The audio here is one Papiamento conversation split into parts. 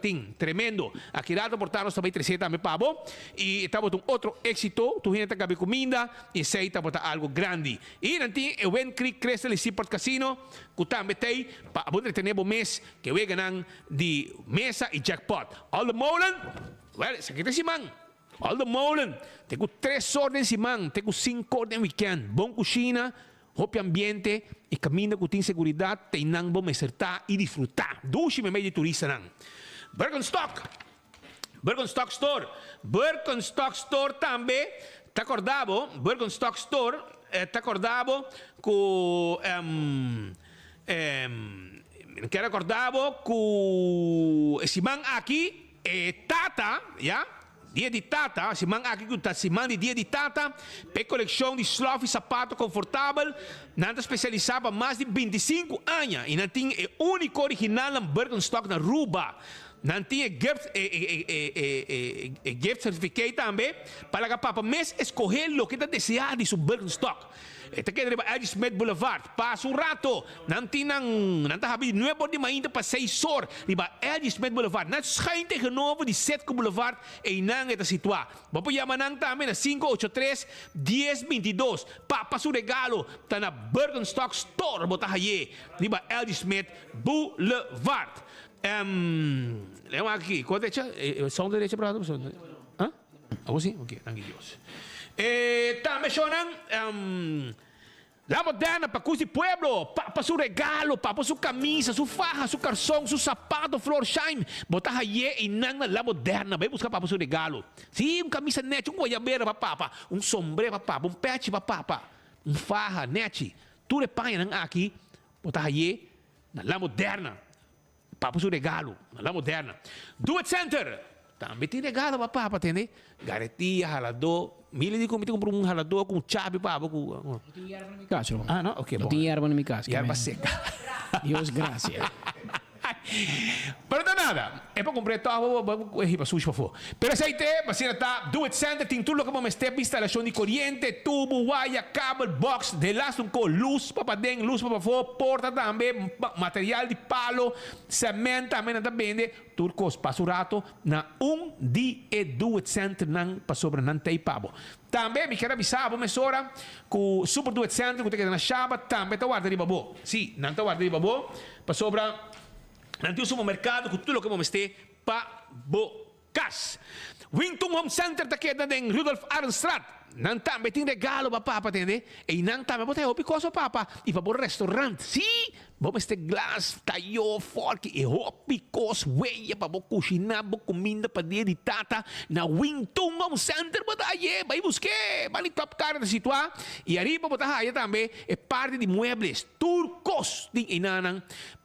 Tin, tremendo. Aki rato por ta nos ta bay trece tambe pa bo. Y e tabata un otro exito. Tur hende ta gabi cuminda y esey tabata algo grandi. Y nan tin e Wind Creek Crystal y Seaport Casino cu tambe t'ey pa abo entretene bo mes cu e weganan di mesa y jackpot. All the Molen, well esaki ta e siman. All the Molen te cu tres or den siman te cu cinco or den weekend. Bon cushina, Hopi ambiente y caminda cu tin seguridad ta eynan bo mester ta y disfruta dushi memey di turistanan. Birkenstock Birkenstock Store Birkenstock Store tambe ta corda bo Birkenstock Store ta corda bo cu Mi kier recorda bo cu e siman aki E tata, ya, Dia di Tata, siman aki ku ta siman di Dia di Tata, pa e kolekshon di slòf i sapato konfortabel, nan ta spesialisá pa mas di 25 aña i nan tin e úniko originalnan Birkenstock na Aruba. Nan tin e gift e e e e e gift certificate tambe pa laga papa mes eskohé loke ta deseá di su Birkenstock. E ta keda riba L.G. Smith Boulevard. Pasa un rato, nan tin nan, nan ta habri di nuebe or di mainta pa seis or riba L.G. Smith Boulevard, net schuin tegenover di Citgo Boulevard, einan e ta situá. Bo por yama nan tambe na 583 10 22. Papa su regalo ta na Birkenstock Store, bo ta haye riba L.G. Smith Boulevard. Em, leu aki, kua derecha? E sound derecha prato? Huh? Abo si? Ok, danki Dios. E tambe shownan, um, La Moderna pa cus di pueblo, papa su regalo, papa su camisa, su faha, su carson, su zapato Florsheim, bo ta haye einan na La Moderna, bay busca papa su regalo. Si, un camisa nechi, un guayabera pa papa, un sombrero pa papa, un pechi pa papa, un faha nechi. Tur e pañanan aki bo ta haye na La Moderna. Papa su regalo na La Moderna. Do It Center tambe tin regalo pa papa tende. Garetia, haladó. Mili di ku mi ta kumpra un haladó ku un chabi pa bo ku. No tin yerba na mi kas, Ron. Ah, no? Ok, No bon. tin yerba na mi kas. Yerba seka. Dios gracia. Pero ta nada. E por kumpra e tòg bo bo bo hiba sushi pafó. Pero esei te, asina ta, Do It Center tin tur loke bo mester pa instalashon di koriente, tubu, waya, kabel, box, delas un ko, lus pa paden, lus pa pafó, porta tambe, material di palo, sement tambe nan ta bende, tur kos. Pasa un rato na un di e Do It Centernan pasobra nan ta ei pa bo. Tambe mi kier a bisa bo mesora ku Super Do It Center ku ta keda na Shaba tambe ta warda riba bo. Sí, nan ta warda riba bo pasobra nan tin un supermerkado ku tur loke bo mester pa bo kas. Wington Home Center ta keda den Rudolf Arendstraat. Nan tambe tin regalo pa papa, tende. Einan tambe bo ta hopi kos pa papa i pa bo restaurant. Sí, bo mester glas, tayó, fòrki i hopi kos weya pa bo kushiná bo kuminda pa dia di tata. Na Wington Home Center bo ta haye. Bai busk'é. Bani Top Car ta situá. I ariba bo ta haya tambe e parti di muebles. Tur kos tin einanan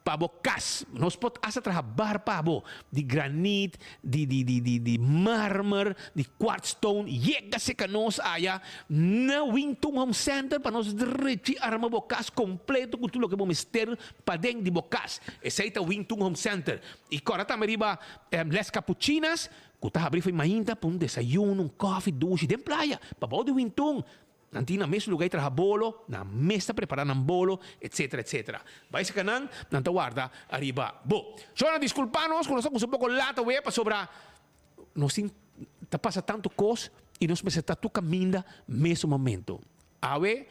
Pa bo kas. Nos por hasta traha bar pa bo, di granit, di di di di di marmer, di quartz stone. Yega serka nos aya na Wington Home Center pa nos drechi arma bo kas kompleto ku tur loke bo mester paden di bo kas. Esei ta Wington Home Center. I kòrda tambe riba Les Capuchinas ku ta habri for mainta pa un desayuno, un kòfi dushi den playa pabou di Wington. Nan tin nan mes luga di traha bolo, nan mes ta prepara nan bolo, etcetera, etcetera. Bai saka nan, nan ta warda ariba bo. Shona, disculpa nos cu nos ta cusa un poco laat awe pasobra nos tin ta pasa tanto cos y nos mester ta tur caminda mesun momento. Awe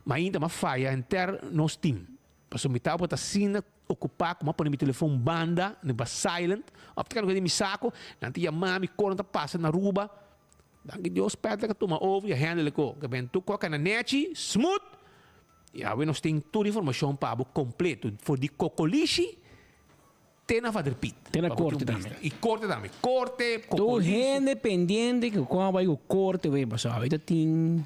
mainta m'a faya henter nos team pasobra mi tabata asina ocupa cu m'a pone mi telefon banda, riba silent, of ta kende mi saco, nan ta yama mi, con ta pasa na Aruba. Danki Dios Patrick a tuma over y a handle ko. Ke ben tur koka na nechi, smooth. Y awe nos tin tur informacion pa bo completo. For di Cocolishi te na Vader Piet. Te na corte tambe. Y corte tambe. Corte, Tur Cocolishi. hende pendiente ku kon a bai ku corte wey pasobra awita tin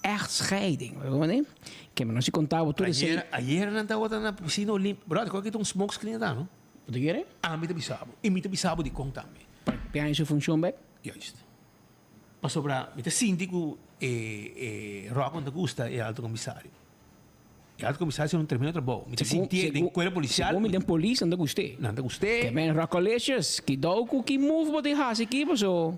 echtscheiding. Bo comprende? Ke mi no si konta bo tur esei. Ayer, ayer nan tabata na piscina Olimpico. Brother, koe ki ta un smoke screen ata no? Bo ta kere? Ami ta bisa bo. Y mi ta bisa bo dikon tambe. Pa piaña su funcion bek? Juist. Pasobra mi ta sinti ku e e Rocco no ta gusta e alto comisario. E alto comisario haciendo un tremendo trabou. Mi ta sintié den cuerpo policial. Segun mi den polis nan ta gust'é. Nan ta gust'é. Ke men Roccolicious, kidou ku ki move bo tin hasi aki paso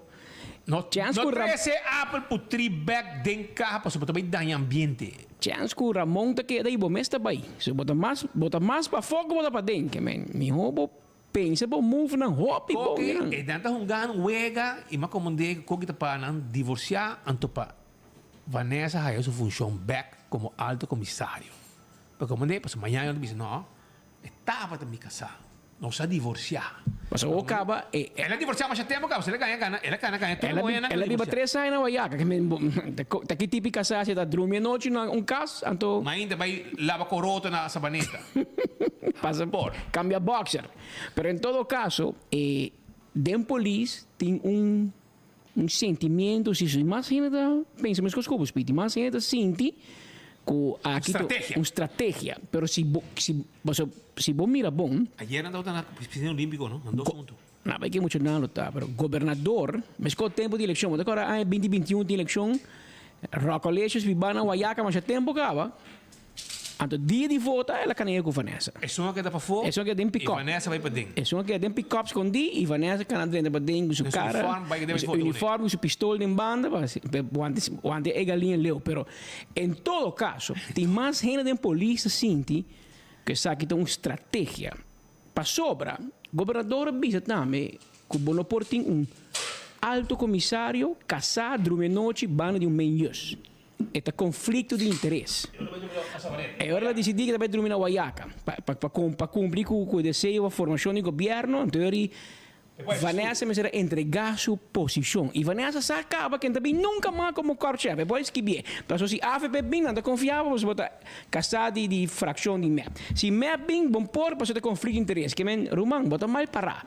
No chance no ku Ram. trese apel putrí bek den kaha pasobra bo ta bai daña ambiente. Chance ku Ramon ta keda i bo mes ta bai. So bo ta mas bo ta mas pafó ku bo ta paden. Ke men mihó bo. Pensa bo move nan hopi bon Koki, nan. e nan ta hunga un wega y m'a komand'é ku koki ta pa nan divorsiá anto pa Vanessa haya su funshon bèk komo alto komisario. Pa komand'é pasobra mañana nan ta bisa no, e tabata mi kasá, nos a divorsiá. Pasobra bo kaba e. El a divorsiá masha tempu kaba, pasobra el a gaña gana, el a gana gaña tur El a muhénan el a biba tres aña na Wayaca, ke men bo ta ki tipo di kasá si ta drumi anochi na un kas anto. Mainta bai laba koroto na Sabaneta. Pasa por cambia boxer. Pero en todo caso e den polis tin un un sentimiento si su mas hende ta pensa mescos cu bo Speedy mas hende ta sinti cu aki ta Strategia. un strategia pero si bo si paso si bo mira bon. Ayer nan tabata na piscina olimpico no nan dos hunto. Na bay ke mucho nan lo ta pero gobernador mescos tempo di eleccion bo ta acorda aña binti 21 tin eleccion Rockolicious biba na Wayaca masha tempo caba. Anto dia di vota el a kanea ku Vanessa. Esun a keda pafó Esun a keda den i pikòp. Vanessa bai paden. Esun a keda den pikòp skondí i Vanessa kana drenta paden ku su Den su kara, uniform bai ku den su vota kuné. uniform, ku su pistol den banda pa pa wante wante e galiña leu. Pero en todo kaso tin mas hende den polis ta sinti ku esaki ta un strategia. Pasobra gobernador a bisa tambe ku bo no por tin un alto komisario kasá drumi anochi banda di un menjus. E ta conflicto di interes. E ora el a dicidi cu ta bay drumi na Wayaca pa cumpli cu e deseo pa formacion di gobierno, anto eri Vanessa mester a entrega su posicion. Y Vanessa sa caba cu e no ta bin nunca mas como korpschef. E por escribié. Pasobra si avp bin nan ta confia bo pasobra bo ta casa di fraccion di mep. Si mep bin bon por pasobra ta conflicto di interes. Ke men ruman bo ta mal para.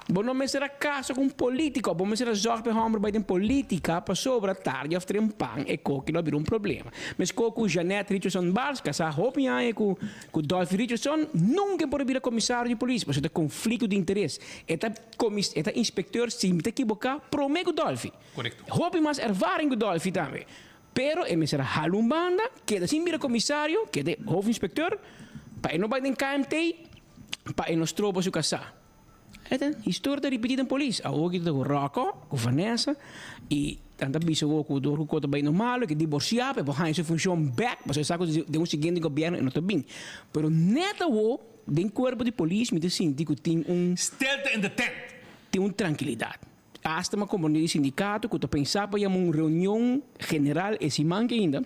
Bo no mester a casa cu un politico, bo mester a zorg pa e homber bay den politica pasobra tardi of trempan e koki lo a bira un problema. Mesco cu Jeanette Richardson Bars casa hopi aña cu cu Dolphy Richardson, nunca e por a bira comisario di polis pasobra ta conflicto di interes. E ta comis e ta inspecteur si mi ta ekiboca prome cu Dolphy. Corecto. Hopi mas ervaring cu Dolphy tambe. Pero e mester a hala un banda, keda sin bira comisario, keda hoofdinspecteur, pa e no bay den KMT, pa e no stroba su casa. E ta historia ta ripití den polis. Awor ki ta ku Rocco, ku Vanessa, i nan ta bisa awor ku dor ku kos ta bai no malo, e ke diborsiá pa e por haña su funshon bèk, pasobra e sa ku den un siguiente gobièrnu e no ta bin. Pero nèt awor den kuerpo di polis mi ta sinti ku tin un. Stilte in de tent. Tin un trankilidat. Asta mi a komprondé di sindikato ku ta pensá pa yama un reunion general e siman ke ainda.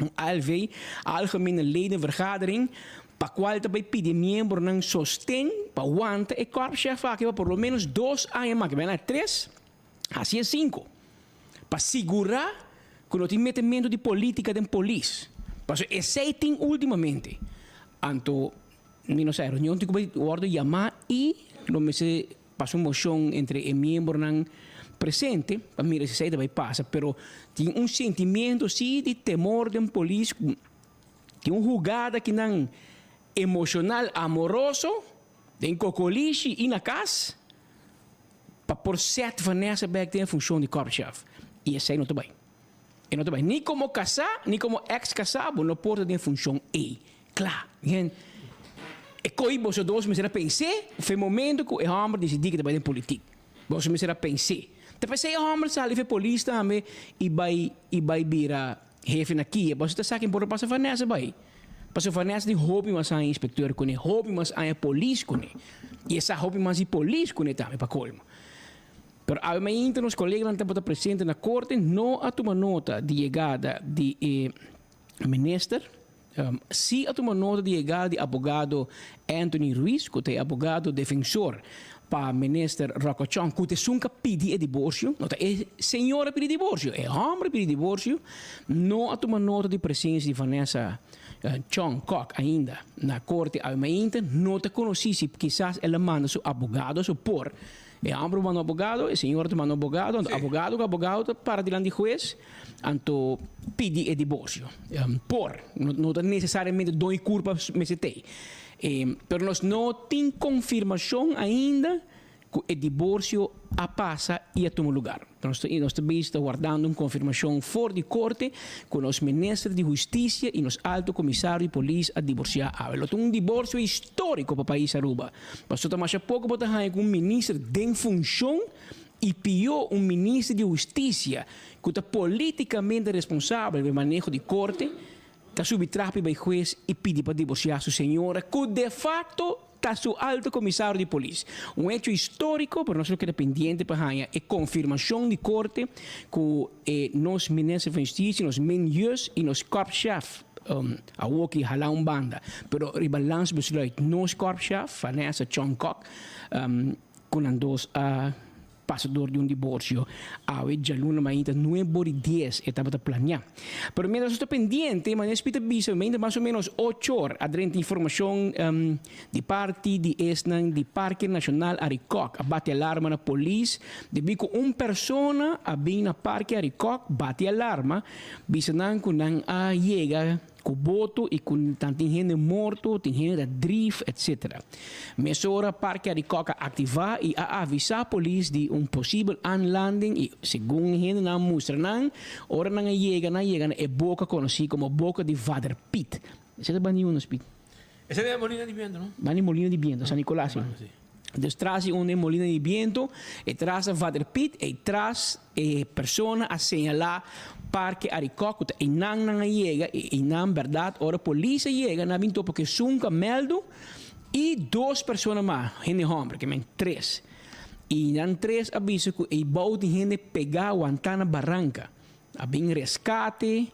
Un ALV, Algemene Ledenvergadering, pa cual ta bay pidi e miembronan sosten pa wanta e korpschef aki pa por lo menos dos aña mas, ke bay na tres, haci e cinco, pa sigura cu no tin metemento di politica den polis, pasobra esey tin ultimamente. Anto, mi no sa, e reunion tin cu bay wordo yama y lo mester Pasa un mocion entre e miembronan presente pa mira si esey ta bay pasa, pero tin un sentimiento si di temor den polis cu tin un hugada kinan emocional amoroso den cocolishi y na cas pa por set Vanessa bek den e funcion di korpschef y esey no ta bay. E no ta bay ni como casa ni como ex casa bo no por ta den e funcion ey. Kla, gen. E koi boso dos mester a pens'é fe momento ku e hòmber disidí ku ta bai den politik. Boso mester a pens'é. Ta p'esei e hòmber sali fe polis tambe i bai i bai bira hefe na kia. Boso ta sa ken por a pasa Vanessa bai. Pasobra Vanessa tin hopi mas aña inspektor kuné, hopi mas aña polis kuné. I e sa hopi mas di polis kuné tambe pa kolmo. Pero awe mainta nos koleganan tabata presente na korte no a tuma nota di yegada di e minister. Si a tuma nota di yegada di abogado Anthony Ruiz, ku ta e abogado defensor pa minister Rocco Chong, ku ta esun ku a pidi e diborsio, no ta e señora a pidi diborsio, e hòmber a pidi diborsio, no a tuma nota di presensia di Vanessa Chong Kok ainda na korte awe mainta. No ta konosí si kisas el a manda su abogado su por. E hòmber manda un abogado, e señora ta manda un abogado, anto abogado ku abogado ta para dilanti di hues, anto pidi e diborsio. Por, no ta nesesariamente doño kurpa mester t'ei. Pero nos no tin konfirmashon ainda ku e diborsio a pasa i a tuma lugar. Nos ta nos ta bezig ta wardando un konfirmashon for di korte ku nos minister di hustisia i nos alto komisario di polis a diborsiá awe. Lo ta un diborsio históriko pa pais Aruba. Pasobra ta masha poko bo ta haña ku un minister den funshon i pió un minister di hustisia ku ta polítikamente responsabel pa e maneho di korte ta subi trapi bai hues i pidi pa diborsiá su señora ku de fakto. ta su alto komisario di polis. Un hecho historico, pero nos lo keda pendiente pa haña e confirmacion di corte cu e nos minister van Justicia, nos Minjus y nos korpschef awoki hala un banda. Pero riba landsbesluit nos korpschef, Vanessa Chong Kok, cu nan dos a pasa dor di un diborsio awe djaluna mainta nuebe ora i dies e tabata planea. Pero mientras nos ta pendiente, manera Speed a bisa, mainta mas o menos ocho or a drenta informacion di parti di esnan di Parke Nacional Arikok a bati alarma na polis debi cu un persona a bin na Parke Arikok bati alarma bisa nan cu nan a yega Ku boto i ku tan tin hende morto, tin hende ta drif, etc. Mesora Parke Arikok a aktivá i a avisá polis di un posibel aanlanding i segun e hendenan a mustra nan, ora nan a yega nan a yega na e boka konosí komo Boka di Vader Piet. Esei ta bani unos, Piet? Esei ta e molina di biento, no? Bani molina di biento, San Nicolas, si. Dus tras di unda e molina di biento, e tras a Vader Piet, e tras e persona a señalá Parke Arikok ku ta einan nan a yega i einan bèrdat ora polis a yega nan a bin topa ku esun ku a mèldu i dos persona mas, hende hòmber, ke men tres. I nan tres a bisa ku eibou tin hende pegá wantá na baranka. A bin rescate,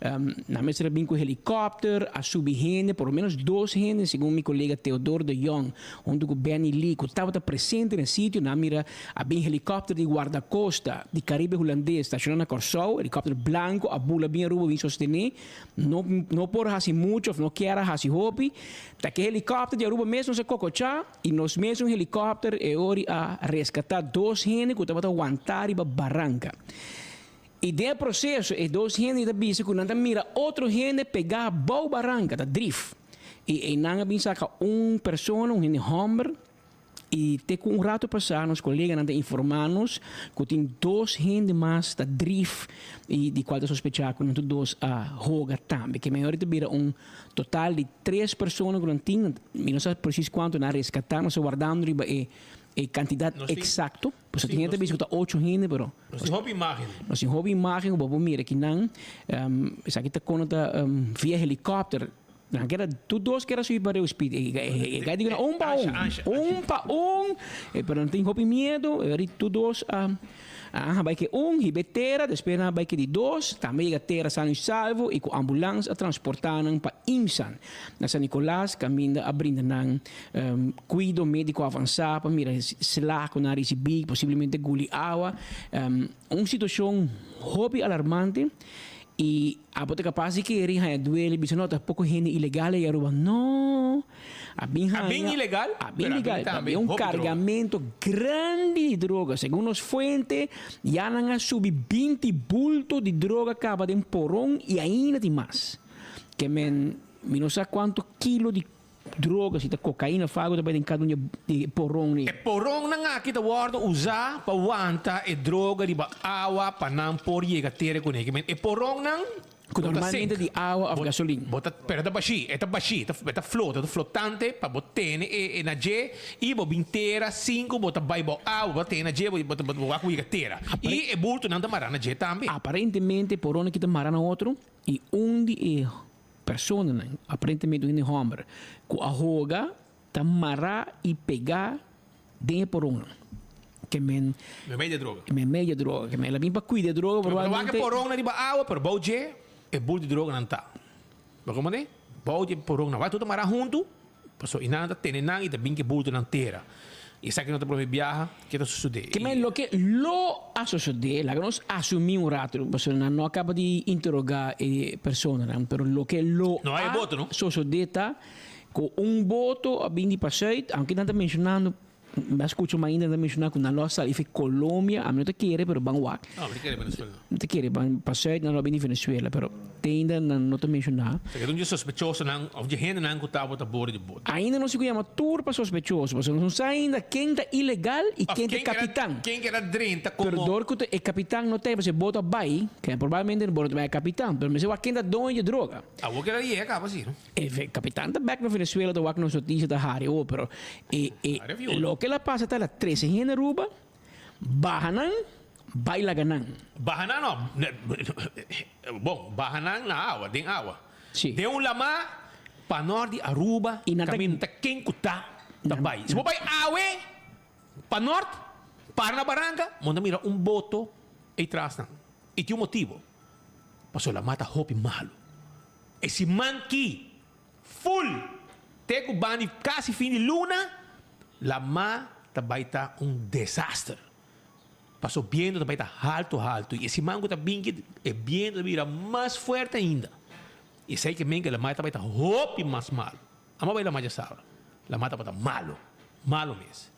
nan mester a bin cu helicopter, a subi hende, por lo menos dos hende, segun mi colega Theodore de Jong, hunto cu Benny Lee, cu tabata presente na e sitio, nan a mira a bin helicopter di guardacosta di Caribe Hulandes staciona na Corsou, helicopter blanco a bula bin Aruba bin sostene, no no por haci mucho of no kier a haci hopi, ta ke helicopter di Aruba mes nos a cococha y nos mesun helicopter e ori a rescata dos hende cu tabata wanta riba baranca. I den e proseso e dos hende ta bisa ku nan ta mira otro hende pegá bou baranka, ta drif. I einan a bin saka un persona, un hende hòmber, i te ku un ratu pasá nos koleganan ta informá nos ku tin dos hende mas ta drif i di kual ta sospechá ku nan tur dos a hoga tambe. Ke mehor ta bira un total di tres persona ku nan tin, mi no sa presis kuantu nan a reskatá, nos ta wardando riba e kantidat eksakto. Pasobra tin hende ta bisa ku ta ocho hende, pero. Nos tin hopi imágen. Nos tin hopi imágen ku bo por mira kinan. Esaki ta kono ta via helikòpter. Nan keda tur dos keda subi pa riba speed. E gai di ku nan un pa un. Un pa un. Pero nan tin hopi miedu. Tur dos a a bai ke un, hiba e tera, despues nan a bai ke di dos. Tambe yega tera sano i salvo i ku ambulans a transportá nan pa Imsan na San Nicolas kaminda a brinda nan Kuido médiko avansá pa mira sla ku nan a risibí, posiblemente guli awa. Un situashon hopi alarmante i abo ta kapas di kere haña duele bisa no ta poko hende ilegal ei Aruba. No! A bin haña. A bin ilegal, A bin ilegal. A bin un kargamento grandi di droga. Segun nos fuente ya nan a subi binti bulto di droga kaba den poron i ainda tin mas. Ke men mi no sa kuantu kilo di Droga, si ta kokaina of algo ta bai den kada un di e poron ni. E poronnan aki ta wòrdu usá pa wanta e droga riba awa pa nan por yega tere kuné. Ke men e poronnan Ku no ta normalmente sink. di awa of gasolin. Bo ta, pero e ta bashí, e ta bashí, e ta e ta flota, e ta flotante pa bo tene e e na dje i bo bin tera sin ku bo ta bai bou awa, bo ta tene na dje bo bo bo wak ku yega tera. I e bultonan ta mará na dje tambe. Aparentemente e poronnan aki ta mará na otro i un di e Personanan, aparentemente un hende hòmber, ku a hoga ta mará i pegá den e poronnan. Ke men. Memei di e droga. Memei di e droga. Ke men el a bin pa kuida e droga probablemente. Bo ta wak e poronnan riba awa, pero bou dje e bul di droganan ta. Bo komprendé? Bou di e poronnan. Wak tur ta mará huntu, pasobra i nan ta tene nan i ta bin ku e bultonan tera. I esaki no ta promé biaha ke ta sosodé. Ke men loke lo a sosodé, laga nos asumí un rato, pasobra nan no a kaba di interogá e personanan, pero loke lo No hay a boto, no? sosodé ta ku un boto a bin di pasùit, aunke nan ta menshonando, mi a skucha mainda nan ta menshoná ku nan lo a sali for Colombia, ami no ta kere, pero ban wak. No, mi ta kere Venezuela. Mi ta kere ban pasùit nan lo a bin di Venezuela, pero te ainda nan no ta menshoná. Sa ke ta un dje sospechosonan òf dje hendenan ku tabata bor di boto. Ainda nos tin ku yama tur pa sospechoso, pasobra nos no sa ainda ken ta ilegal i Of ken ta ken keda kapitan. ken keda drenta Pero komo. dor ku ta e kapitan no ta ei, pasobra e boto a bai, ke probablemente bo no ta bai e kapitan, pero mester wak ken ta doño di e droga. Awor keda yega kaba si, no? E kapitan ta bek na Venezuela ta wak nos notisia ta hari awor, pero e e Hari fiola. loke el a pasa ta el a trese hende Aruba, baha nan, bai laga nan. Baha nan no, bon, baha nan na awa, den awa. Si. Den un lamá pa nort di Aruba, I nan ta kaminda ta ken ku ta. Ta bai. Si bo bai awe pa nort, para na baranka, bo ta mira un boto ei tras nan. I tin un motibo, pasobra laman ta hopi malu. E siman ki full te ku bandi kasi fin di luna, laman ta bai ta un desaster. Paso biento ta bai ta haltu haltu i e siman ku ta bin ki e biento ta bira mas fuerte ainda. I esei ke men ke laman ta bai ta hopi mas malu. Amo bai laman djasabra. Laman tabata malo, malo mes.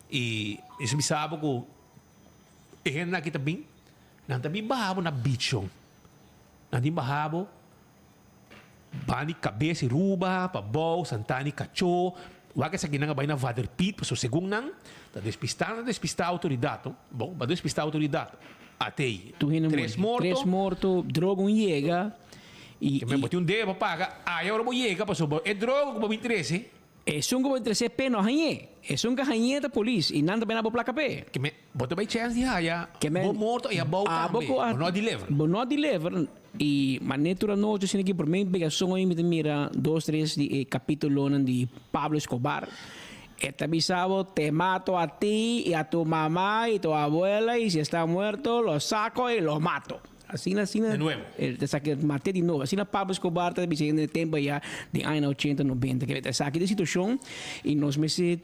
I mi sa bisa bo ku e hendenan aki ta bin, nan ta bin baha bo na beach shon. Nan tin baha bo ban di Kabes i Ruba, Pabou, Santana i Kachó. Wak esakinan a bai na Vaderpiet, pasobra segun nan ta despistá, nan ta despistá outoridat, no. Bon, ba despistá outoridat. Atei, Tur hende tres muri. morto. Tres morto, droga un yega. I, Ke men i. bo tin un debe pa paga, aya ora bo yega pasobra e droga ku bo bin trese. Esun ku bo bin trese p'e no hañ'é. Esun ku hañ'é ta polis i nan ta bena bo plaka p'e. Ke men bo ta bai chèns di haya Ke men bo morto aya bou abo tambe. ku a Bo no a deliver. Bo no a deliver i manera tur anochi asina ki promé pega soño mi ta mira dos tres di e kapitulonan di Pablo Escobar. E ta bisa bo te mato a ti i a tu mama i tu abuela i si esta muerto lo sako i lo mato. Asina, asina. De nuevo. El ta saki mat'é di nobo. Asina Pablo Escobar ta bisa hende den e tempo ayá den añanan ochenta, nobenta. Ke ta saki di situashon i nos mester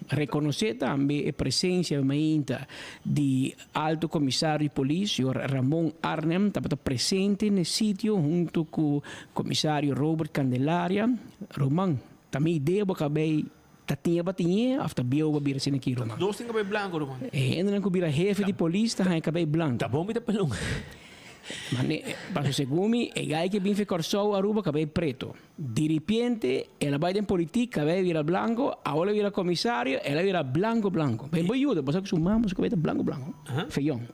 rekonosé tambe e presensia mainta di Alto Komisario di Polis, señor Ramon Arnhem, tabata presente na e sitio hunto ku Komisario Robert Candelaria. Roman, ta mi idea bo kabei Ta tiña pa tiñ'é òf ta bieu pa bira asina aki, ruman? Nos tin kabei blanku, ruman. E hendenan ku bira hefe di polis ta haña kabei blanku. Ta bon mi ta pelon. Mane, paso segun mi, e gai ke bin fe Kòrsou, Aruba, kabei preto. Diripiente, el a bai den politik, kabei a bira blanku, awor el a bira komisario, el a bira blanku blanku. Ben bo yuda, bo sa ku su mama su kabei ta blanku blanku, feyon.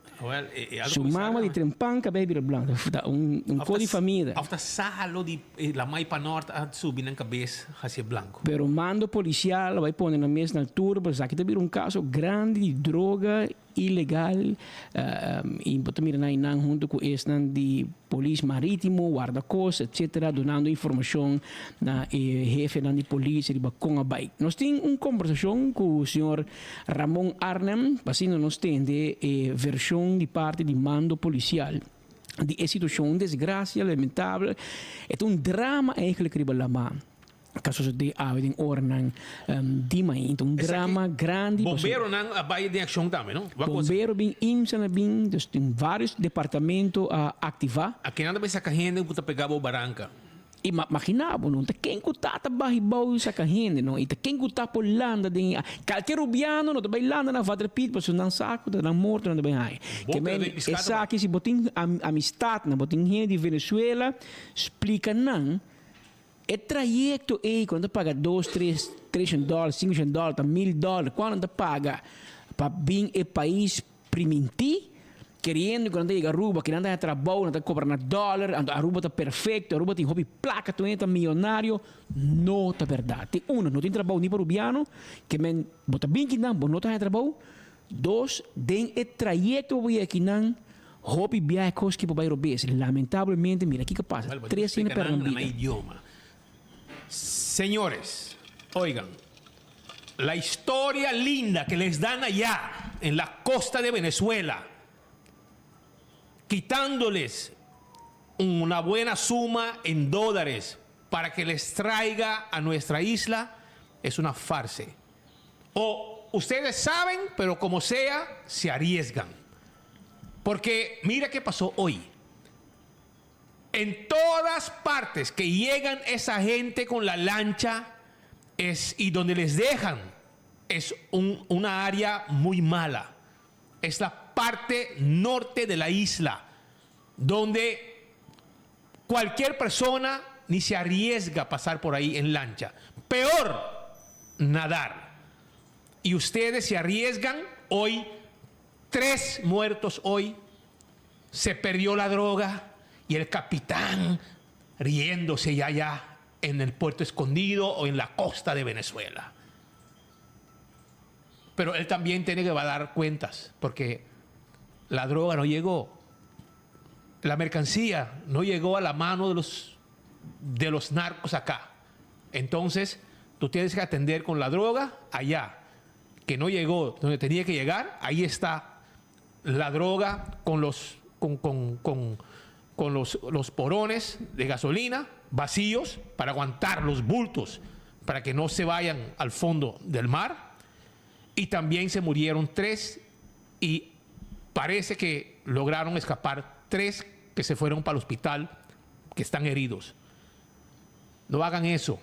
Su mama di trempan kabei bira blanku, ta un kos di famia. Òf ta salo di lamai pa nòrt a subi nan kabes hasié blanku. Pero mando polisial a bai pone nan mes na altura pasobra esaki ta bira un kaso grandi di droga ilegal i bo ta mira nan einan huntu ku esnan di polis maritimo, wardakosta etcetera dunando informashon na e hefenan di polis riba kon a bai. Nos tin un kombersashon ku señor Ramon Arnhem pa asina nos tende e vershon di parti di mando polisial di e situashon. Un desgrasia lamentabel, e ta un drama eigenlijk riba lama ka sosode awe den oranan di mainta. Un drama grandi. Bomberonan a bai den akshon tambe, no? Bombero bin, IMSA a bin, dus tin varios departamento a aktivá. A kinan ta bai saka hende ku ta pega bo baranka? I magina bo no, ta ken ku ta ta bahi bou i saka hende no, i ta ken ku ta por landa den e kalke rubiano no ta bai landa na Vaderpiet pasobra nan sa ku ta nan morto nan ta bai haña. Ke men esaki si bo tin amistatnan, bo tin hende di Venezuela, splika nan e trayekto ei ku nan ta paga dos, tres, treshen dòler, sinkoshen dòler, ta mil dòler, kuantu nan ta paga pa bin e pais Primintí, keriendo ku nan ta yega Aruba, ku nan ta haña trabou, nan ta kobra na dòler, anto Aruba ta perfekto, Aruba tin hopi plaka, tur hende ta miyonario. No ta bèrdat. Tin uno, no tin trabou ni pa rubiano, ke men bo ta bin kinan, bo no ta haña trabou. Dos, den e trayekto pa bo yega kinan, hopi biahe kos ki por bai robes. Lamentablemente, mira kiko pasa, tres hende pèrdè nan bida. Señores, oigan, La historia linda que les dan allá en la costa de Venezuela, quitándoles una buena suma en dólares para que les traiga a nuestra isla, es una farse. O ustedes saben, pero como sea, se arriesgan. Porque mira qué pasó hoy. En todas partes que llegan esa gente con la lancha es y donde les dejan es un, una área muy mala. Es la parte norte de la isla, donde cualquier persona ni se arriesga a pasar por ahí en lancha. Peor, nadar. Y ustedes se arriesgan hoy, tres muertos hoy, se perdió la droga y el capitán riéndose ya allá en el puerto escondido o en la costa de Venezuela. Pero él también tiene que va a dar cuentas, porque la droga no llegó, la mercancía no llegó a la mano de los, de los narcos acá. Entonces, Tú tienes que atender con la droga allá, que no llegó donde tenía que llegar, ahí está la droga con los, con, con, con, con los, los porones de gasolina vacíos para aguantar los bultos, para que no se vayan al fondo del mar. Y también se murieron tres y parece que lograron escapar tres que se fueron para el hospital, que están heridos. No hagan eso.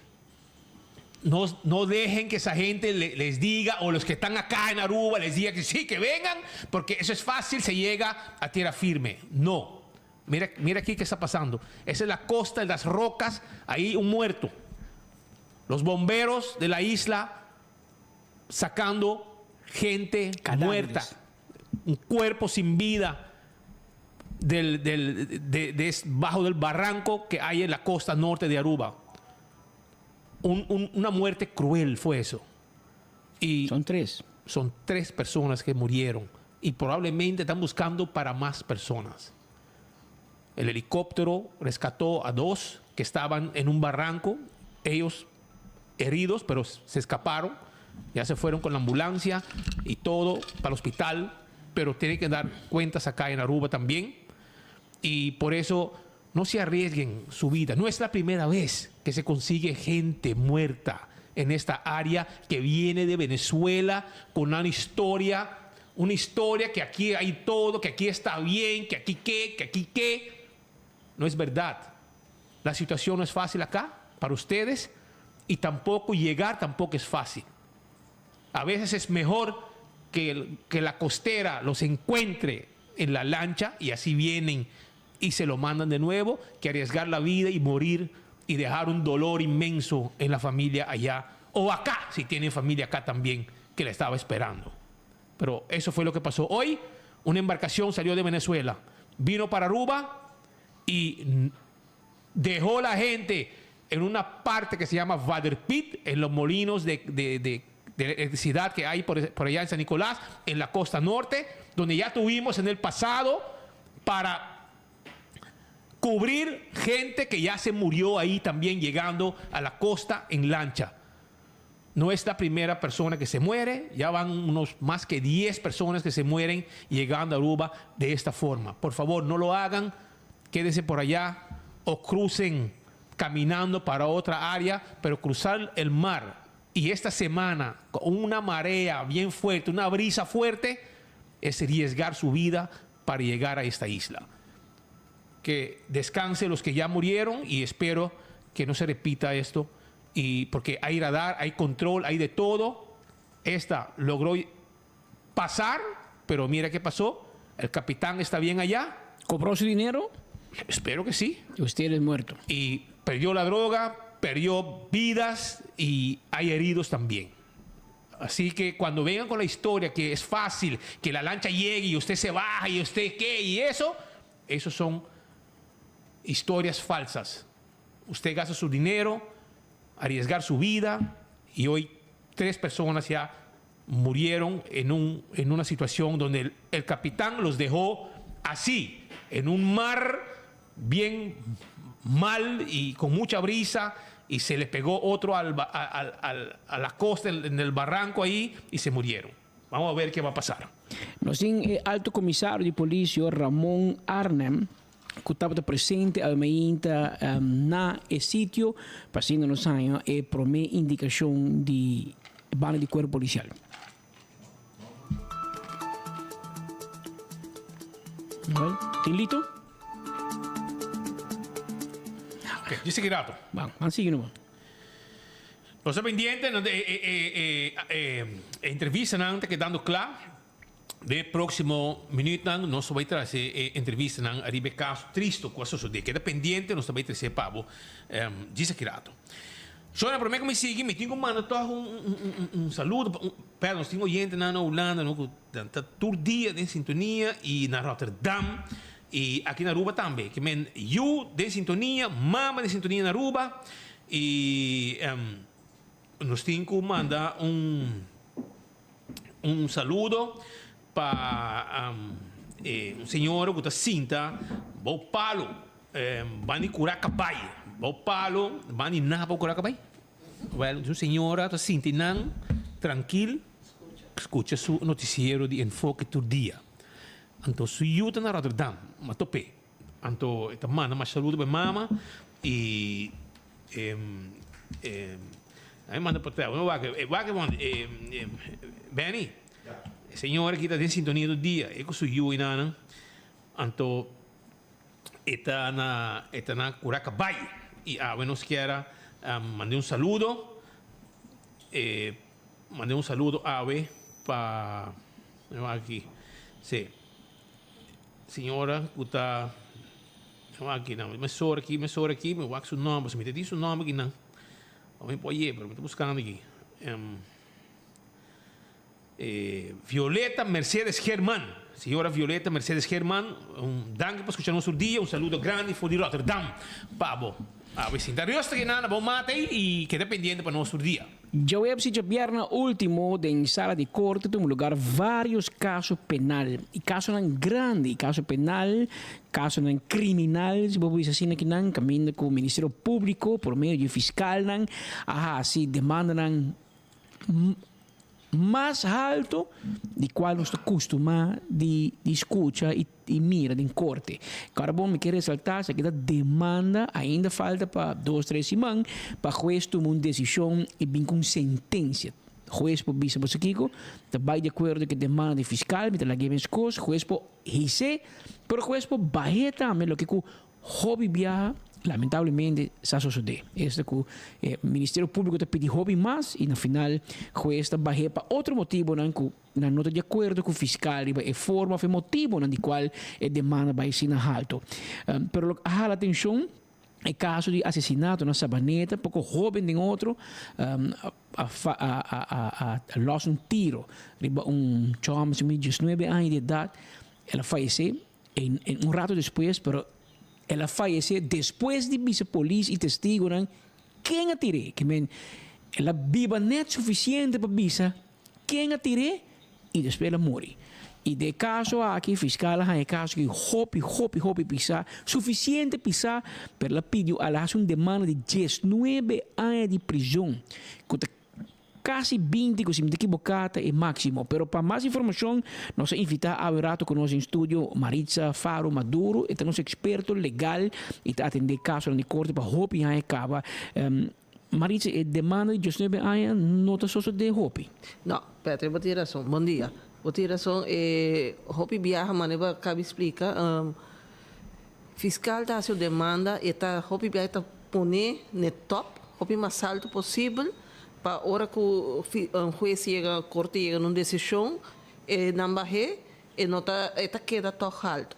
No, no dejen que esa gente les diga, o los que están acá en Aruba les diga que sí, que vengan, porque eso es fácil, se llega a tierra firme. No. Mira, mira aquí qué está pasando. Esa es la costa de las rocas, ahí un muerto. Los bomberos de la isla sacando gente Cadáveres. muerta, un cuerpo sin vida del, del, de, bajo del barranco que hay en la costa norte de Aruba. Una muerte cruel fue eso. Y Son tres. Son tres personas que murieron y probablemente están buscando para más personas. El helicóptero rescató a dos que estaban en un barranco, ellos heridos, pero se escaparon, ya se fueron con la ambulancia y todo para el hospital, pero tienen que dar cuentas acá en Aruba también. Y por eso no se arriesguen su vida. No es la primera vez que se consigue gente muerta en esta área que viene de Venezuela con una historia, una historia que aquí hay todo, que aquí está bien, que aquí qué, que aquí qué. No es verdad. La situación no es fácil acá para ustedes y tampoco llegar tampoco es fácil. A veces es mejor que la costera los encuentre en la lancha y así vienen y se lo mandan de nuevo, que arriesgar la vida y morir y dejar un dolor inmenso en la familia allá o acá, si tienen familia acá también, que la estaba esperando. Pero eso fue lo que pasó hoy. Una embarcación salió de Venezuela, vino para Aruba y dejó la gente en una parte que se llama Vaderpit, en los molinos de electricidad que hay por allá en San Nicolás, en la costa norte, donde ya tuvimos en el pasado para cubrir gente que ya se murió ahí también llegando a la costa en lancha. No es la primera persona que se muere, ya van unos más que 10 personas que se mueren llegando a Aruba de esta forma. Por favor, no lo hagan, quédense por allá o crucen caminando para otra área, pero cruzar el mar y esta semana con una marea bien fuerte, una brisa fuerte, es arriesgar su vida para llegar a esta isla. Que descanse los que ya murieron y espero que no se repita esto, y porque hay radar, hay control, hay de todo. Esta logró pasar, pero mira qué pasó. El capitán está bien allá. ¿Cobró su dinero? Espero que sí. Usted es muerto. Y perdió la droga, perdió vidas y hay heridos también. Así que cuando vengan con la historia que es fácil, que la lancha llegue y usted se baja y usted qué y eso, eso son historias falsas. Usted gasta su dinero, arriesgar su vida, y hoy 3 personas ya murieron en una situación donde el capitán los dejó así, en un mar bien mal y con mucha brisa, y se le pegó otro a la costa en el barranco ahí y se murieron. Vamos a ver qué va a pasar. Nos tin alto comisario de policía Ramón Arnhem, que estaba presente al momento na e sitio, pasando nos años, e prome indicación de banda de cuerpo policial. Well, ¿tin listo? Ok, dice que rato. Vamos, vamos, sigue nomás. Los pendientes, donde entrevista antes quedando claro, de próximo minuto nos va a traer entrevista nan arriba caso triste com eso de queda pendiente nos va a traer pavo dice que rato. Yo na primeira que me sigue, me tengo mando todo un saludo, pero nos tengo oyente na Holanda, no, ta todo dia en sintonía y na Rotterdam y aquí en Aruba también, que men you de sintonía, mama de sintonía en Aruba y nos tengo manda un saludo pa un señor que está cinta, bo palo, van a curar caballo. Bo palo, van a nada para curar caballo. Wel, su señora ta sinti nan trankil, skucha su notisiero di Enfoke tur dia. Anto su yu ta na Rotterdam, ma top'é. Anto e ta manda mas saludo pa e mama i e a mi manda pa traha. Wak e wak e wond e Benny, e señora aki ta den sintonia tur dia, e ku su yu enanan. Anto e ta na e ta na Curaca Bay i awe nos kier a manda un saludo e manda un saludo awe pa aki si señora ku ta aki nan mesora aki mesora aki mi wak su nomber si mi ta di su nomber aki nan mi por yega pero mi ta buskando aki. Violeta Mercedes German, Señora Violeta Mercedes German, un danki pa skucha nos tur dia, un saludo grandi for di Rotterdam pa bo. Awe sinta rustig einan na bo mata ei i keda pendiente pa nos tur dia. Djaweps i djabièrnè último den sala di korte tuma lugar vários kaso penal i kasonan grandi, kaso penal, kasonan kriminal si bo por bisa asina kinan, kaminda ku Ministerio Públiko por medio di fiskalnan a hasi demandanan mas halto di cual nos ta custuma di di scucha y y mira den corte. Cora bon mi ke resalta esaki ta demanda ainda falta pa dos tres siman pa hues tuma un decision y bin cu un sentencia. Hues por bisa boso kico ta bay di acuerdo cu e demanda di fiscal mi ta laga e mescos hues por hise pero hues por bahe tambe loke cu Hopi biaha, lamentablemente, sa sosodé. Esta ku e Ministerio Públiko ta pidi hopi mas i na final hues ta bah'é pa otro motibonan ku nan no ta di akuerdo ku fiskal riba e forma òf e motibonan di kual e demanda bai asina haltu. Pero loke a hala atenshon e kaso di asesinato na Sabaneta, poko hóben den otro a a lòs un tiro riba un chòmber di diesnuebe aña di edat, el a fayesé. En un rato despues, pero el a fayece despues di bisa polis y testigonan ken a tir'é. Ke men, el a biba net suficiente pa bisa ken a tir'é y despues el a muri. Y den e caso aki, fiscal a haña e caso aki hopi, hopi, hopi pisá, suficiente pisá, pero el a pidiu, el a haci un demanda di diesnuebe aña di prison, cu ta Casi 20 cu si mi ta equiboca ta e maximo. Pero pa mas informacion nos a invita awe rato cu nos den studio Maritza Faro Maduro. E ta nos experto legal y ta atende casonan di corte pa hopi aña caba. Maritza, e demanda di 19 aña no ta sosode hopi. No, Patrick, bo tin razon. Bon dia. Bo tin razon. E hopi biaha manera bo a caba di splica, fiscal ta haci un demanda y e ta hopi biaha e ta pone n'e top, hopi mas alto posibel. Pa ora ku un hues yega korte yega na un desishon e nan bah'é e no ta e ta keda tòg haltu.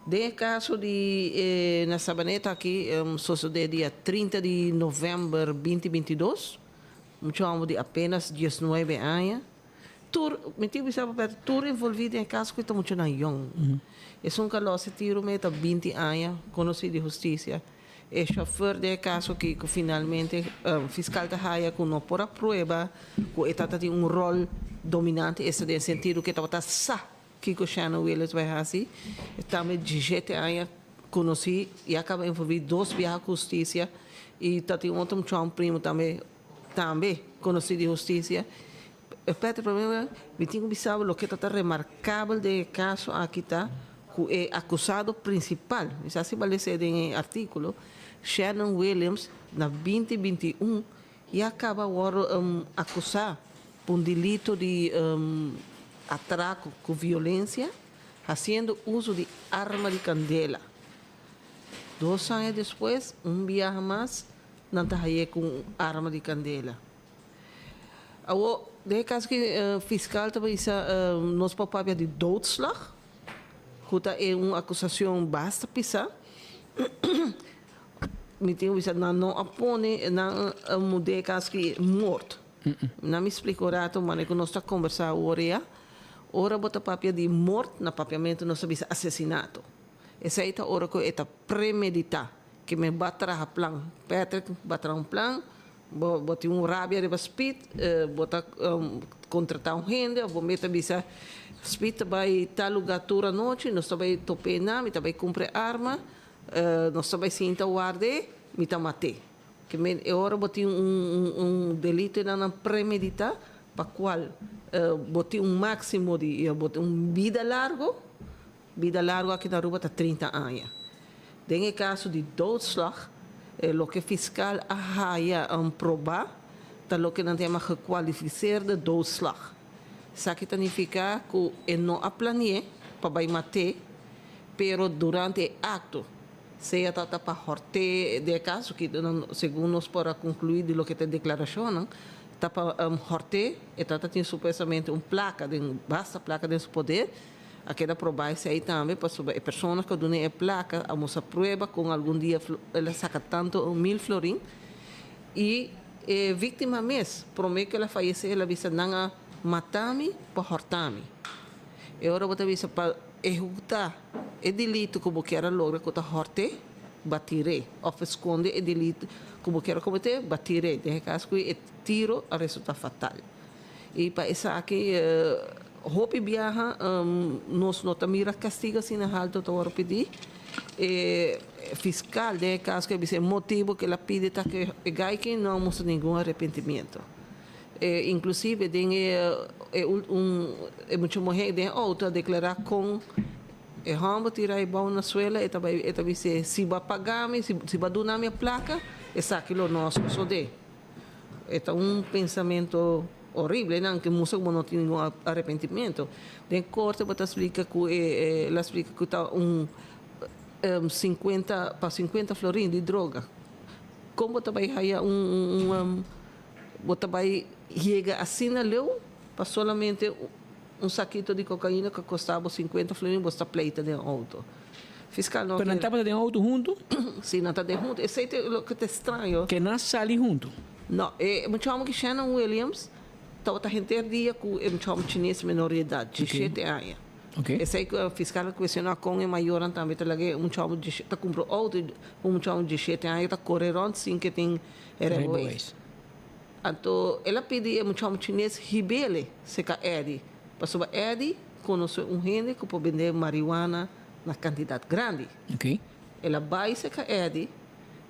Den e kaso di e na Sabaneta aki sosodé dia 30 di novèmber 2022, mucha hòmber di apenas 19 aña, tur mi tin bisa bo Berto tur envolví den e kaso ku ta muchanan yòn. Esun ku a lòs e tiro mei ta 20 aña konosí di hustisia. E chauffeur den e caso aki cu finalmente fiscal ta haya cu no por a prueba cu e tata tin un rol dominante, esta den sentido cu e tabata sa kico Shannon Williams bay haci, e tambe 17 aña conoci y a caba envolvi dos biaha cu husticia y ta tin otro muchacho primo tambe tambe conoci di husticia. Espérate, prome mi tin cu bisa bo loke ta ta remarcabel den e caso aki ta cu e acusado principal, mi sa si bo a lesa den e articulo, Shannon Williams na 2021 ya caba wordo acusa pa un delito di atraco cu violencia haciendo uso di arma di candela. Dos aña despues, un biaha mas nan ta haye cu un arma di candela. Awor, den e caso ki fiscal ta bisa nos por papia di doodslag, cu ta e un acusacion basta pisa. Mi tin cu bisa nan no a pone nan den e caso ki moord. Nan mi splica un rato manera cu nos ta combersa awor ya. Ora bo ta papia di moord, na papiamento nos ta bisa asesinato. Esey ta ora cu e ta premedita, cu men ba traha plan. Patrick ba traha un plan. Bo bo tin un rabia riba Speed, bo ta contrata un hende of bo mes ta bisa Speed ta bay tal lugar tur anochi, nos ta bay top'é na, mi ta bay cumpra e arma, nos ta bay sinta ward'é, mi ta mat'é. Ke men e ora bo tin un un delito nan premeditá pa kual bo tin un máksimo di bo tin un bida largo, bida largo aki na Aruba ta 30 aña. Den e kaso di doodslag loke fiskal a haya probá ta loke nan ta yama gekwalifiseerde doodslag. Esaki ta nifiká ku e no a plani'é pa bai mat'é, pero durante e akto, sea tabata pa hòrt'é, den e kaso ki segun nos por a konkluí di loke ta e deklarashonnan, ta pa hòrt'é, e tabata tin supuestamente un plaka den, basta plaka den su poder, a keda probá esei tambe pasobra e persona ku a dun'é e plaka a mustra prueba kon algun dia el a saka tantu mil florin i E víktima mes, promé ku el a fayesé, el a bisa, Nan a mata mi pa hòrta mi. E ora bo ta bisa pa ehekutá e delitu ku bo kier a logra ku ta hòrt'é, ba tir'é. Òf skonde e delitu ku bo kier a kometé, ba tir'é. Den e kas ku e tiro a resultá fatal. I pa esaki hopi biaha nos no ta mira kastigo asina haltu ta wòrdu pidí. E fiskal den e kaso ke bisa e motibu ke el a pidi ta ke e gaikin no a mustra ningun arepentimiento. E inklusive den e e un e mucha muhé den e outo a deklará kon e hòmber tira e bou na suela e ta bai e ta bis'é si bo a paga mi si bo a duna mi e plaka esaki lo no a sosodé. E ta un pensamento horrible nan ke mustra ku bo no tin ningun arepentimiento. Den korte bo ta splika ku e el a splika ku ta un sinkuenta pa sinkuenta florin di droga. Kon bo ta bai haya un un bo ta bai yega asina leu pa solamente un sakito di kokaina ku a kosta bo sinkuenta florin bo sta pleita den outo. Fiskal no Pero nan kier. tabata den outo huntu? Si, nan ta den huntu. Esei ta loke ta straño. Ke nan sali huntu? No, e mucha hòmber ki Shannon Williams tabata henter dia ku e mucha hòmber chines menor di edat, diesshete aña. Esei ku e fiskal a kuestioná kon e mayornan tambe ta laga e mucha hòmber diesshete ta kumpra outo i un mucha hòmber diesshete aña ta kore rònt sin ke tin e rijbewijs. Anto el a pidi e mucha hòmber chines hib'ele serka Eddie, pasobra Eddie konosé un hende ku por bende marihuana na kantidat grandi. El a bai serka Eddie,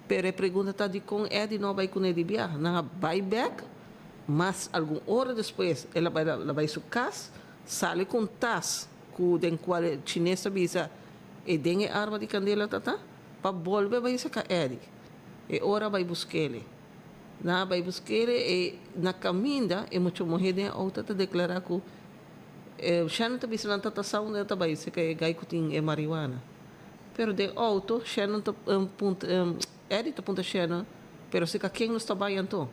pero e pregunta ta dikon Eddie no a bai kuné di biaha. Nan a bai bèk, mas algun ora despues el a bai el a bai su kas, sali ku un tas ku den kual e chines ta bisa e den e arma di kandela ta ta, pa bolbe bai serka Eddie. E ora a bai busk'el. Nan a bai busk'el e na kaminda e mucha muhé den e outo ta deklará ku Shannon ta bisa nan ta ta sa unda ta bai serka e gai ku tin e marihuana. Pero den outo Shannon ta puntra Eddie ta puntra Shannon, pero serka ken nos ta bai anto?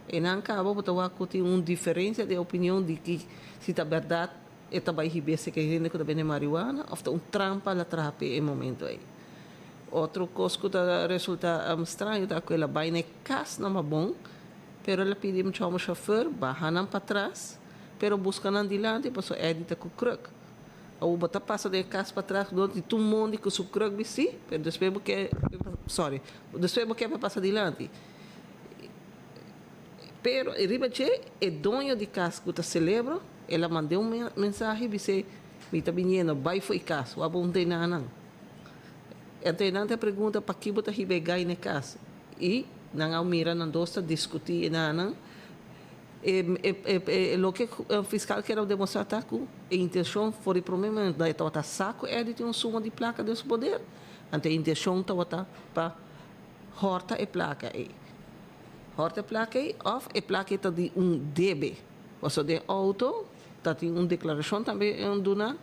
E nan kaba bo ta wak ku tin un diferensia den opinion di ki si ta bèrdat e ta bai hib'é serka e hende ku ta bende marihuana òf ta un trampa la traha p'e e momento ei. Otro kos ku ta resulta straño ta ku el a bai na e kas na Mabon pero el a pidi mucha hòmber shofèr baha nan patras. Pero buska nan dilanti pasobra Eddie ta ku kruk. Awor bo ta pasa den e kas patras dor di tur mondi ku su kruk bisti, pero despues bo ke, sorry, despues bo ke pa pasa dilanti. Pero riba dje e doño di kas ku ta celebro, el a mand'é un mensahe bis'é, Mi ta biniendo, bai for e kas, wak bo un tena nan. Anto e nan ta pregunta paki bo ta hiba e gai na e kas. I nan a mira nan dos ta diskutí e nan. E loke fiskal kier a demostrá ta ku e intenshon for di promé momento da e tabata sa ku Eddie tin un suma di plaka den su poder, anto e intenshon tabata pa hòrta e plaka ei. Hòrta e plaka ei òf e plaka ei ta di un debe. Pasobra den outo ta tin un deklarashon tambe duna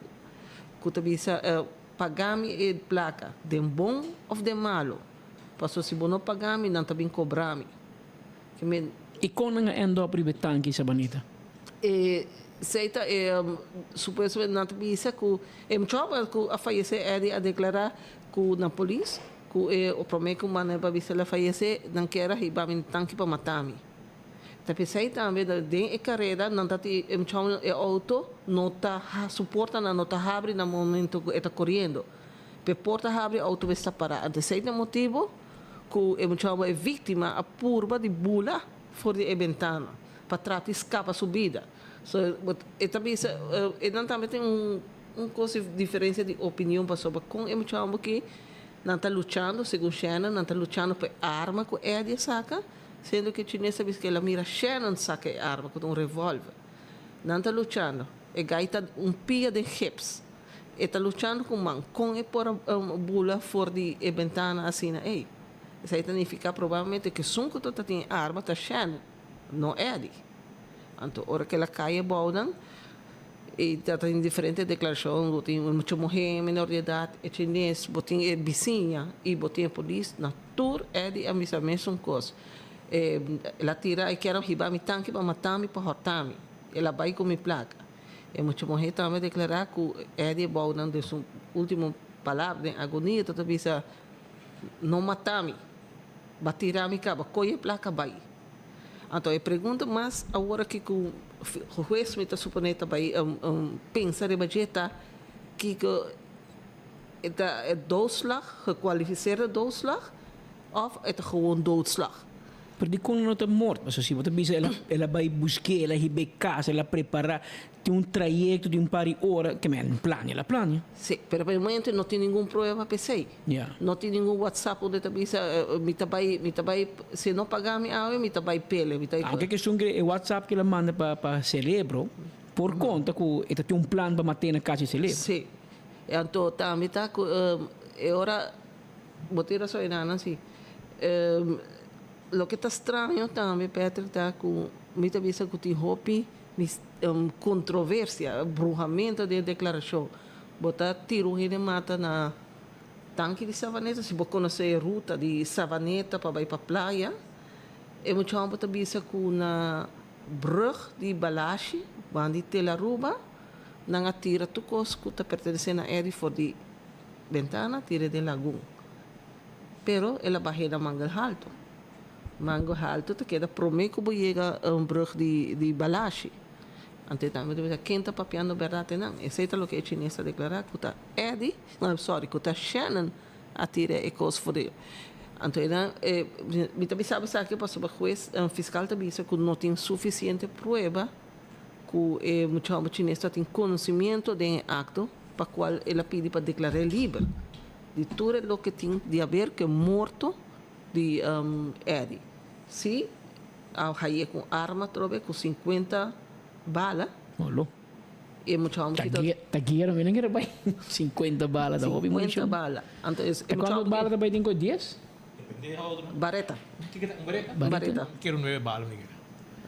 ku ta bisa paga mi e plaka den bon òf den malu, pasobra si bo no paga mi nan ta bin kobra mi. I kon nan a end up riba e tanki Sabanita? E sei ta e supuestamente nan ta bisa ku e muchacho ku a fayesé Eddie a deklará ku na polis ku e promé ku manda pa bisa el a fayesé nan kier a hiba mi na tanki pa mata mi. Ta p'esei tambe den e kareda nan ta tin e muchacho e outo no ta su portanan no ta habri na momento ku e ta koriendo. P'e porta habri outo mester ta pará. Anto esei ta e motibu. Ku e mucha e víktima a purba di bula for di e bentana pa trata di skapa su bida. So e ta bisa e nan tambe tin un un kos di diferensia di opinion pasobra kon e mucha homber ki. Nan ta luchando, segun Shannon, nan ta luchando pa e arma ku Eddie a saka, siendo ku e chines a bisa ku el a mira Shannon saka e arma ku ta un revolver. Nan ta luchando. E gai ta un pia den gips. E ta luchando ku man. Kon e por a bula for di e bentana asina ei? Esei ta nifiká probablemente ku esun ku ta tin e arma ta Shannon, no Eddie. Anto ora ku el a kai abou nan, e ta tin diferente deklarashon, bo tin mucha muhé menor di edat, e chines, bo tin e bisiña i bo tin e polis, na tur Eddie a bisa mesun kos. El a tira, e kier a hiba mi tanki pa mata mi, pa hòrta mi. El a bai ku mi plaka. E mucha muhé tambe a deklará ku Eddie a bou nan den su último palabra, den agonia, ta ta bisa, No mata mi. Ba tira mi kaba, koye e plaka bai. Anto e pregunta mas awor aki ku hues mi ta suponé ta bai pensa riba dje ta kiko e ta e doodslag, gekwalifiseerde doodslag òf e ta gewoon doodslag. Pero dikon no ta mort? Pasobra si bo ta bisa el a bai busk'é, el a hib'é kas, el a prepará, tin un trayekto di un par di ora, ke men plania, el a plania. Sí, pero pa e momento no tin ningun prueba p'esei. Ya. No tin ningun WhatsApp unda ta bisa mi ta bai, mi ta bai, si no paga mi awe mi ta bai pele, mi ta bai. Aunke kestion ke e WhatsApp ke el a manda pa pa Celebro por konta ku e ta tin un plan pa mat'é na kas di Celebro. Sí. Anto tambe ta ku e ora Bo tin rason Inana, si. Loke ta straño tambe, Patrick, ta ku mi ta bisa ku tin hopi kontroversia, bruhamento den e deklarashon. Bo ta tira un hende mata na tanki di Savaneta, si bo konosé e ruta di Savaneta pa bai pa playa, e mucha hòmber ta bisa ku na brùg di Balashi, banda di Tel Aruba, nan a tira tur kos ku ta pertenesé na Eddie for di Bentana tira den lagun. Pero el a bah'é na Mangel Halto. Mangel Halto ta keda promé ku bo yega brùg di Balashi. Anto e tambe ta bisa ken ta papiando bèrdat einan. Esei ta loke e chines a deklará ku ta Eddie, sorry, ku ta Shannon a tira e kos for di. Anto einan mi ta bisa bo esaki pasobra hues, fiskal ta bisa ku no tin sufisiente prueba ku e mucha hòmber chines ta tin konosimiento den e akto. pa cual el a pidi pa declar'é liber di tur e loke tin di haber cu e morto di Eddy. Sí, a hay'é cu un arma atrobe cu 50 bala. Olo. E mucha homber Ta ki ta. Ta guera mi no kere bai. 50 bala ta hopi 50 municion. bala. Anto es e Ta mucha cuanto homber bala ki. ta bai tin cu 10? Bareta. Un bareta? Bareta. Quiero nueve bala mi kere.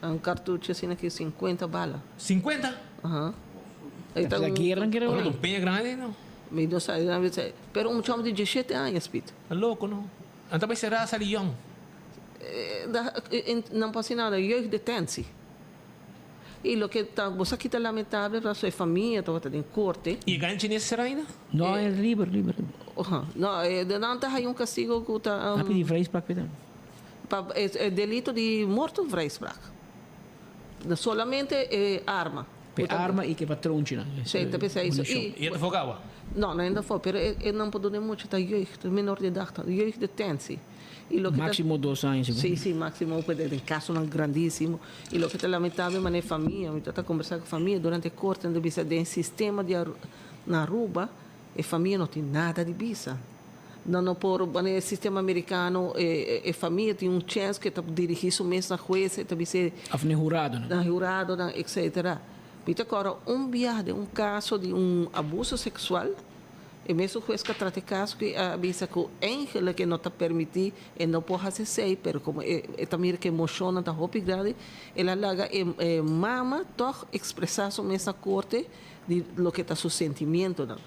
Un cartucho asina ki 50 bala. 50? Aha. E ta La un. guerra kere Ora bai. un peña grandi no. Mi no sa, pero un chombo di 17 aña spit. Ta loco no. Nan ta bai sera sali yong. Da, nan por haci nada, jeugddetentie. Y loke ta, bo sa ki ta lamentable pasobra e famia tabata den corte. Y e gana chines sera ainda? No, e liber, liber. Aha. No, nan ta haya un castigo cu ta. A pidi vrijspraak pe tambe. Pa e delito di morto vrijspraak. Solamente e arma. Pe arma y ke patronchinan. Sí, ta p'esei eso. Municion. Y e ta foca awa? No, no ta foca, pero e nan por duna mucha, ta jeugd, menor di edad, jeugddetentie. Y loke ta. Maximo dos aña sigur. Sí, sí, maximo, pero den casonan grandisimo. Y loke ta lamentable manera e famia, mi ta conversa cu famia durante e corte, nan ta bisa den sistema di na Aruba e famia no tin nada di bisa. Nan no por, manera e sistema americano e famia tin un chens cu e ta dirigi su mes na hues, e ta bis'e. Of na e huradonan. Na e huradonan, etcetera. Mi ta corda un biaha den un caso di un abuso sexual, e mesun hues cu a trata e caso cu a bisa cu eigenlijk e no ta permiti, e no por haci esey, pero como e ta mira cu e emocionnan ta hopi grandi, el a laga e mama toch expresa su mes na corte di loke ta su sentimientonan.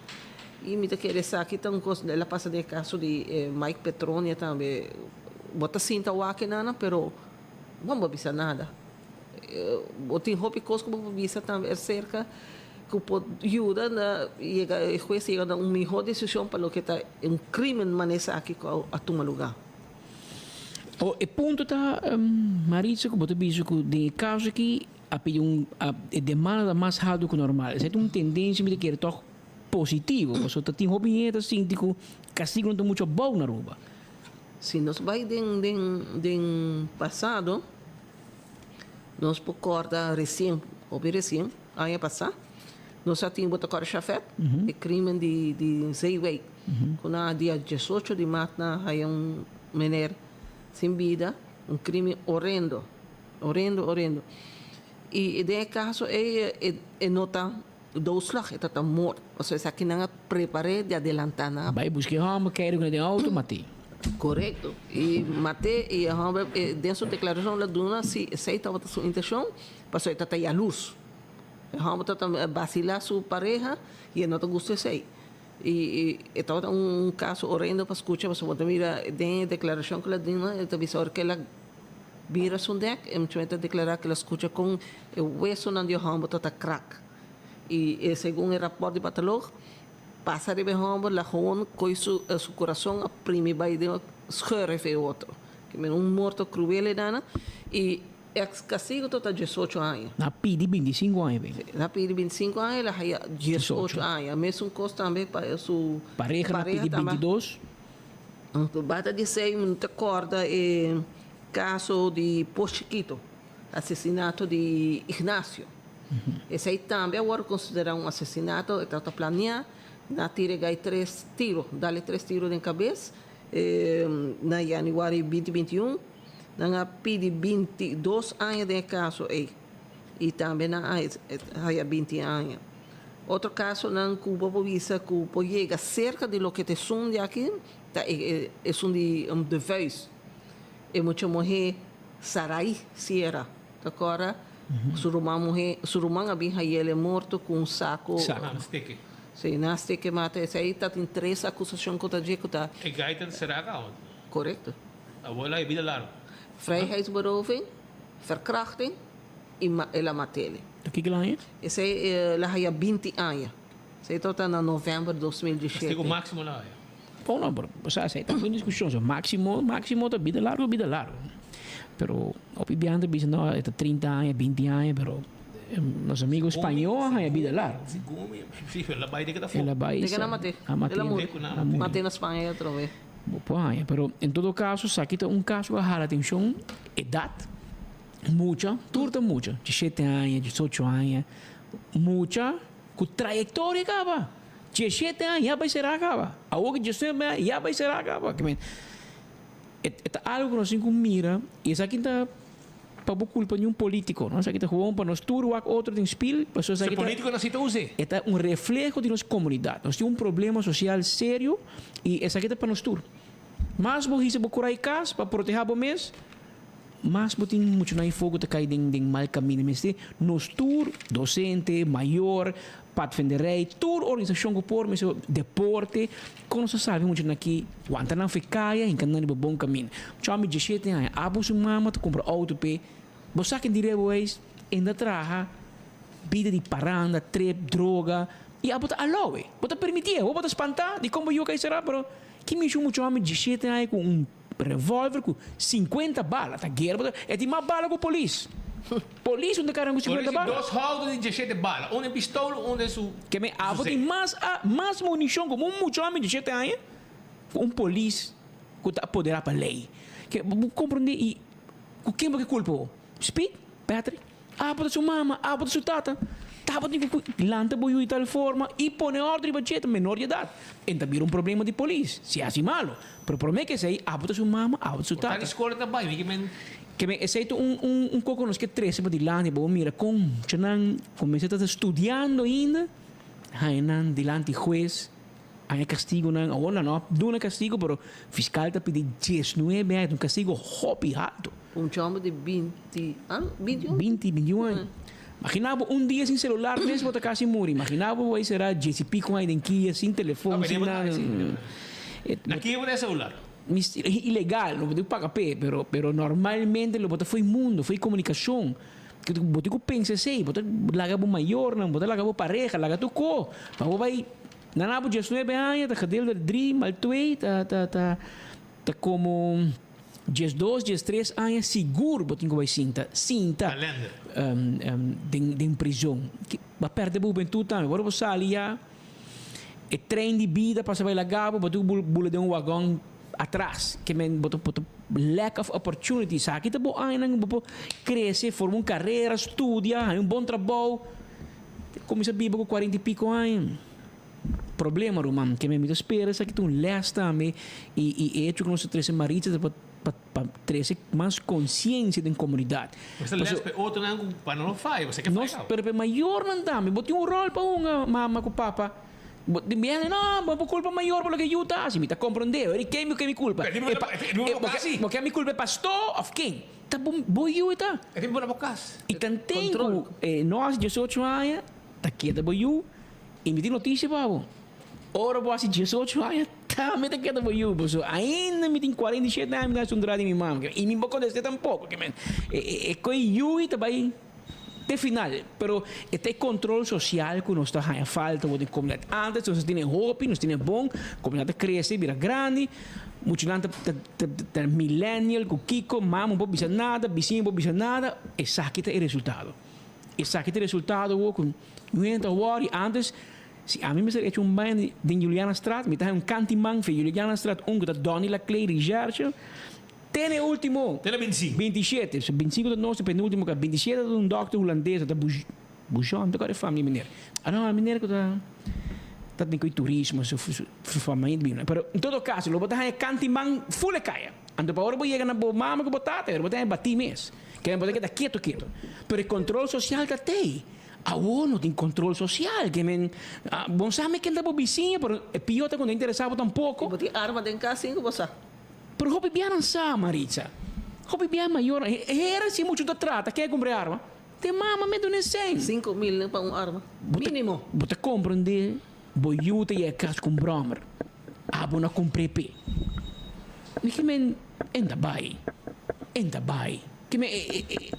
Y mi ta kere esaki ta un cos, el a pasa den e caso di Mike Petronia tambe, bo ta sinta wak e nana pero bo no por bisa nada. Bo tin hopi cos cu bo por bisa tambe acerca cu por yuda na yega e hues yega na un miho decision pa loke ta un crimen manera esaki cu a tuma lugar. O e punto ta Maritza cu bo ta bisa cu den e caso aki A pidi un a e demanda ta mas haltu ku normal. Esei ta un tendensia mi ta kere tòg positivo, pasobra ta tin hopi hende ta sinti ku kastigo no ta muchu abou na Aruba. Si nos bai den den den pasado, nos por kòrda resien, hopi resien, aña pasá, Nos a tin bo ta kòrda Shafet, e krimen di di Zeewijk, ku na dia diesocho di mart nan a haya un meneer sin bida, un krimen horendo, horendo, horendo. I den e kaso ei e no ta doodslag, e ta ta moord, pasobra esaki nan a prepar'é di adelantá nan a. Bai buska e hòmber, kere ku na den outo, mat'é. Korekto. I mat'é i e hòmber den su deklarashon el a duna si esei tabata su intenshon, pasobra e ta ta yalurs. E hòmber ta ta basilá su pareha i e no ta gusta esei. I e tabata un kaso horendo pa skucha pasobra bo ta mira den e deklarashon ku el a duna e ta bisa ora ku el a bira su nek e muchanan ta deklará ku el a skucha kon e wesonan di e hòmber ta ta krak. I segun e rapòrt di patolog pasa riba e hòmber la gewoon koe su su kurason a primi bai den scheur efe e otro. Un morto kruel e dana i Ex castigo ta ta diesocho aña. Na pidi bintisinco aña bin. Na pidi bintisinco aña el a haya diesocho aña. Mesun cos tambe pa su pareha na pidi bintidos. Bata di esey mi ta corda e caso di Pos Chiquito, asesinato di Ignacio. Esey tambe a worde considera un asesinato, e tabata planea, na tira e guy tres tiro, dale tres tiro den cabes na januari binti bintiun. Nan a pidi 22 aña den e kaso ei i tambe nan a haya 20 aña. Otro kasonan ku bo por bisa ku por yega serka di loke ta esun di aki ta esun di De Vuijs, e mucha muhé Sarai Sierra, ta kòrda? Su ruman muhé, su ruman a bin hay'el morto ku un sako. Nan steke. Sí, nan steke mata. Esei ta tin tres akusashon kontra dje ku ta. E gaita ta será kaba. Korekto. Abuela e bida largo. Vrijheidsberoving, verkrachting y el a matele. Ta kiko el a haña? Esey el a haña 20 aña. Esey tabata na november 2017. Castigo maximo el a haña. Oh no, pero osea esey ta un discusion. So maximo, maximo ta bida largo, bida largo. Pero hopi biaha ta bisa no e ta 30 aña, 20 aña, pero nos amigo spañó a haña bida largo. Segun mi, si, el a bay de ke ta for. El a bay. De ke nan mate. A mate. El a muri. A muri. Mate na Spaña atrobe. Bo por haña, pero en todo caso esaki ta un caso cu a hala atencion, edad, mucha, tur ta mucha, diesshete aña, diesocho aña, mucha cu trayectoria caba, diesshete aña ya bay cera caba, awor cu diesnuebe aña ya bay cera caba, e ta algo cu nos tin cu mira y esaki ta. Pa bo culpa ni un politico, no? Esaki ta gewoon pa nos tur wak otro den spiel, pasobra Si esaki ta. politico no si ta us'e. E ta un refleho di nos comunidad. Nos tin un problema social serio y esaki ta pa nos tur. Mas bo hisa bo curai cas pa proteha bo mes, mas bo tin muchanan y foco ta cay den den mal camino. Mester nos tur, docente, mayor, padvinderij, tur organisacion cu por mester deporte, Kon nos a sabi muchanan aki wanta nan fe kaya hinka nan riba bon kaminda? Mucha homi diesshete aña, abo su mama ta kumpra outo p'e, bo sa ken di rebewes, e ta traha bida di paranda, trip, droga, i abo ta alou e, bo ta permitié, bo bo ta spantá di kon bo yu a kai será, pero ki mishi un mucha homi diesshete aña ku un revolver ku sinkuenta bala ta guera, bo ta, e tin mas bala ku polis, polis un ta karga ku sinkuenta Polis tin bala. dos houto di diesshete bala, un den pistola, un den su. Ke men abo tin mas a mas munishon komo un mucha homi di shete aña ku un polis ku ta apoderá pa lei. Ke bo komprondé i ku ken bo ke kulpa bo? Speed, Patrick, abo ta su mama, abo ta su tata. Tabatin ku lanta bo yu di tal forma i pone òrdu riba dje, ta menor di edat. E ta bira un problema di polis si hasi malu. Pero promé ke esei, abo ta su mama, abo ta su Por tata. ta di skola ta bai, mi ke men. Ke men esei ta un un un koko nos ke trese pa dilanti, bo mira kon muchanan kuminsá ta studiando ainda, haña nan dilanti hues, haña kastigonan. Awor nan no a duna kastigo, pero fiskal ta pidi diesnuebe aña, ta un kastigo hopi haltu. Un chomber di binti an, binti un? Binti, binti un aña. Imagina bo un dia sin celular mes bo ta casi muri. Imagina bo bay cera dies y pico aña den kia sin telefon, sin nada. Na kia bo ta e celular? Ilegal, no bo tin cu paga p'e, pero pero normalmente lo bo ta fo'i mundo, fo'i comunicacion. Bo tin cu pensa esey, bo ta laga bo mayornan, bo ta laga bo pareha, laga tur co pa bo bay. Nan abo diesnuebe aña ta gedeeld door drie maal twee ta ta ta ta como. 12, 13 aña sigur bo tin ku bai sinta, sinta den den prizon. Bo a pèrdè bo hubentut tambe. Ora bo sali ya e trein di bida pasa bai laga bo, bo tin ku bula den un wagon atras. Ke men bo ta bo ta lack of opportunity. Esaki ta bo añanan ku bo por krese, forma un karera, studia, haña un bon trabou. Kuminsá biba ku kuarenta i piko aña. Problema ruman, ke mi ta spera esaki ta un lès tambe i i e hecho ku nos ta trese Maritza ta pa pa pa trese mas konsiensia den komunidat. Esta lès pa e otronan ku pa nan no faya, pasobra ke Nos, faya. pero pa e mayornan tambe, bo tin un ròl pa hunga mama ku papa. Bo tin biaha no, bo por kulpa mayor pa loke yu ta hasi, mi ta komprondé, ora ken mi ke mi kulpa? Pero E pa e e bo ke bo ke mi kulpa e pastor òf ken? Ta bo bo yu e ta. E tin bo na bo kas. I tanten ku e no hasi diesocho aña ta keda bo yu. I mi tin notisia pa bo, ora bo hasi diesocho aña tambe ta keda bo yu, pasobra ainda mi tin 47 aña mi ta hasi un dra di mi mama, i mi bo kontest'é tampoko, ke men e koe yui ta bai te final, pero e ta e kontrol sosial ku nos ta haña falta awor den komunidat. Antes nos a tene hopi, nos tene bon, komunidat a krese bira grandi, muchanan ta ta millennial ku kiko, mama no por bisa nada, bisiña no por bisa nada, esaki ta e resultado. Esaki ta e resultado awor ku Un hende ta wòri antes, si ami mester echa un baña den Julianastraat, mi ta haña un kantiman fe Julianastraat un ku ta Donny Laclay Recherche, te na e ultimo. Te na 25. 27, so 25 ta nos, e penultimo ka 27 ta un dòkter hulandes, ta Bujon, mi ta kòrda e fam di e meneer. Ah no, e meneer ku ta ta den ku e turismo, su su fama ainda bini. Pero en todo caso, lo bo ta haña kantiman ful e kaya. Anto pa ora bo yega na bo mama ku bo tata, bo ta haña batí mes. Kende bo ta keda ketu ketu. Pero e kontrol sosial ta tei. Awor no tin control social, ke men bon sa mi ken ta bo bisiña, pero e pio ta cu no interesa bo tampoco. Y bo tin arma den cas sin cu bo sa. Pero hopi bia nan sa, Maritza. Hopi bia mayornan, e hera si mucho ta trata, ken a cumpra e arma? Te mama me duna e sen. 5000 pa un arma, minimo. Bo ta comprende bo yu ta yega cas cu un brommer, abo no a cumpra e p'e. Mi ke men, en ta bay, en ta bay. Ke men e, e.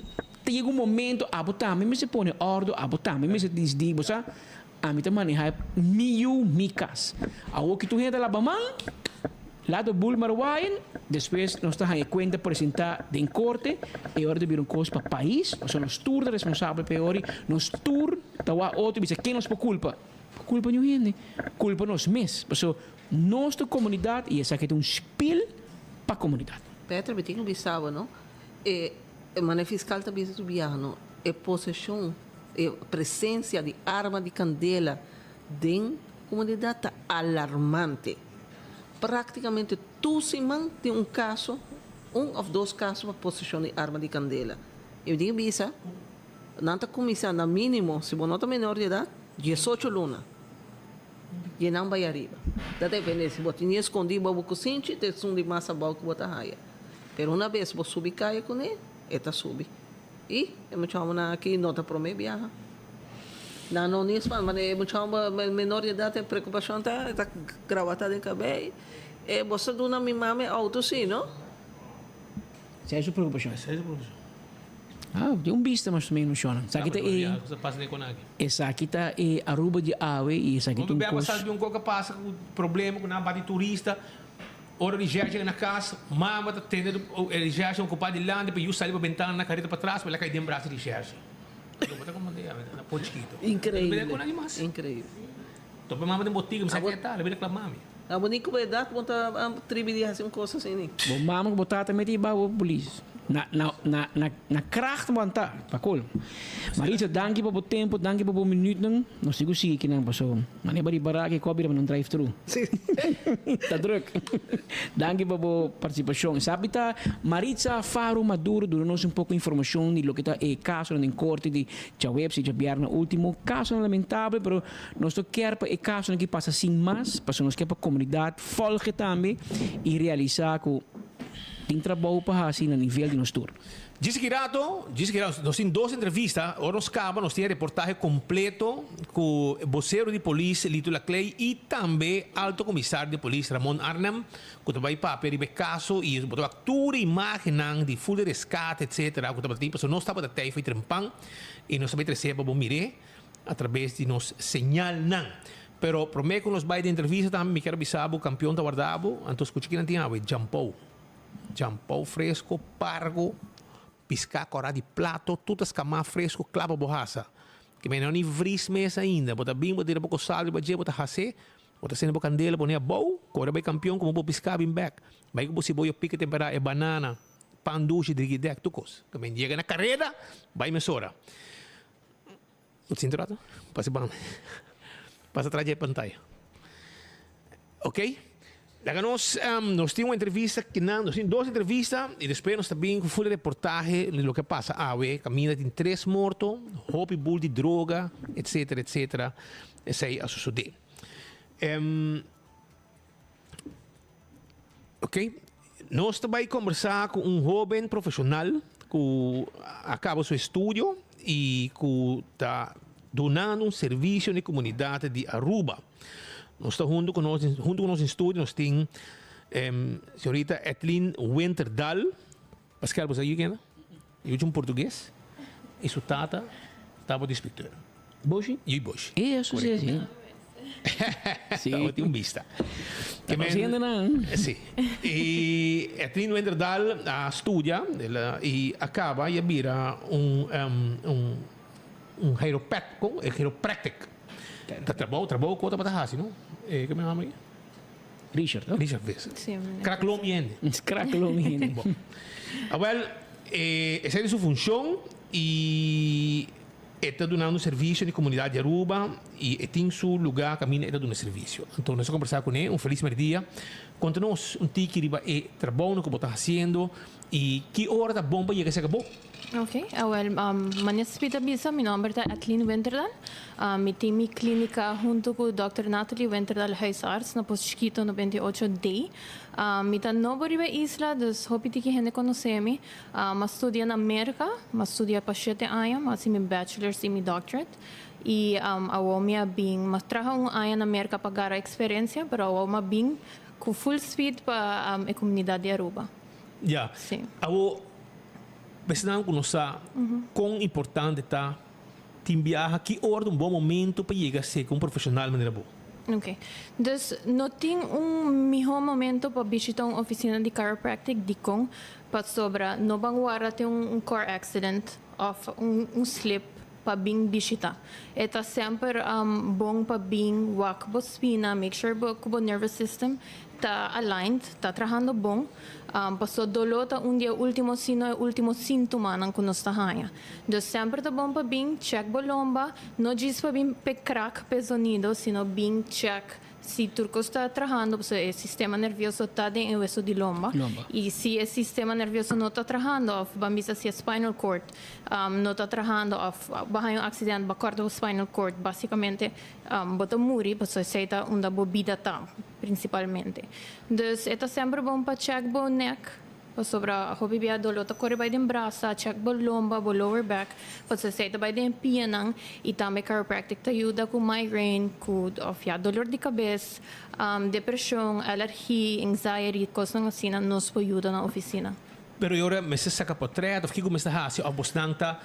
Ta yega un momento abo tambe mester pone ordo, abo tambe mester disdi, bo sa, ami ta maneha mi yu, mi kas. Awor ki tur hende ta laba man, laat de boel maar waaien, despues nos ta haña kuenta presenta den korte, e ora ta bira un kos pa pais, pasobra nos tur ta responsabel pa e ora, nos tur ta wak otro i bisa ken nos por kulpa? Por kulpa niun hende, kulpa nos mes, pasobra nos ta komunidat i esaki ta un spil pa komunidat. Peter, mi tin ku bisa bo no, e E mane fiskal ta bisa su biahano e poseshon, e presensia di arma di kandela den komunidat ta alarmante. Praktikamente tur siman tin un kaso, un òf dos kaso pa poseshon di arma di kandela. I mi tin ke bisa, nan ta kuminsá na mínimo, si bo no ta menor di edat, diesocho luna. I nan bai ariba. Ta depende, si bo tin eskondí bo bo kusinchi, ta esun di mas abou ku bo ta haya. Pero una bes bo subi kaya kuné, e ta subi. I e mucha hombernan aki no ta promé biaha. Nan no ni spanta, manera e mucha homber menor di edat e preokupashon ta, e ta grawatá den kabei, e bo sa duna mi mama e outo si, no? Esei su preokupashon. Esei su preokupashon. Ah, tin un bista mas o menos shona. Esaki ta e, esaki ta e Aruba di awe i esaki ta un kos. Bia un kos a pasa ku problema ku nan bati turista. Ora di Jerje na kas, mama ta tende e Jerje okupá dilanti pa yu sali pa bentana na kareta patras pa el a kai den brasa di Jerje. Anto bo ta komand'é na por chikito. Inkreibel, inkreibel. Topa mama den botiga, mi sa ke tal, el a bira klama mi. Abo ni ku bo edat bo ta tribi di hasi un kos asina. Bo mama ku bo tata mete i bou polis. Na na na na na kracht bo anta, pa colmo. Maritza, danki pa bo tempo, danki pa bo minuutnan. Nos tin ku sigui kinan paso mane ba ripará ke kòp bira pa nan drive thru. Ta druk. Danki pa bo partisipashon. Esaki ta Maritza Faro Maduro duna nos un poko informashon di loke ta e kasonan den korte di djaweps i djabièrnè último. Kasonan lamentabel pero nos no kier pa e kasonan aki pasa sin mas pasobra nos kier pa komunidat fòlge tambe i realisá ku tin trabou pa hasi na nivel di nos tur. Djis aki rato, djis aki rato, nos tin dos entrevista. Ora nos caba nos tin e reportahe completo cu vocero di polis Lito Laclay y tambe alto comisario di polis Ramon Arnhem cu ta bay papia riba e caso y bo ta wak tur e imagennan di full di rescate etcetera cu tabata tin pasobra nos tabata tey fo'i trempan y nos ta bay trece pa bo mir'é a traves di nos señalnan. Pero prome cu nos bay den entrevista tambe mi kier a bisa bo campeon ta warda bo anto scucha kinan tin awe, Jampou. Jampou fresco, pargo, piská kòrá di plato, tur ta skamá fresco kla pa bo hasa. Ke men no ni vris mes ainda. Bo ta bin, bo tira poko sal riba dje, bo ta has'é, bo ta sende bo kandela pone abou, kore bai kampion komo bo piská bin bèk. Bai ku bo siboyo pika temperá, e banana, pan dushi, drigidèk, tur kos. Ke men yega na kareda, bai mesora. Bo sinti rato? Pasa banda. Pasa tras di e pantaya. Ok. Laga nos, nos tin un entrevista kinan, nos tin dos entrevista y despues nos ta bin cu full reportahe di loke a pasa awe. Caminda tin tres morto, hopi bul di droga, etcetera, etcetera. Esey a sosode. Ok, nos ta bai kombersá ku un hóben profeshonal ku a kaba su estudio i ku ta dunando un servisio na e komunidat di Aruba. Nos ta huntu ku nos, huntu ku nos den studio nos tin señorita Etline Winterdal. Pascal, bo sa yu kenda? Yu un portugues i su tata tabata inspecteur. Boshi? Yu Boshi. E eso si si. Si. Tabata un bista. Ta haciendo nan. Si. I Etline Wenderdal a studia i a caba i a bira un un un chiropec con chiropractic. Ta trabou trabou cu tabata haci no? E ke mi nomber aki? Richard, no? Richard Visser. Sí, meneer. Krak lo mi hende. Krak lo mi hende. Bon. Awel, eh, esei ta su funshon i e ta dunando servisio na e komunidat di Aruba i e tin su lugá kaminda e ta duna servisio. Anto nos a kombersá kuné un felis merdia. Konta nos un tiki riba e trabounan ku bo ta hasiendo i ki ora ta bon pa yega serka bo. Ok, awel, manera Speed a bisa, mi nomber ta Etline Winterdal. Mi tin mi clinica hunto cu Dòkter Nathalie Winterdal, huisarts, na Post Chiquito 98 D. Mi ta nobo riba e isla, dus hopi tiki hende conoce mi. Mi a studia na Merca, mi a studia pa shete aña, mi a haci mi bachelors y mi doctorate. Y awor mi a bin, mi a traha un aña na Merca pa gara experiencia, pero awor mi a bin cu full speed pa e comunidad di Aruba. Ya. Sí. Awor, Esnan ku no sa kon importante ta tin biaha, ki ora ta un bon momento pa yega serka un profeshonal manera bo? Ok. Dus no tin un mihó momento pa bishita un ofisina di chiropractic. Dikon? Pasobra no ban warda tin un car accident òf un slip pa bin bishita. E ta semper bon pa bin wak bo spina, make sure bo ku bo nervous system ta aligned, ta trahando bon. Paso doló ta un di e ultimo si no e ultimo sintomanan ku nos ta haña. Dus semper ta bon pa bin check bo lomba, no djis pa bin p'e krak, p'e zonido, sino bin check si tur kos ta trahando, pasobra e sistema nervioso ta den e weso di lomba. I si e sistema nervioso no ta trahando òf ban bisa si e spinal cord no ta trahando òf bo haña un aksident bo a kòrta bo spinal cord, basikamente bo ta muri pasobra esei ta unda bo bida ta prinsipalmente. Dus e ta semper bon pa chèk bo nèk pasobra hopi bia doló ta kore bai den brasa, chèk bo lomba, bo lower back pasobra esei ta bai den e pianan i tambe chiropractic ta yuda ku migraine ku òf ya dolor di kabes, depreshon, alergi, anxiety, kosnan asina nos por yuda na ofisina. Pero e ora mester saca potret of kico mester haci of bosnan ta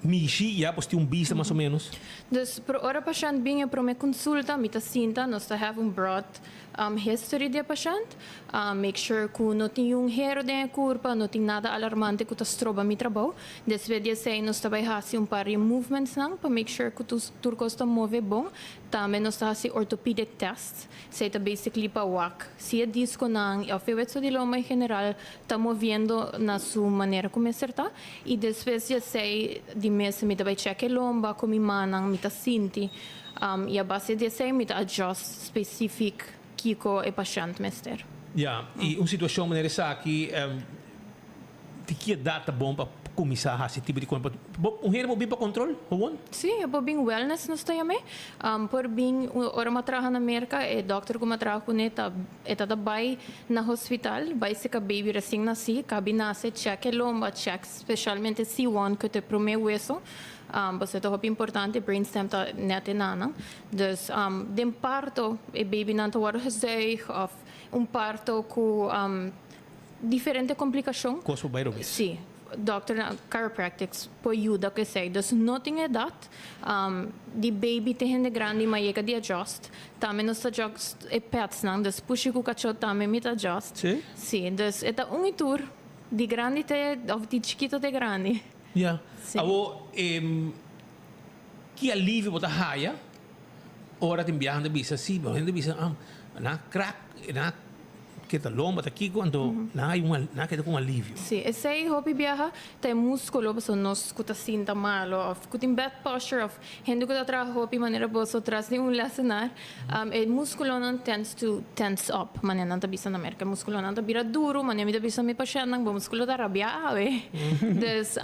mishi ya bos tin un bista mas o menos? Dus pro ora pashent bin e prome consulta mi ta sinta nos ta have un broad history di e pashent make sure cu no tin yun hero den e curpa no tin nada alarmante cu ta stroba mi trabou despues di esey nos ta bay haci un par di movements nan pa make sure cu tur cos ta move bon tambe nos ta haci orthopedic test esey ta basically pa wak si e disconan of e weso di lomba en general ta moviendo na su manera cu mester ta y despues di esey di mes mi ta bay check e lomba cu mi mannan mi ta sinti y a base di esey mi ta adjust specific kico e pashent mester. Ya, y un situacion manera esaki di ki edad ta bon pa cuminsa haci tipo di con? Un hende por bin pa control gewoon? Sí, e por bin wellness nos ta yam'e. Por bin ora mi a traha na Merca e dokter cu mi a traha cune ta E ta ta bai na hospital, bai seka baby recien naci, kabi nace, check e lomba, check specialmente C1 cu ta e prome hueso, pasobra ta hopi importante, brainstem ta net e nanan. Dus den parto e babynan ta wordo gezuig of un parto cu diferente complicacion. Cos por bai robes. Sí. Dokternan chiropractics por yuda cu esey. Dus no tin edad, di baby te hende grandi ma yega di adjust. Tambe nos ta adjust e petsnan, dus pushi cu cacho tambe mi ta adjust. Sí? Sí, dus e ta un y tur, di grandi te, of di chikito te grandi. Ya. Sí. Awor, ki alivio bo ta haya ora tin biaha nan ta bisa, sí, hende ta bisa, nan a crack, nan a. ke ta lomba ta kiko anto nan hay un nan a keda ku un alivio. Sí, esei hopi biaha ta e músculo pasobra nos ku ta sinta malo òf ku tin bad posture òf hende ku ta traha hopi manera boso tras di un lessenaar e músculonan tends to tense up manera nan ta bisa na Merka. E músculonan ta bira duru manera mi ta bisa mi pashèntnan bo músculo ta rabiá awe. Dus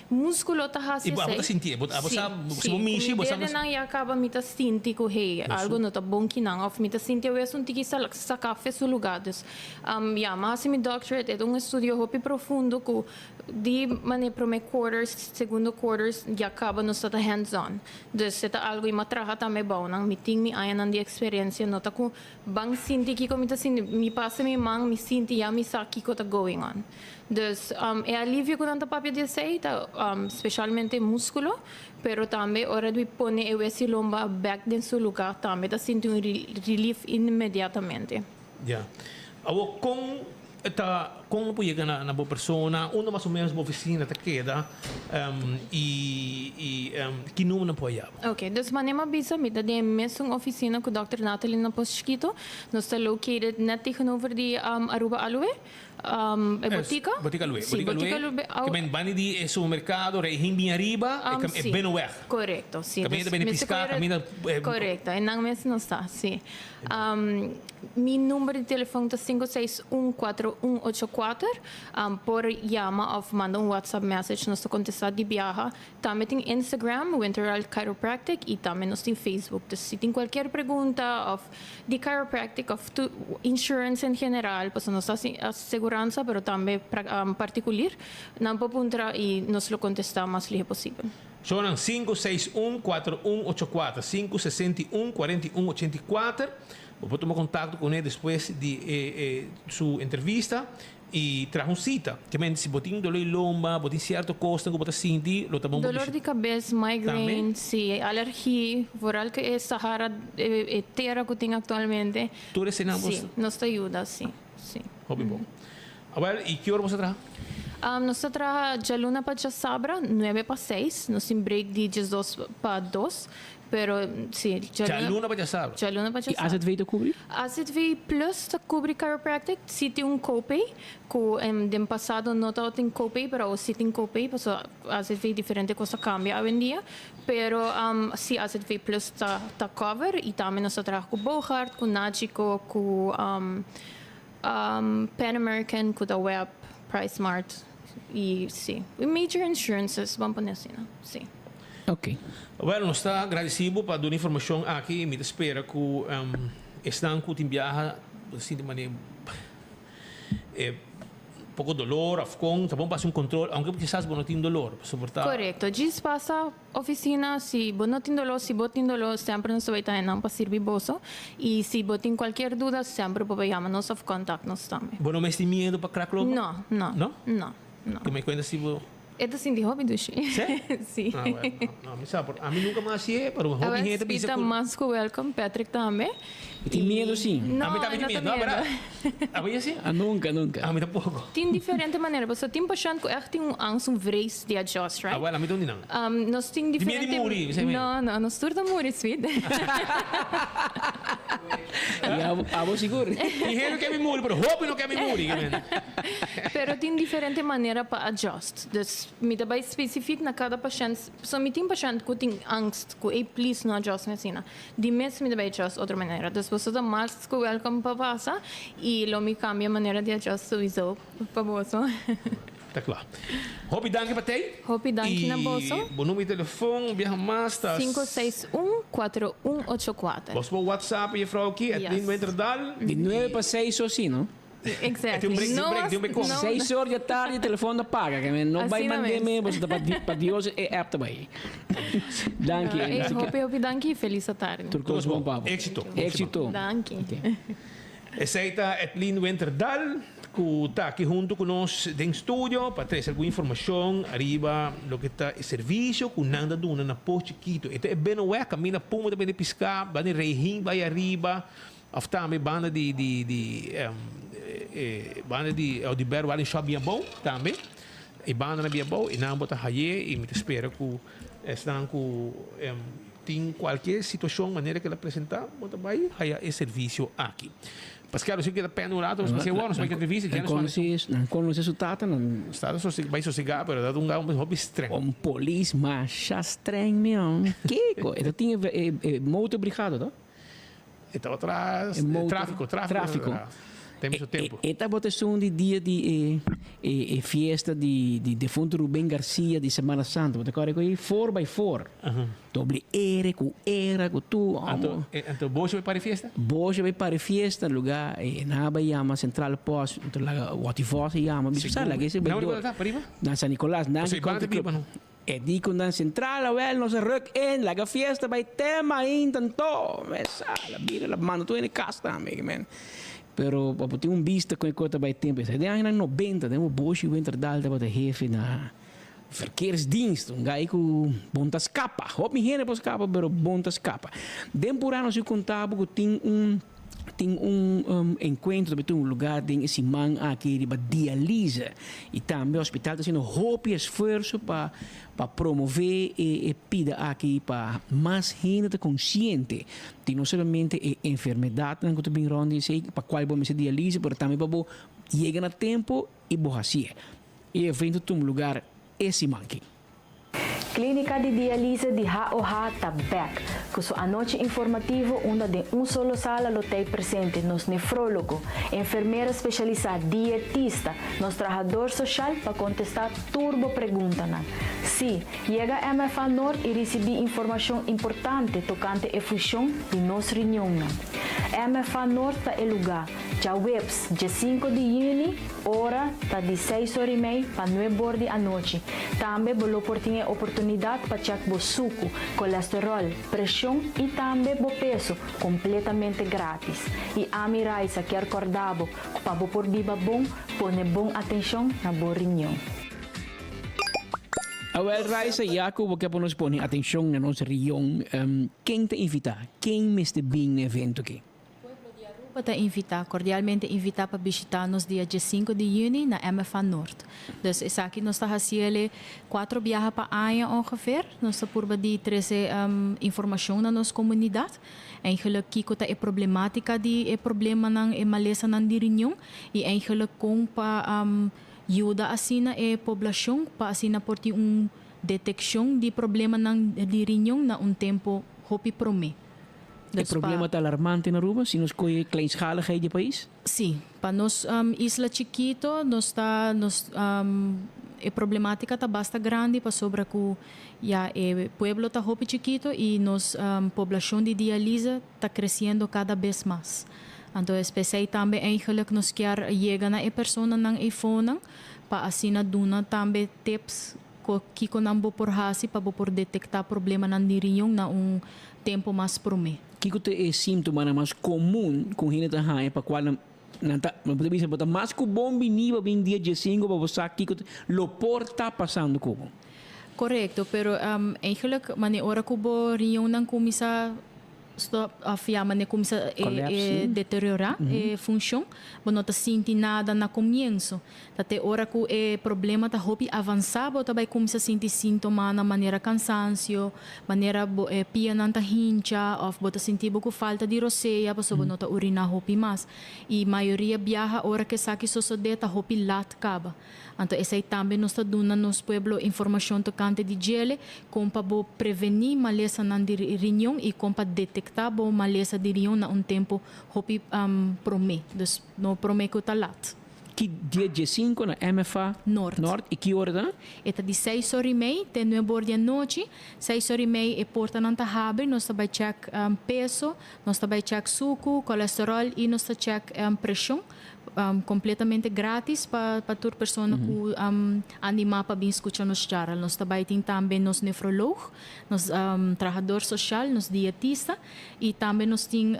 músculo ta hasi I bo esei. abo ta sintié, bo abo Sí, sa sí, si bo ku mishi mi bo sa dedenan ya kaba mi ta sinti ku hey algo no ta bon kinan òf mi ta sinti awes un tiki saká fe su lugá. Dus ya mi a hasi mi doctorate e ta un estudio hopi profundo ku di manera promé quarters, segundo quarters ya kaba nos ta ta hands on. Dus e ta algo i mi a traha tambe bounan mi tin mi añanan di eksperensia no ta ku ban sinti kiko mi ta sinti mi pasa mi man mi sinti ya mi sa kiko ta going on. Dus e alivio ku nan ta papia di esei ta spesialmente muskulo pero tambe ora di pone e wesi lomba bek den su lugá tambe ta sinti un relief inmediatamente. Ya. Awor kon ta kon lo por yega na na bo persona? Unda mas o menos bo oficina ta keda y y ki number nan por haya bo? Ok, dus manera mi a bisa mi ta den e mesun oficina cu Dòkter Nathalie na Pos Chiquito. Nos ta located net tegenover di Aruba Aloe, e botica. Botica Aloe. Si, botica Aloe. Ke men banda di e supermercado Rehin bin ariba e Benoweg. Correcto, si. Caminda ta bini pisca, caminda. Correcto, e nan mes nos ta, si. Mi number di telefon ta 5614184. Por yama of manda un WhatsApp message, nos ta contesta di biaha. Tambe tin Instagram, Wintereld Chiropractic, y tambe nos tin Facebook. Dus si tin cualkier pregunta of di chiropractic of tu insurance en general, pasobra nos ta haci aseguransa pero tambe particulier, nan por puntra y nos lo contesta mas lihe posibel. Sonan 561 4184, 561 41 84. Bo por tuma contacto cu ne despues di e su entrevista y traha un cita. Ke men si bo tin dolor di lomba, bo tin cierto cosnan cu bo ta sinti, lo ta bon bo Dolor di cabes, migraine, si, alergie, vooral cu e Sahara, e tera cu tin actualmente. Tur eseinan bo. Si, nos ta yuda, si, si. Hopi bon. Awel, y ki ora bo sa traha? Nos ta traha djaluna pa djasabra, nuebe pa seis. Nos tin break di diesdos pa dos. Pero, si, djaluna. Djaluna pa djasabra? Djaluna pa djasabra. Y AZV ta cubri? AZV Plus ta cubri chiropractic. Si tin un copay, cu den pasado no tabatin copay, pero awo si tin copay, pasobra AZV diferente cos a cambia awendia. Pero, si AZV Plus ta cover y tambe nos ta traha cu Boogaard, cu Nagico, cu. Pan American cu ta web, Price Mart y si. Y major insurances, ban pone asina, si. Ok. Well, nos ta agradeci bo pa duna informacion aki y mi ta spera cu esnan cu tin biaha bo ta sinti manera e poco dolor of con, ta bon pa haci un control, aunke kisas bo no tin dolor, pasobra ta. Corecto, djis pasa Oficina, si bo no tin doló, si bo tin doló, semper nos ta bay ta hennan pa sirbi boso. Y si bo tin cualkier duda, semper bo por yama nos of contact nos tambe. Bo no mester miedo pa krak lobo? No, no. No? No, no. Ke me cuenta si bo. E ta sinti hopi dushi. Sí? Sí. Ah, bueno. No, mi sa por. Ami nunca mas hacié, pero hopi Awel, hende ta bisa Speed ta cu. mas cu welcome, Patrick tambe. Mi tin miedo sí. No, Ami tambe no tin ta miedo, no, miedo. verdad? Abo ya sí? Ah, nunca, nunca. Ami tampoco. Tin diferente manera, pasobra tin pashent cu echt tin un angst, un vrees di adjust, right? Ah, bueno, ami ta un di nan. Nos tin Di miedo di diferente. muri, esei meen. No, no, nos tur ta muri, Sweet. Y abo, abo sigur. Tin hende ke mi muri, pero hopi no ke mi muri, ke meen. Pero tin diferente manera pa adjust. Dus mi ta bai specifiek na cada pashent. Pasobra mi tin pashent cu tin angst cu, ey, please no adjust mi asina. Di mes mi ta bay adjust otro manera. Dus boso ta mas cu welcome pa pasa y lo mi cambia manera di adjust sowiso pa boso. Ta cla. Hopi danki pa tey. Hopi danki na boso. Y bo numero di telefon un biaha mas ta. 561 4184. Boso por WhatsApp juffrouw aki, Edlin Winterdal. Di nuebe pa seis o si no? Exactly. Tin un break, tin un break, tin un break. No, Seis or di atardi telefon ta paga. Ke men no bai Asina mand'é mes. me, boso ta pa di pa Dios e app ta bai. Danki. Ey, hopi hopi danki y feliz atardi. Tur kos bon pa bo. Éxito. Éxito. Danki. Esei ta Edlin Winterdal ku ta aki huntu ku nos den studio pa trese algun informashon ariba loke ta e servisio ku nan ta duna na Pos Chikito. E ta e Benoweg kaminda Puma ta bende piská, banda di Rehin bai ariba. Of tambe banda di di di e banda di Oduber wal in shop bien abou tambe. E banda na bien abou e nan bo ta haye y mi ta spera cu esnan cu tin cualkier situacion manera cu el a presenta bo ta bay haya e servicio aki. Paske si keda pena un rato, paske awor nos bai entrevista, Nan conoce, nan conoce su tata, nan. Tata sosega, bai sosega, pero dat un un hopi streng. Un polis masha streng mi hom. Kiko? E ta tin e e motorbrigada to? E tabata trafico, trafico. Trafico. Den su tempo. E tabata esun di dia di e e e fiesta di di defunto Ruben Garcia di Semana Santa. Bo ta kòrda ku ei? Four by four. Doble ere ku era ku tu. Anto anto Bosje bai pari fiesta? Bosje bai pari fiesta lugá e nan a bai yama Central Post anto laga Watty Vos a yama. Bisa sa laga ese bai dor. Na San Nicolas. Nan ki Country Club. E di ku nan sentral awel nos a ruk in laga fiesta bai tema ainda anto mesa la bira la manda tur hende kas tambe men pero bo por tin un bista kon e kos ta bai tempo esei den añanan nobenta den bo Boshi Winterdal tabata hefe na verkeersdienst un gai ku bon ta skapa hopi hende por skapa pero bon ta skapa den pura nos a konta bo ku tin un Tin un encuentro tambe tin lugar den e siman aki riba dialyse y tambe hospital ta haciendo hopi esfuerzo pa pa promove e e pida aki pa mas hende ta consciente di no solamente e enfermedadnan cu ta bin rond di esey pa cual bo mester dialyse pero tambe pa bo yega na tempo y bo haci'e. E evento tuma lugar e siman aki. Klínika di Dialise di HOH ta bèk ku su anochi informativo unda den un solo sala lo tei presente nos nefrólogo, enfermera spesialisá, dietista, nos trahador soshal pa kontestá tur bo preguntanan. Sí, yega MFA Noord i risibí informashon importante tokante e fushon di nos riñonnan. MFA Noord ta e lugá. Djaweps, djesinku di yüni, ora ta di seis or i mei pa nuebor di anochi. Tambe bo lo por tin e oportunidat pa chèk bo suku, kolesteròl, preshon i tambe bo peso kompletamente grátis. I ami Raisa kier kòrda bo ku pa bo por biba bon, pone bon atenshon na bo riñon. Awel Raisa, ya ku bo ke pa nos pone atenshon na nos riñon, ken ta invitá? Ken mester bin na e evento aki? Pueblo di Aruba ta invita, cordialmente invita pa bishita nos dia diesinco di juni na MFA Noord. Dus esaki nos ta haciele cuatro biaha pa aña ongeveer. Nos ta purba di trece informacion na nos comunidad. Eigenlijk kico ta e problematica di e problemanan, e malesanan di riñon y eigenlijk con pa yuda asina e poblacion pa asina por tin un deteccion di problemanan di riñon na un tempo hopi prome. E problema ta alarmante na Aruba si nos kohe kleinschaligheid di e pais? Sí, pa nos isla chikito nos ta nos e problematica ta basta grandi pasobra cu ya e pueblo ta hopi chikito y nos poblacion di dialyse ta creciendo cada bes mas. Anto espesey tambe eigenlijk nos kier yega na e personanan eyfonan pa asina duna tambe tips Ko kiko nan bo por hasi pa bo por detektá problemanan di riñon na un tempu mas promé? Kiko ta e síntomanan mas komun ku un hende ta haña pa kual nan nan ta, nan por bisa bo ta mas ku bon biní pa bin dia diesinko pa bo sa kiko ta lo por ta pasando ku bo? Korekto, pero eigenlijk manera ora ku bo riñonnan kuminsá Stop of ya mane kumsa e deteriora e funshon, bo no ta sinti nada na komienso. Ta te ora ku e problema ta hopi avansá bo ta bai kumsa sinti síntomanan manera kansansio, manera bo e pianan ta hincha òf bo ta sinti bo ku falta di rosea pasobra bo no ta uriná hopi mas. I mayoria biaha ora ku esaki sosodé ta hopi lat kaba. Anto esei tambe nos ta duna nos pueblo informashon tokante di djele, kon pa bo prevení malesanan di riñon i kon pa detektá bo malesa di riñon na un tempu hopi promé, dus no promé ku ta lat. Ki dia diesinku na MFA Noord. Noord i ki ora ta? E ta di seis or i mei te nuebe or di anochi. Seis or i mei e portanan ta habri, nos ta bai chèk peso, nos ta bai chèk suku, kolesteròl i nos ta chèk preshon. Completamente gratis pa pa tur persona cu anima pa bin scucha nos charla. Nos ta bay tin tambe nos nefroloog, nos trahador social, nos dietista y tambe nos tin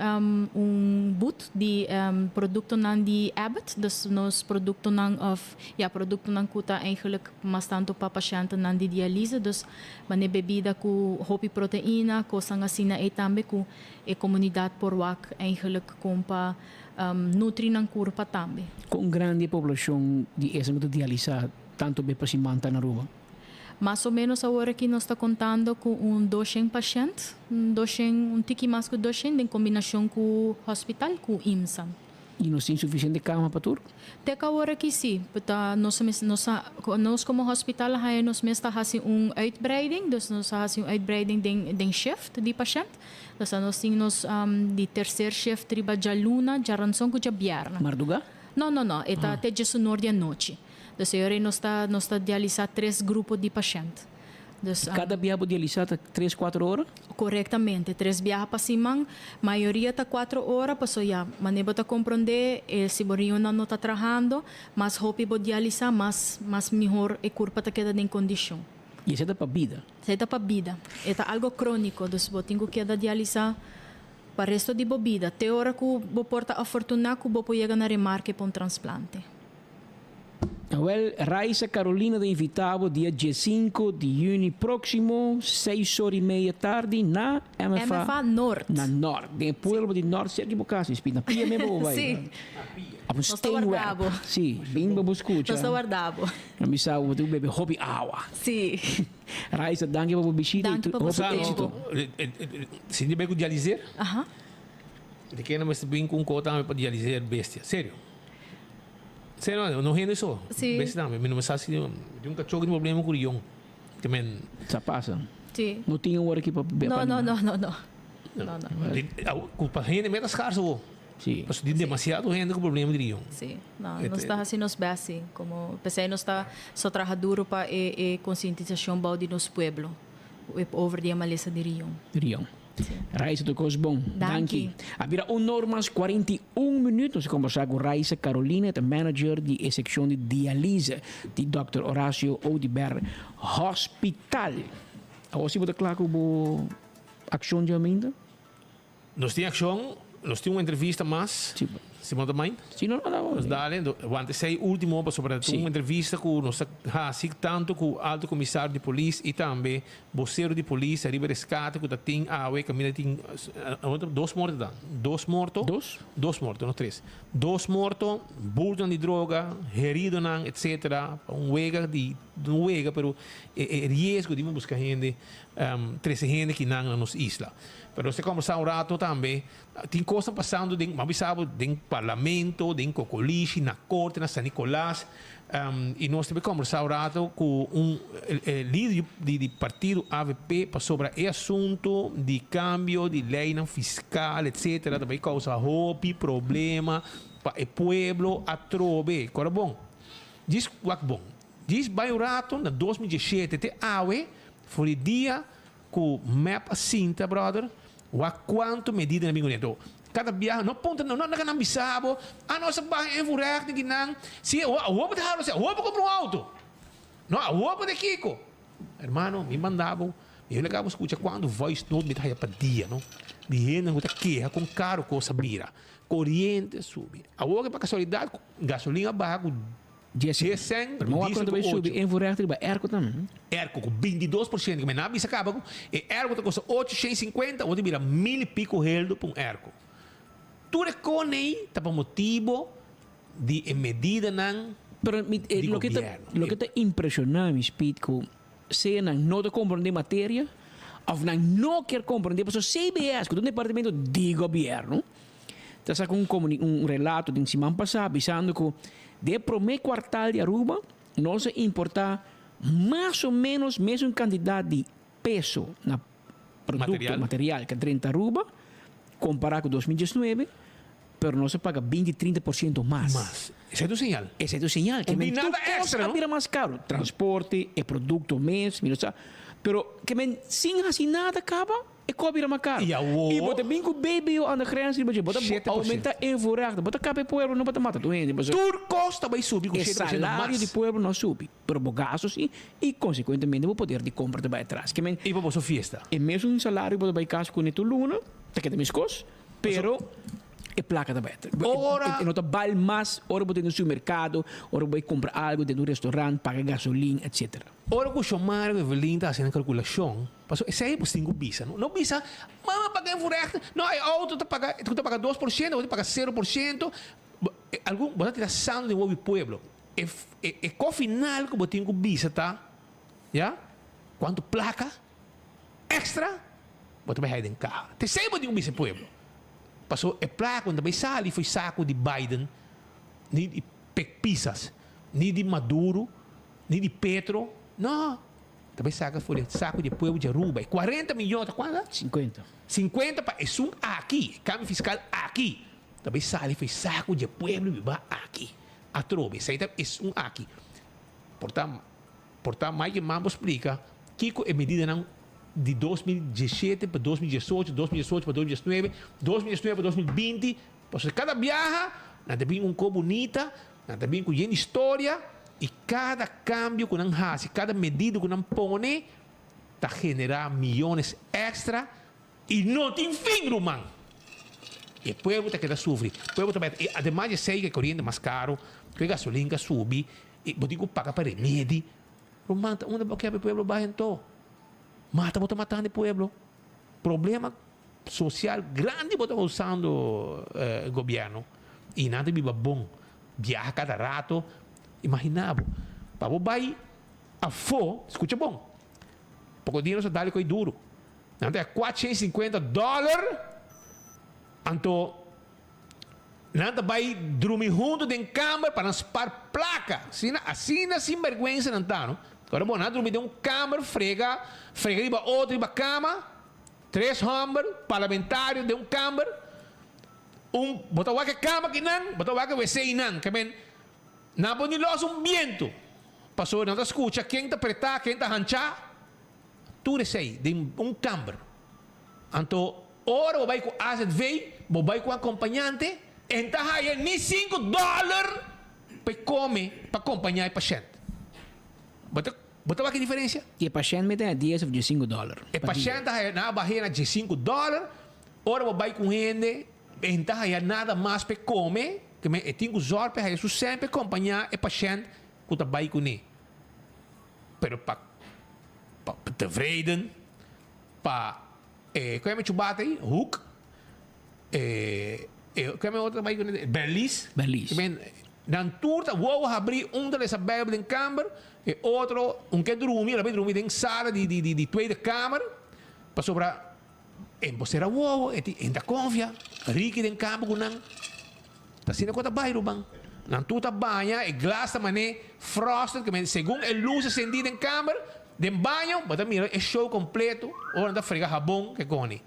un booth di productonan di Abbott, dus nos productonan of ya productonan cu ta eigenlijk mas tanto pa pacientenan di dialyse, dus mane bebida cu hopi proteina, cosnan asina ey tambe cu e comunidad por wak eigenlijk con pa Nutri nan kurpa tambe. Kon grandi e poblashon di esnan ku ta dialisá tantu be pa siman ta na Aruba? Mas o ménos awor aki nos ta kontando ku un doshen pashènt, un doshen, un tiki mas ku doshen den kombinashon ku hospital ku IMSA. I nos tin sufisiente kama pa tur? Te ku awor aki sí. Ta nos mes nos a nos komo hospital a haña nos mes ta hasi un uitbreiding, dus nos a hasi un uitbreiding den den shift di pashènt. Dus nos tin nos di terser shift riba djaluna, djaranson ku djabièrnè. Mardugá? No, no, no. E ta te djesunor di anochi. Dus e ora ei nos ta nos ta dialisá tres grupo di pashènt. Dus. Kada biaha bo dialisá ta tres, kuater ora? Korektamente, tres biaha pa siman. Mayoria ta kuater ora, paso ya, manera bo ta komprondé, e si bo riñonnan no ta trahando, mas hopi bo dialisá, mas mas mihor e kurpa ta keda den kondishon. I esei ta pa bida? Esei ta pa bida. E ta algo króniko, dus bo tin ku keda dialisá pa resto di bo bida, te ora ku bo por ta afortuná ku bo por yega na remarke pa un transplante. Awel, Raisa Carolina ta invitá bo dia diesinco di yüni próksimo, seis ora i meia tardi, na MFA, MFA Noord. Na Noord, den e pueblo di Noord, serka di bo kas, mi spit. Na pia mes bo bai. Sí. Op un Nos ta steenwerp. warda bo. Sí, bin pa bo skucha. Nos ta warda bo. Mi bisa bo, bo tin ku bebe hopi awa. Sí. Raisa, danki pa bo bishita i Danki pa bo hopi tempo. éksito. Sinti bai ku dialiseer? Aha. Di kende mester bin ku un kos tambe pa dialiseer bestia. Serio. Serio, no hende so. Sí. Bestia tambe. Mi no sa si di un kachó ku tin problema ku rion. Te men. Sa pasa. Sí. No tin awor aki pa pa No, no, no, no, no. No, no. Ku pa hende meta skarso bo. Sí. Pasobra tin demasiado hende ku problema di rion. Sí. No, nos ta hasi nos best sí. Komo p'esei nos ta so traha duro pa e e konsientisashon bou di nos pueblo over di e malesa di rion. Rion. Raisa tur kos bon. Danki. A bira un or mas 41 minuut. Nos a kombersá ku Raisa Carolina, e ta manager di e sekshon di dialise di Dòkter Horacio Oduber Hospital. Awor si bo ta kla ku bo akshon djaminda? Nos tin akshon, nos tin un entrevista mas, si bo no ta mind. Si no, no ta Nos dale, wante esei ultimo pasobra ta un entrevista ku nos ta hasi tantu ku Alto Komisario di Polis i tambe bosero di polis ariba reskate ku ta tin awe kaminda tin dos morto ta, dos morto, Dos? Dos morto, no tres. Dos morto, bultonan di droga, heridonan etcetera, un wega di, no wega pero e riesgo di bo buska hende trese hende kinan na nos isla. Pero nos ta kombersá un rato tambe, tin kosnan pasando den, bo bisa bo, den parlamento, den Kokolishi, na korte, na San Nicolas, i nos ta bai kombersá un rato ku un lider di di partido avp pasobra e asuntu di kambio di leinan fiskal etsetera ta bai kousa hopi problema pa e pueblo atrobe. Kora bon, djis wak bon, djis bai un rato na 2017 te awe for di dia Ku mep a sinta brother, wak kuantu medida nan bin kuné. Anto kada biaha no puntra no no nan bisa bo, ah nos a baha invoerrecht di nan, si awor bo ta hala awor bo kumpra un auto, no awor bo ta kiko. Hermano mi manda bo, mi laga bo skucha kuantu voice note mi ta haya pa dia no, di hendenan ku ta keha kon karo kos a bira, koriente a subi, awor ke pa kasualidat gasolin a baha ku. Dies cent, Pero mawak diesel cuanto ku bay subi ocho. invoerrecht riba airco tambe. Airco ku 22%, ku mi na bisa kaba ku e airco ta kosta 850, awor ta bira mil i piko heldo pa un airco. Tur e kon ei ta pa motibo di e medidanan Pero mi, eh, di loke ta, gobierno. loke ta impresiona mi, Speed, ku sea nan no ta comprende materia of nan no kier comprende, pasobra CBS, ku ta un departamento di gobierno, Ta saka un comuni un relato den siman pasa bisando cu den e prome cuartal di Aruba nos a importa mas o menos mesun cantidad di peso na producto, Material. material cu a drenta Aruba compara cu 2019, pero nos a paga binti 30% mas. Mas. Esei ta un señal. Esei ta un señal. Un Ke di men tur nada cos extra, a no? bira mas caro. Transporte, e producto mes, mi no sa. Pero ke men sin haci nada caba. E kos bira mas karo. I awor. I bo ta bin ku BBO aan de grens riba dje. Bo ta 7%. aumenta invoerrechten. Bo ta kaba e pueblo, no bo ta mata tur hende. Pasobra Tur kos ta bai subi ku e 7% salario mas. di pueblo no a subi, pero bo gasto si i konsekuentemente bo poder di kompra ta bai atras. Ke men I pa boso fiesta. e mesun salario bo ta bai kas kuné tur luna, ta keda meskos, pero e plaka ta bai atras. Ora. E no ta bal mas ora bo ta den un supermerkado, ora bo bai kumpra algu den un restaurant, paga gasolin, etcetera. Ora ku Xiomara ku Evelyn ta hasi nan kalkulashon, Pasobra esei bo tin ku bisa. No bisa, mama paga invoerrecht. No, e auto ta paga, ku ta paga 2%, bo ta paga 0%. Algun, bo ta tira santo den wowo di pueblo. E, e, e ko final ku bo tin ku bisa ta, ya, kuantu plaka extra bo ta bai haya den kaha. Ta esei bo tin ku bisa e pueblo. Paso e plaka no ta bai sali for saku di Biden, ni di Pisas, ni di Maduro, ni di Petro. No, ta bai saka for di saku di e pueblo di Aruba. E 40 miyon ta kuanta? 50. 50 pa esun aki, e kambio fiskal aki, ta bai sali for di saku di e pueblo biba aki. Atrobe, esei ta esun aki. Por ta, por ta Mike Eman por splika kiko e medidanan di 2017 pa 2018, 2018 pa 2019, 2019 pa 2020, pasobra kada biaha nan ta bin un ko bunita, nan ta bin ku yen historia i kada kambio ku nan hasi, kada medida ku nan pone ta generá miyones èkstra i no tin fin ruman. E pueblo ta keda sufri, pueblo ta bai, i ademas di esei ku e koriente mas karu, ku e gasolin ka subi, I bo tin ku paga pa remedi. Ruman, ta unda bo ke pa e pueblo bai anto? Mata bo ta matando e pueblo. Problema sosial grandi bo ta ousando gobièrnu. I nan ta biba bon. Biaha kada rato. Imaginá bo, pa bo bai afó, skucha bon, poko dia nos a dal e koi duru. Nan ta 450 dòler, anto Nan ta bai drumi huntu den kamber pa nan spar plaka. Asina, asina sinbergwensa nan ta, no? Ora bo nan drumi den un kamber, frega, frega riba otro riba kama, tres hòmber parlamentario den un kamber, un, bo ta wak e kama kinan, bo ta wak e wc einan. Ke men, nan por ni lòs un bientu, pasobra nan ta skucha ken ta pretá, ken ta hanchá, tur esei den un kamber. Anto ora bo bai ku azv, bo bai ku akompañante, e ta haya ni sinku dòler pa e kome pa kompañá e pashènt. Bo ta bo ta wak e diferensia? I e pashènt mester haya dies òf diesinku dòler E pa dia. pashènt ta haya, nan a bah'é na diesinku dòler, ora bo bai ku hende, e ta haya nada mas pa e kome, ke men e tin ku zòrg pa e haya su sèn pa e kompañá e pashènt ku ta bai kuné. Pero pa pa tevreden. Pa e ku yama chubata ei? Hoek. E e ku yama e otro bai ku Berlies. Berlies. Men nan tur ta wowo habrí, un ta lesa Bijbel den kamber, e otro un ke drumi, el a bai drumi den sala di di di Tweede Kamer, pasobra e por sera wowo, e tin e ta konfia Ricky den kamber ku nan. Ta asina ku ta bai ruman. Nan tur ta baña, e glas ta man'é frosted, ke men segun e lus a sendí den kamber, den baño, bo ta mira e show kompleto ora nan ta frega habon ke koni.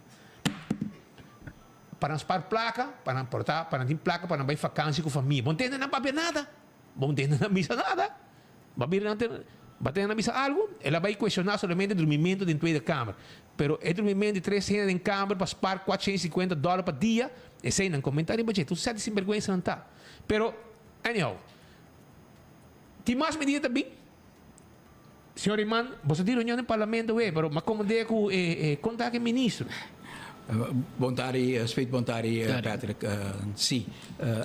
Pa nan spar plaka, pa nan porta, pa nan tin plaka pa nan bai fakansi ku famia. Bo no tende nan papia nada, bo no tende nan bisa nada. Bo a bira nan ten, bo a tende nan bisa algu? El a bai kuestioná solamente drumimentu den Tweede Kamer. Pero e drumimentu di tres hende den kamber pa spar 450 dòler pa dia, esei nan komentá riba dje. Tur sèt di sinbergwensa nan ta. Pero, anyhow, tin mas medida ta bin. Señor Eman, boso tin reunion den parlamento awe, pero m'a komand'é ku e e konta ku e ministro. Bon tardi, Speed, bon tardi Patrick. Sí,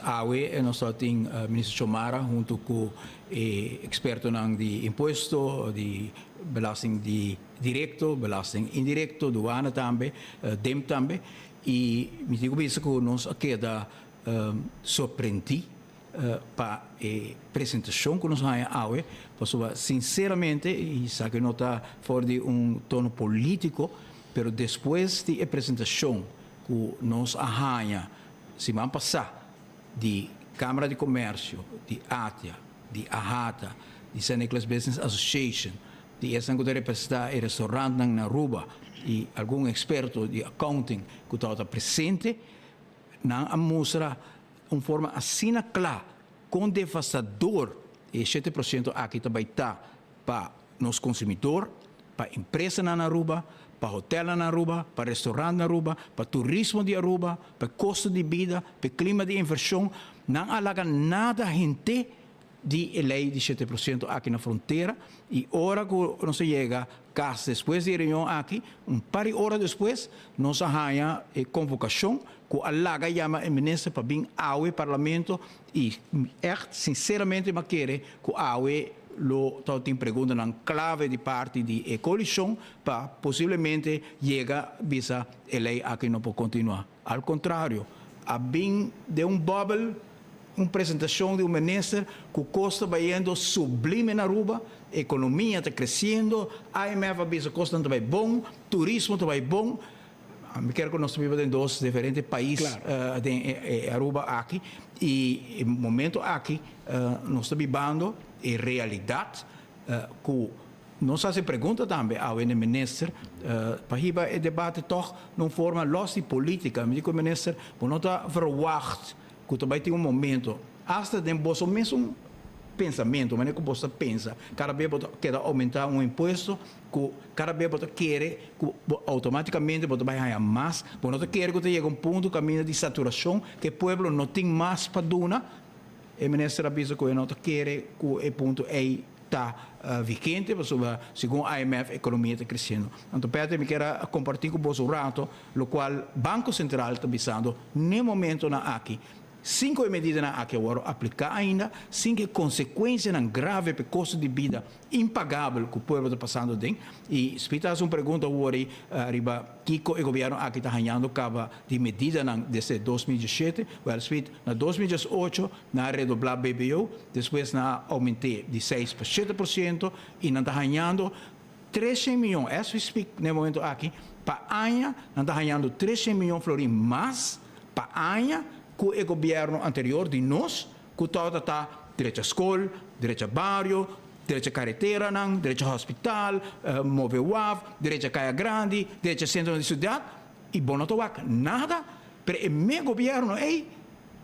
awe nos ta tin Minister Xiomara hunto cu e expertonan di impuesto, di belasting di directo, belasting indirecto, douane tambe, DIMP tambe. Y mi tin cu bisa cu nos a keda sorprendi pa e presentacion cu nos haya awe, pasobra sinceramente, y sa cu no ta for di un tono politico, pero despues di e presentacion cu nos a haya siman pasa di Camara di Comercio, di ATIA, di AHATA, di San Nicolas Business Association, di esnan cu ta representa e restaurantnan na Aruba y algun experto di accounting cu tabata presente, nan a mustra Un forma asina kla kon devastador e 7% aki ta bai ta pa nos konsumidor, pa empresanan na Aruba, pa hotelnan na Aruba, pa restaurantnan na Aruba, pa turismo di Aruba, pa e kosto di bida, pa e klima di invershon. Nan a laga nada hente di e lei di 7% aki na frontera i ora ku nos a yega kas despues di e reunion aki, un par di ora despues, nos a haña e konvokashon ku a laga yama e minister pa bin awe parlamento i ègt sinseramente mi a kere ku awe lo tabatin preguntanan klave di parti di e koalishon pa posiblemente yega bisa e lei aki no por kontinuá. Al kontrario, a bin den un bòbel un presentashon di un minister ku kos ta bayendo sublime na Aruba, ekonomia ta kresiendo, IMF a bisa kosnan ta bai bon, turismo ta bai bon. Mi kier cu nos ta biba den dos diferente pais den e Aruba aki y e momento aki nos ta bibando e realidad cu nos haci pregunta tambe awe na e minister pa hiba e debate toch na un forma los di politica. Mi di cu e minister bo no ta verwacht cu ta bay tin un momento hasta den boso mesun pensamento, manera cu bo ta pensa, cada bes bo ta keda aumenta un impuesto cu cada bes bo ta kere cu bo automaticamente bo ta bay haya mas, bo no ta kere cu ta yega un punto caminda di saturacion cu e pueblo no tin mas pa duna. E minister a bisa cu e no ta kere cu e punto ey ta vigente pasobra segun IMF economia ta creciendo. Anto Patrick mi kier a comparti cu boso un rato locual Banco Central ta bisando n'e momentonan aki. Sin ku e medidanan aki a wòrdu apliká ainda, sin ku e konsekuensianan grave pa e kosto di bida impagabel ku pueblo ta pasando aden. I Smith ta hasi un pregunta awor riba kiko e gobièrnu aki ta hañando kaba di medidanan desde 2017. Wèl Smith, na 2018 nan a redoblá BBO, despues nan a oument'é di 6 pa 7% i nan ta hañando 300 mion, as we speak na e momento aki, pa aña nan ta hañando 300 mion florin mas Pa aña ku e gobièrnu anterior di nos ku tabata ta drecha skol, drecha bario, drecha kareteranan, drecha hospital, move waf, drecha kaya grandi, drecha sentronan di siudat i bo no ta wak nada, pero e me gobièrnu ei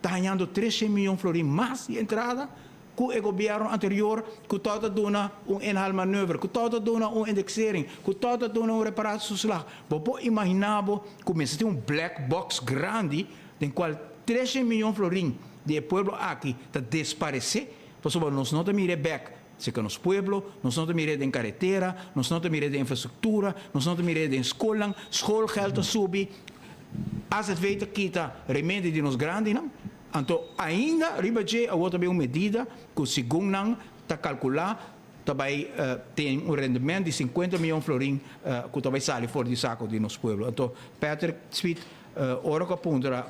ta hañando 300 miyon florin mas di entrada ku e gobièrnu anterior ku tabata duna un inhaalmanoeuvre, ku tabata duna un indexering, ku tabata duna un reparatietoeslag. Bo por imaginá bo ku mester tin un black box grandi den kual 300 miyon florin di e pueblo aki ta desparesé pasobra nos no ta mir'é bèk serka nos pueblo, nos no ta mir'é den karetera, nos no ta mir'é den infrastruktura, nos no ta mir'é den skolnan, schoolgeld ta subi, azv ta kita remedi di nos grandinan. Anto ainda riba dje awor ta bin un medida ku segun nan ta kalkulá ta bai tin un rendement di 50 miyon florin ku ta bai sali for di sako di nos pueblo. Anto Patrick Smit ora ku a puntra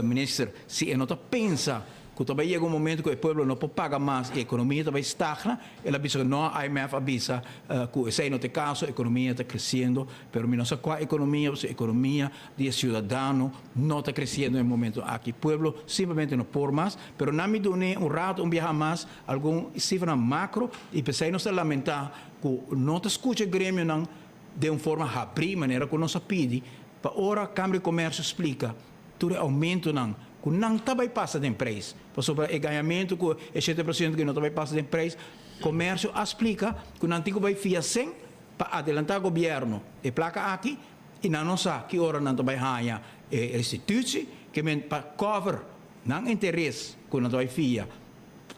minister si e no ta pensa ku ta bai yega un momento ku e pueblo no por paga mas i ekonomia ta bai stagna, el a bisa ku no, IMF a bisa ku esei no ta e kaso, ekonomia ta kresiendo, pero mi no sa kua ekonomia, pasobra ekonomia di e ciudadano no ta creciendo e momento aki. Pueblo simplemente no por mas, pero nan mi dun'e un rato un biaha mas algun cifranan macro y p'esey nos ta lamenta cu no ta scucha e gremionan den un forma habri manera cu nos a pidi pa ora Camera di Comercio splica tur e aumentonan cu nan ta bay pasa den prijs, pasobra e gañamento cu e 7% cu no ta bay pasa den prijs, comercio a splica cu nan tin cu bay fia cen pa adelanta gobierno e placa aki. I nan no sa ki ora nan ta bai haña e restitutie, ke men pa cover nan interes ku nan ta bai fia,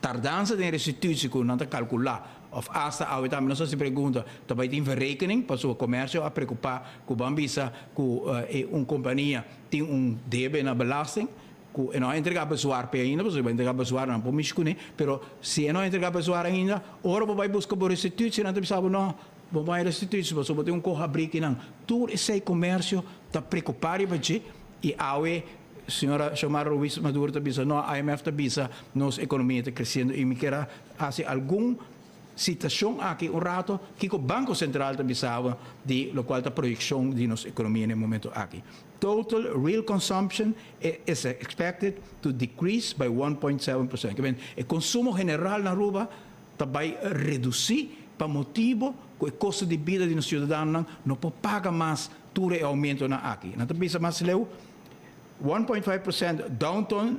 tardansa den restitutie ku nan ta kalkulá, òf asta awe tambe nos hasi pregunta, ta bai tin verrekening, pasobra komersio a preokupá ku ban bisa ku e un kompania tin un debe na belasting, ku e no a entregá bezwaar p'e ainda, pasobra si bo a entregá bezwaar nan por mishi kuné, pero si e no a entregá bezwaar ainda, ora bo bai buska bo restitutie nan ta bisa bo no. Bo bai restitutie pasobra bo tin un ko habri kinan. Tur esei komersio ta preokupa riba dje i awe señora Xiomara Ruiz Maduro ta bisa no IMF ta bisa nos ekonomia ta kresiendo i mi kier a hasi algun sitashon aki un rato kiko Banko Sentral ta bisaba di lokual ta proyekshon di nos ekonomia na e momento aki. Total real consumption is expected to decrease by 1.7%. E konsumo general na Aruba ta bai redusí pa motibo ku e kosto di bida di nos siudadanonan no por paga mas tur e oumentonan aki. Nan ta bisa mas leu, 1.5%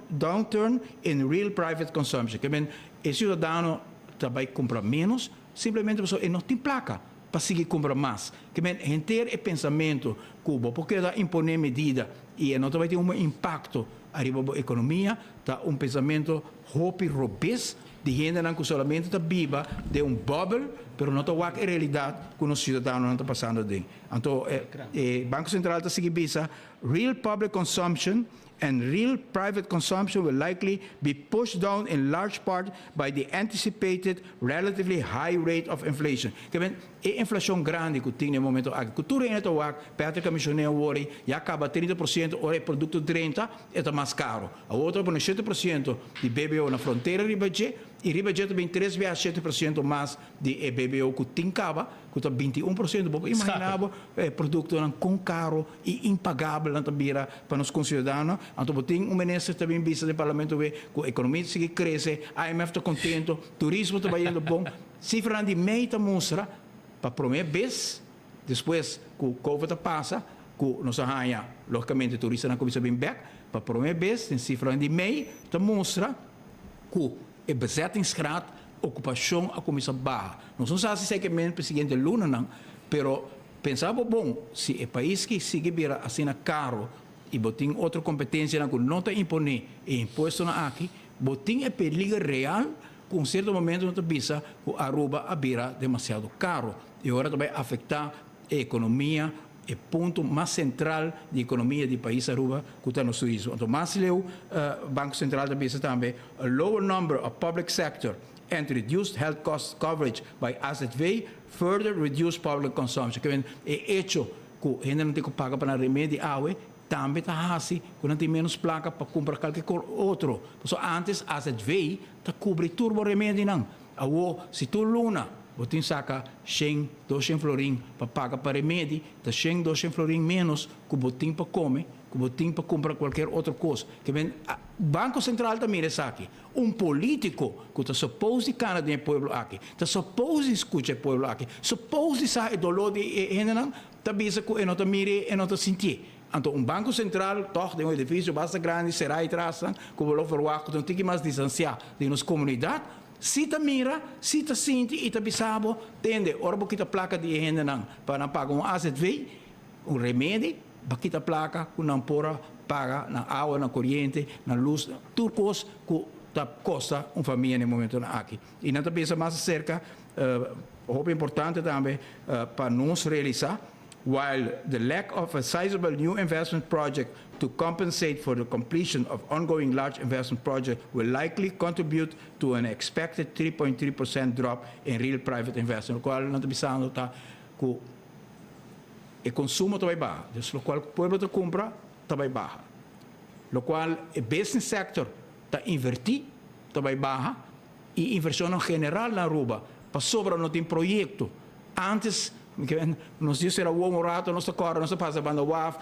downturn in real private consumption. Ke men e siudadano ta bai kumpra ménos simplemente pasobra e no tin plaka pa sigui kumpra mas. Ke men henter e pensamentu ku bo por keda imponé medida i e no ta bai tin un impakto ariba bo ekonomia ta un pensamentu hopi robes. Di hendenan ku solamente ta biba den un bubble pero no ta wak e realidat ku nos siudadanonan ta pasando aden. Anto e Banko Sentral ta sigui bisa, Real public consumption and real private consumption will likely be pushed down in large part by the anticipated relatively high rate of inflation. Ke men e inflashon grandi ku tin na e momento aki ku tur hende ta wak, Patrick a menshoné awor ei, ya kaba 30% ora e produkto drenta e ta mas karo. Awor ta pone 7% di BBO na frontera riba dje. I riba dje ta bin tres biaha 7% mas di e BBO ku tin kaba, ku ta 21%. Bo por imaginá bo e produktonan kon karo i impagabel nan ta bira pa nos konsiudadano. Anto bo tin un minister ta bin bisa den parlamento we ku ekonomia ta sigui krese, IMF ta kontento, turismo ta bayendo bon. Sifranan di mei ta mustra pa promé bes despues ku covid a pasa ku nos a haña logikamente turistanan kuminsá bin bèk, pa promé bes den sifranan di mei ta mustra ku e bezettingsgraad, okupashon a kuminsá baha. Nos no sa si esei ke men pa e siguiente lunanan, pero pensa bo bon, si e pais ki sigui bira asina karo i bo tin otro kompetensianan ku no ta imponé e impuestonan aki, bo tin e peliger real ku un sierto momento no ta bisa ku Aruba a bira demasiado karo i ora ta bai afektá e ekonomia, e punto mas sentral di ekonomia di pais Aruba ku ta nos turismo. Anto mas leu Banko Sentral ta bisa tambe a lower number of public sector and reduced health cost coverage by AZV further reduce public consumption. Ke men e echo ku hendenan tin ku paga pa nan remedi awe tambe ta hasi ku nan tin menos plaka pa kumpra kalke otro. Pasobra antes AZV ta kubri tur bo remedinan. Awor, si tur luna bo tin saka shen, doshen florin pa paga pa remedi, ta shen, doshen florin ménos ku bo tin pa kome, ku bo tin pa kumpra kualker otro kos. Ke men, Banko Sentral ta mira esaki. Un polítiko ku ta suppose di kana den e pueblo aki, ta suppose di skucha e pueblo aki, suppose di sa e doló di e hendenan, ta bisa ku e no ta mir'é, e no ta sintié. Anto un banko sentral tòg den un edifisio basta grandi será i trasnan ku bo lo ferwagt ku ta un tiki mas distansiá di nos komunidat, si ta mira, si ta sinti i ta bisa bo, tende, ora bo kita plaka di e hendenan pa nan paga un azv, un remedi, bo kita plaka ku nan por a paga nan awa, nan koriente, nan lus, tur kos ku ta kosta un famia na e momentonan aki. I nan ta bisa mas aserka, hopi importante tambe pa nos realisá, While the lack of a sizable new investment project to compensate for the completion of ongoing large investment project will likely contribute to an expected 3.3% drop in real private investment. Locual nan ta bisando ta cu e consumo ta bay baha. Dus locual cu pueblo ta cumpra ta bay baha. Locual e business sector ta inverti ta bay baha y inversionnan general na Aruba pasobra no tin proyecto. Antes nos dios era wou un rato nos ta kòrda nos ta pasa banda waf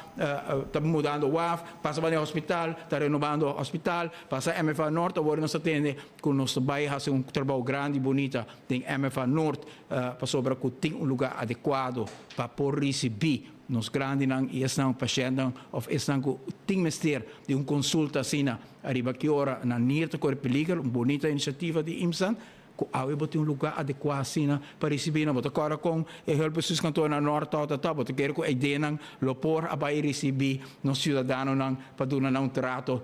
ta mudando waf pasa banda e hospital ta renobando hospital pasa MFA Noord awor nos ta tende ku nos ta bai hasi un trabou grandi bunita den MFA Noord pasobra ku tin un luga adekuado pa por risibí nos grandinan i esnan pashèntnan òf esnan ku tin mester di un konsulta asina ariba ki ora nan nir ta kore peliger un bunita inisiativa di IMSAN. Ku awe bo tin un lugá adekuá asina pa risibí nan. Bo ta kòrda kon e hulpbestuurskantoor na Nort tabata ta? Bo ta kere ku e ideanan lo por a bai risibí nos siudadanonan pa duna nan un trato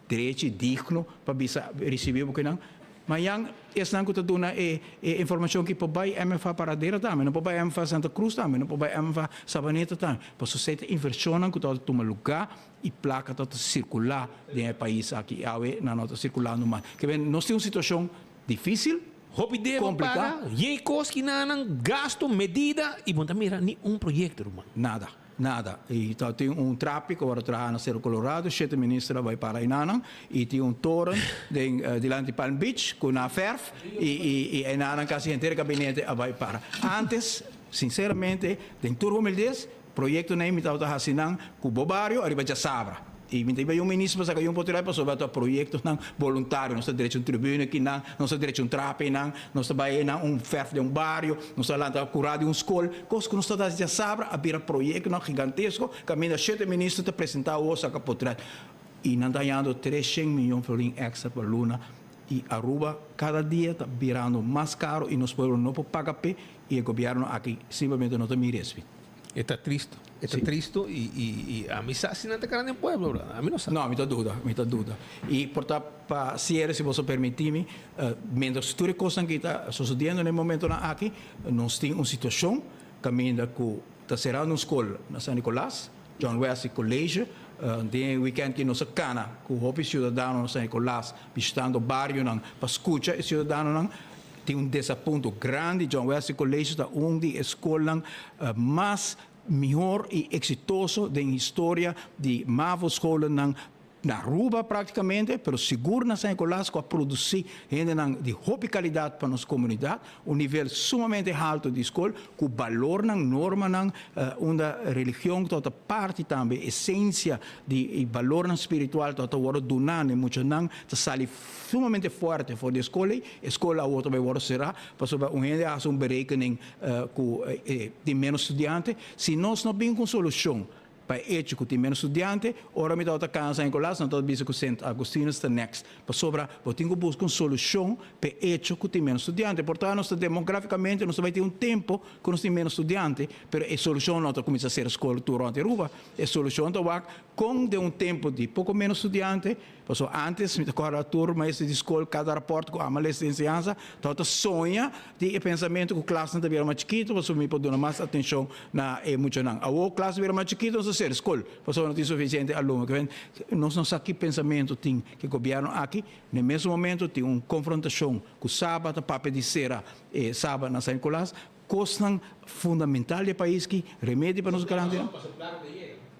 drechi, digno pa bisa risibí bo ku nan? Mañan esnan ku ta duna e e informashon ki por bai MFA Paradera tambe, no por bai MFA Santa Cruz tambe, no por bai MFA Sabaneta tambe. Pasobra esei ta invershonnan ku tabata tuma lugá i plaka ta ta sirkulá den e pais aki i awe nan no ta sirkulando mas. Ke ben nos tin un situashon difísil, Hopi debe kompliká. paga, yei kos ki nan gasto, medida i bo no ta mira ni un proyekto ruman. Nada, nada. I ta tin un trapi ku a wòrdu traha na Sero Colorado, shete minister a bai para einanan i tin un toren den dilanti Palm Beach ku nan a fèrf i i i einanan kasi henter e gabinete a bai para. Antes, sinseramente, den tur humildes, Proyectonan mi tabata haci nan cu bo bario ariba djasabra. Y mi ta iba un minister pa saca un potret pasobra ta proyectonan voluntario. Nos ta drecha un tribune akinan, nos ta drecha un trapi einan, nos ta bay einan un verf den un bario, nos ta lanta cura di un scol. Cos cu nos ta haci djasabra a bira proyectonan gigantesco caminda shete minister ta presenta awor saca potret. Y nan ta hañando 300 miyon florin extra pa luna y Aruba cada dia ta birando mas caro y nos pueblo no por paga p'e y e gobierno aki simplemente no ta mira esfi. E ta tristo. E ta tristo y y y ami sa si nan ta kara den pueblo bro. Ami no sa. No, mi ta duda, mi ta duda. Y por ta pa cierre si boso permiti mi, mientras tur e cosnan ki ta sucediendo na e momentonan aki, nos tin un situacion caminda cu ta cerando un scol na San Nicolas, John Wesley College. Den e weekend ki nos a cana cu hopi ciudadano na San Nicolas bishitando barionan pa scucha e ciudadanonan. Tin un desapunto grandi. John Wesley College ta un di e scolnan mas mihor y exitoso den historia di mavo scholennan. Na Aruba practicamente, pero sigur na San Nicolas cu a produci hendenan di hopi calidad pa nos comunidad, un nivel sumamente halto di scol cu balornan, normanan, unda religion tabata parti tambe, esencia di e balornan spiritual tabata wordo duna na e muchanan, ta sali sumamente fuerte for di e scol ey. E scol awor ta bay wordo cera pasobra un hende a haci un berekening cu tin menos studiante. Si nos no bin cu un solucion Pa e echo ku tin ménos studiante, ora mi tabata kana San Nicolas, nan tabata bisa ku Sint Augustinus ta next. Pasobra bo tin ku buska un solushon pa e echo ku tin ménos studiante. Por ta nos ta demografikamente nos ta bai tin un tempu ku nos tin ménos studiante, pero e solushon no ta kuminsá sera skol tur rònt Aruba. E solushon ta wak kon den un tempu di poko ménos studiante, Pasobra antes mi ta kòrda tur maestro di skol kada rapòrt ku ama les di enseñansa tabata soña di e pensamentu ku klasnan ta bira mas chikitu pasobra mi por duna mas atenshon na e muchanan. Awor klas ta bira mas chikitu nos ta sera skol pasobra no tin sufisiente alumno. Ke nos no sa ki pensamentu tin ki gobièrnu aki. Na e mesun momentu tin un konfrontashon ku Saba ta papia di sera e Saba na San Nicolas. Kosnan fundamental di e pais ki remedi pa nos grandinan.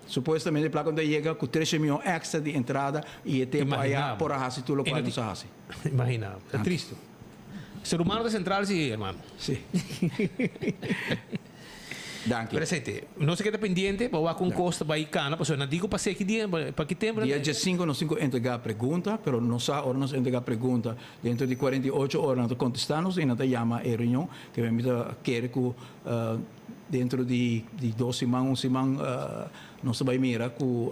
Supuestamente e plaka no ta yega ku trese mion extra di entrada i e tempu aya por a hasi tur lokual nos a hasi. Imagina bo. Ta tristu. Ser humano ta sentral si, hermano. Si. Danki. Pero esei Nos a keda pendiente pa wak un kos ta bai kana pasobra nan di ku pas'é ki dia, pa ki tempu. Dia diesinko nos tin ku entregá pregunta, pero nos sa ora nos entregá pregunta dentro di 48 ora nan ta kontestá nos i nan ta yama e reunion. Ke mi ta kere ku dentro di dos siman, un siman nos ta bai mira ku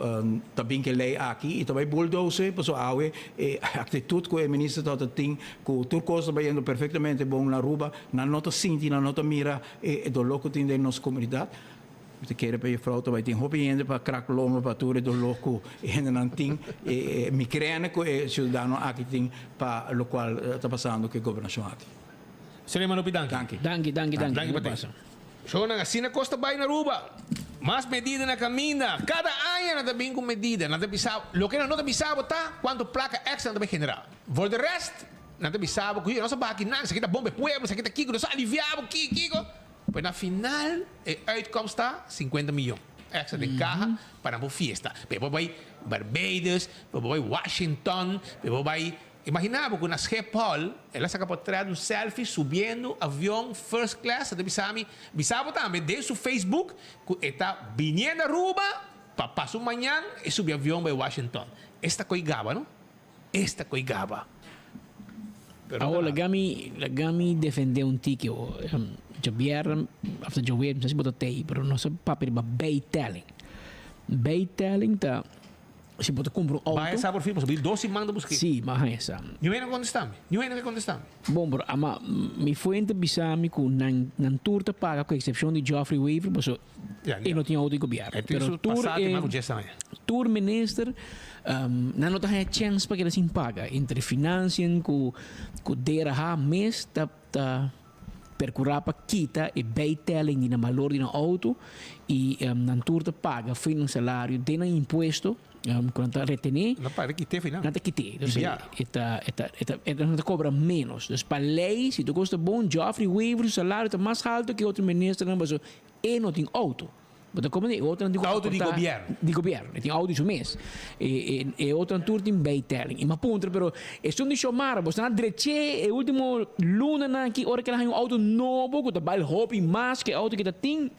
ta bin ke lei aki i ta bai bulldoze pasobra awe e aktitut ku e minister tabata tin ku tur kos ta bayendo perfektamente bon na Aruba, nan no ta sinti, nan no ta mira e doló ku tin den nos komunidat. Mi ta kere pa e juffrouw ta bai tin hopi hende pa krak lomba pa tur e doló ku e hendenan tin, e migrène ku e siudadano aki tin pa lokual ta pasando ku e gobernashon aki. Suleiman hopi danki. Danki. Danki, danki, danki. Danki pa te. Shownan asina kos ta bai na Aruba. Mas medida na kaminda. Kada aña nan ta bin ku medida. Nan ta bisa bo, loke nan no ta bisa bo ta kuantu plaka extra nan ta bai generá. For de rest, nan ta bisa bo ku nos a baha kinan, esaki ta bon pa e pueblo, esaki ta kiko, nos a alivia bo, kiko, kiko. Pero na final e uitkomst ta sinkuenta miyon extra den kaha pa nan por fiesta. Pa e por bai Barbados, pa e por bai Washington, pa e por bai Imagina bo ku na Schiphol el a saka portret un selfie subiendo avion first class a ta bisa mi, bisa bo tambe den su Facebook ku e ta biniendo Aruba pa pasa un mañan e subi avion bai Washington. Esta ko'i gaba no, esta ko'i gaba. Pero Awor laga mi laga mi defende un tiki awor. Djabièrnè of ta djaweps no sa si bo ta tei pero nos a papia riba bijtelling. Bijtelling ta. Si bo ta kumpra un Baha outo. esa por fin, pasobra di dos siman ta busk'é. Sí, baha esa. Niun hende a kontestá mi. Niun hende a kontestá mi. Bon, pero ama mi fuente bisa mi ku nan nan tur ta paga ku eksepshon di Geoffrey Wever, pasobra Ya, e ya. no tin outo di gobièrnu. E tin Pero su tur pasado e mas ku dies aña. tur minister nan no ta haña chèns pa keda sin paga. Entre financiën ku ku DRH mes ta ta percura pa kita e bijtelling di nan balor di nan auto y nan tur ta paga fin nan salario den nan impuesto cu nan ta retene. Nan paga kite final. Nan ta kite. Di bia. E ta e ta e ta e ta nan ta cobra menos. Dus pa ley si tur cos ta bon Geoffrey Wever su salario ta mas halto ke otro ministernan pasobra e no tin auto. Bo ta komprende? E otronan tin ku Auto di aportá gobièrnu. di gobièrnu. E tin auto di su mes. E e e otronan tur tin bijtelling. I mi a puntra, pero esun di Xiomara, bo sta na dreché e último lunanan aki ora ku el a haña un auto nobo ku ta bal hopi mas ku e auto ku e ta tin?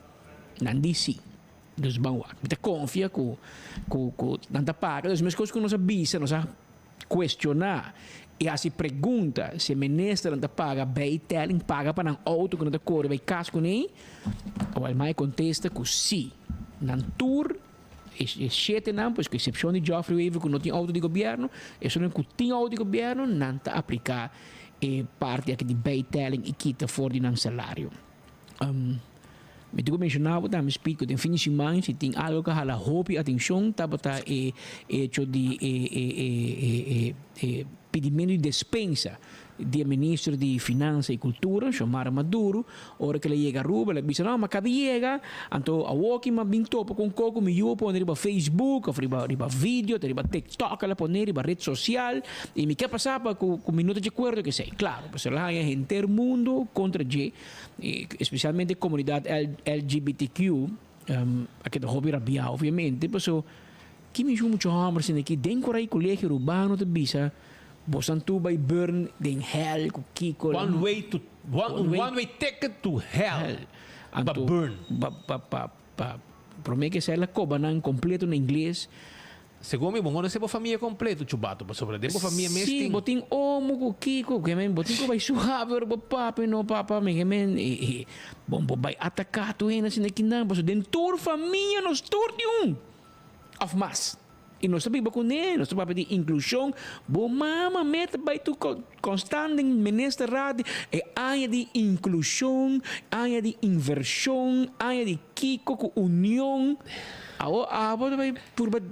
Nan di sí. Dus ban wak. Mi ta konfia ku ku ku nan ta paga. Dus meskos ku nos a bisa, nos a cuestiona y haci pregunta si e ministernan ta paga bijtelling, paga pa nan auto cu nan ta core bay cas cune, awel mai contesta cu si. Nan tur, e shetenan, pues cu excepcion di Geoffrey Wever cu no tin auto di gobierno, esunnan cu tin auto di gobierno, nan ta aplica e parti aki di bijtelling y kita for di nan salario. Mi tin ku menshoná bo tambe, Speed, ku den fin di siman si tin algu ku a hala hopi atenshon tabata e echo di e e e e e pidimentu di despensa di e minister di Finansa i Kultura, Xiomara Maduro, ora ku el a yega Aruba el a bisa no, mi a kaba di yega, anto awoki mi a bin topa ku un koko mi yu a pone riba Facebook òf riba riba video, ta riba TikTok el a pone riba ret sosial i mi ke pasa pa ku ku mi no ta di akuerdo ku esei. Klaro, pasobra el a haña henter mundu kontra dje. Especialmente comunidad LGBTQ a keda hopi rabia obviamente paso. Ki mi mucho homber sin aki den korai Colegio Arubano ta bisa bosan tu bai burn den hell ku kiko. One way to one, One way- one way ticket to hell. Hell. Pa burn. Pa pa pa pa prome ke sela koba nan kompleto na ingles. Segun mi, bo no bo famia kompleto, chubato, pasobra den bo famia mes Si, tin. bo tin omo ku kiko, ke men bo tin ku bai suave ora bo papia no papa, mi ke men e, e, bon bo bai ataká tu hende asina kinan, pasobra den tur famia nos tur tin un òf mas. I nos ta biba kuné, nos ta papia di inklushon, bo mama mester bai tur konstant den ministerraad e aña di inklushon, aña di invershon, aña di kiko ku union. Awor abo ta bai purba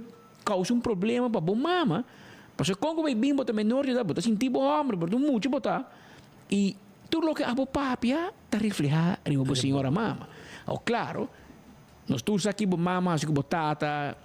Causa un problema pa bo mama, pasobra con cu bay bin bo ta menor di edad, bo ta sinti bo homber, bo ta un mucha bo ta, y tur loke abo papia ta refleha riba bo señora mama. Awor claro, nos tur sa ki bo mama haci cu bo tata,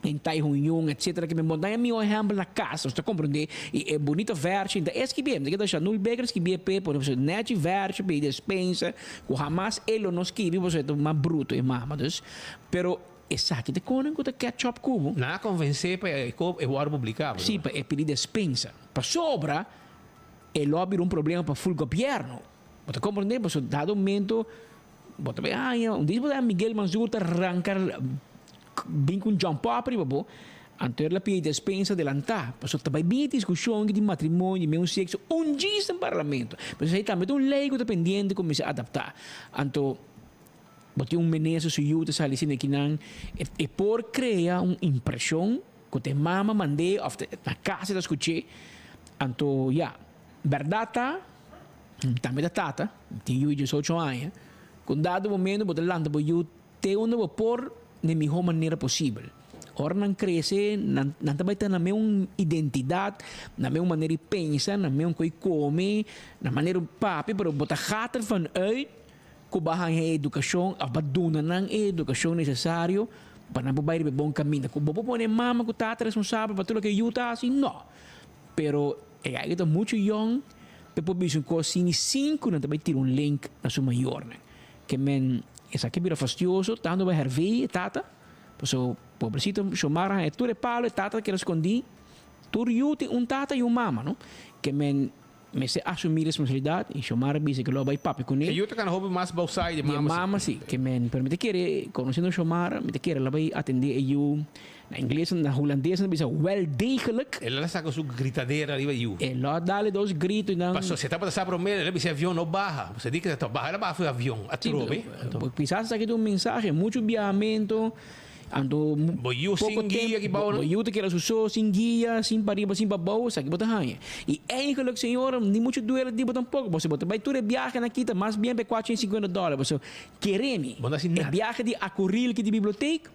en tai hun yun, etcetera, ke men bo daña miho ehempel na cas, nos ta comprende, y e bunita vershi, ta e skibi, mi ta keda Shanul Baker skibi e pe, por ejemplo, nechi vershi pidi despensa, cu hamas e lo no skibi, pasobra e ta mas bruto e mama, dus, pero Esaki ta konen ku ta catch up ku bo. Nan a konvensé pa e kop e wòrdu publiká, Sí, pa e pidi despensa. Pasobra e lo a bira un problema pa ful gobièrnu. Bo ta komprendé? Pasobra dado momento bo ta bai haña, un dia bo ta haña Miguel Mansur ta ranka bin ku un jump up riba bo, anto el a pidi despensa adelantá. Pasobra ta bai bin e diskushon di matrimonio di mesun sekso un djis den parlamento. Pasobra esei tambe ta un lei ku ta pendiente ku mester adaptá. Anto. Bo tin un minister su yu ta sali asina kinan e por crea un impresion cu ta e mama mand'é of ta na casa e ta scuch'é. Anto ya, berdad ta, tambe ta tata, tin yu di diesocho aña, cu un dado momento bo ta lanta bo yu te unda bo por na e miho manera posibel. Ora nan crece, nan nan ta bai ta na meun identidad, na meun manera di pensa, na meun cu e come, na manera di papia, pero bo ta gaat ervan uit Ku bo a haña e edukashon òf bo a duna nan e edukashon nesesario pa nan por bai riba e bon kaminda. Ku bo por pone mama ku tata responsabel pa tur loke e yu ta hasi? No. Pero e aiga ta muchu yòn pa e por bisa un kos sin i sin ku nan ta bai tira un link na su mayornan. Ke men esaki a bira fastioso tantu pa Hervé e tata, pasobra pobrecito Shomar a haña tur e palo e tata ta keda skondí. Tur yu tin un tata i un mama, no? Ke men Mester asumí responsabilidat i Xiomara bisa ku lo bai papia kuné. E yu ta kana hopi mas bousai di Di e mama si. mama si, ke men, pero mi ta kere, konosiendo Xiomara, mi ta kere lo bai atendé e yu na ingles, na hulandes nan ta bisa wel degelijk. El a saka su gritadera riba e yu. E lo a dal e dos grito i nan. Paso si e tabata sa promé, el a bisa e avion no baha. Paso e di ke ta baha, el a baha fu e avion atrobe. Si, kisas esaki ta un mensahe, muchu biahamentu. Anto Bo yu poko sin guia tempo ki bou bo no? yu ta keda su so sin guia, sin pariba, sin pabou, esaki bo ta haña. I eigenlijk señora ni muchu duele di bo tampoko, pasobra bo ta bai tur e biahenan aki ta mas bien pa e 450 dòler, pasobra kere mi, Bo no hasi e nada. biahe di Akuril ki di bibliotek,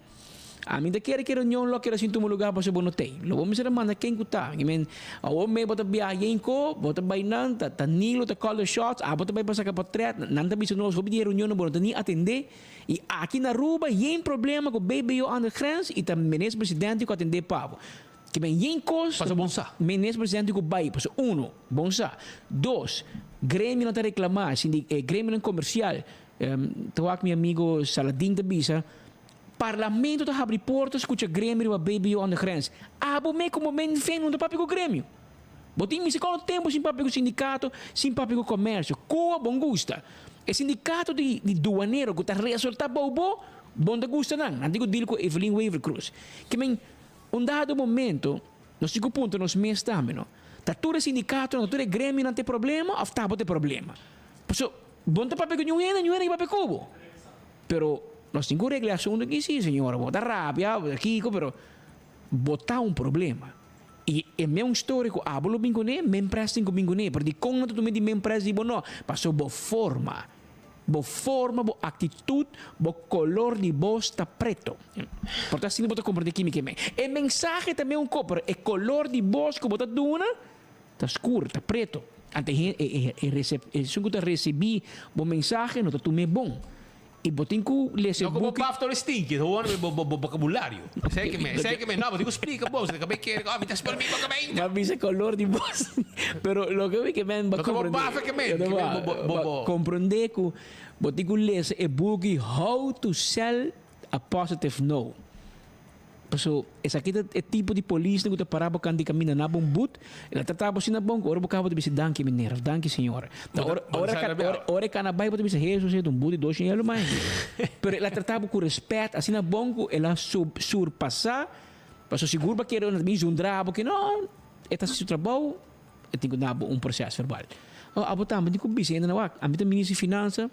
ami ta kere ku e reunion lo keda sin tuma lugar pasobra bo no t'ei. Lo bo mester a manda ken ku ta. I men, awor me bo ta biaha yenko, bo ta bai nan, ta ta Nilo ta call the shots, abo ta bai pa saka portret, nan ta bisa nos hopi di e reunionnan bo no ta ni atendé. Y aki na Aruba yen problema cu BBO aan de grens y ta Minister Presidente cu atende pabo. Ke men yen cos Paso bon sa. Minister Presidente cu bay paso uno, bon sa. Dos, gremionan ta reclama, sindi e gremionan comercial, ta wak mi amigo Saladin ta bisa, Parlamento ta habri porta scucha gremio riba BBO aan de grens. Abo me como men fen no ta papia cu gremio. Bo tin mester kono tempu sin papia ku sindikato, sin papia ku komersio. Kua bon gusta? E sindikato di di duanero ku ta resortá bou bo, bon ta gusta nan. Nan tin ku deal ku Evelyn Wever Croes. Ke men, un dado momento, nos tin ku puntra nos mes tambe, no? Ta tur e sindikatonan, ta tur e gremionan ta e problema òf ta bo ta e problema? Pasobra bo no ta papia ku niun hende, niun hende ke papia ku bo. Pero nos tin ku regla e asuntu aki si, señora. Bo ta rabia, bo ta kiko, pero bo ta un problema. I e meun story ku abo lo bin kuné, men pres tin ku bin kuné. Pero dikon nan ta tuma di men pres di bo no? Pasobra bo forma, bo forma, bo aktitut, bo kolor di bos ta preto. Por ta asina bo ta komprendé kimi ke men. E mensahe ta meun kos, pero e kolor di bos ku bo ta duna ta skur, ta preto. Anto e e e esun ku ta risibí bo mensahe no ta tum'é bon. I bo tin ku lesa e No ku bo buki. bafta ora stinki, ta hoor bo bo bokabulario. Esei ke men, esei ke men, no, bo tin ku splika bo, si ta kabei kere, oh, mi ta spel mi boka Bo a bisa kolor di bos. Pero loke mi ke men bo No ta bo komprendé. bafa ke men, ke men bo bo bo bo. Komprendé ku bo tin ku lesa e buki How to Sell a Positive No. Paso esaki ta e tipo di polisnan ku ta para bo kant di kaminda na bo un but, el a trata bo asina bon ku ora bo kaba bo ta bisa danki meneer of danki señora. Ta ora ora ora ora e kana bai bo ta bisa Hesus e ta un but di dos yelo mai. Pero el a trata bo ku respet asina bon ku el a surpasa paso sigur bo a kere bin zundra bo ke no e ta hasi su trabou e tin ku duna bo un proces verbal. Abo tambe tin ku bisa hende nan wak ami ta minister di finansa.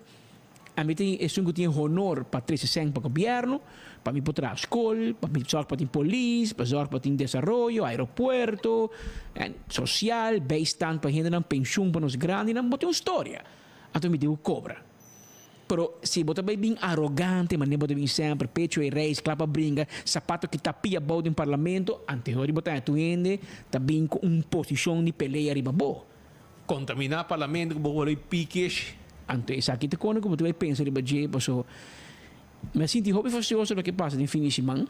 Ami tin esun ku tin e honor pa trese sèn pa gobièrnu, pa mi por traha skol, pa mi sòrg pa tin polis, pa sòrg pa tin desaroyo, aeropuerto, sosial, bijstand pa hendenan, penshun pa nos grandinan, bo tin un storia. Anto mi tin ku kobra. Pero si bo ta bai bin arogante, manera bo ta bin semper, pecho e reis, kla pa bringa, sapato kita pia abou den parlamento, antehoor di bo ta tur hende ta bin ku un posishon di pelea riba bo. Contaminá parlamento cu bo worde pikish. Anto esaki ta kone ku bo ta bai pensa riba dje paso mi a sinti hopi fastioso loke pasa den fin di siman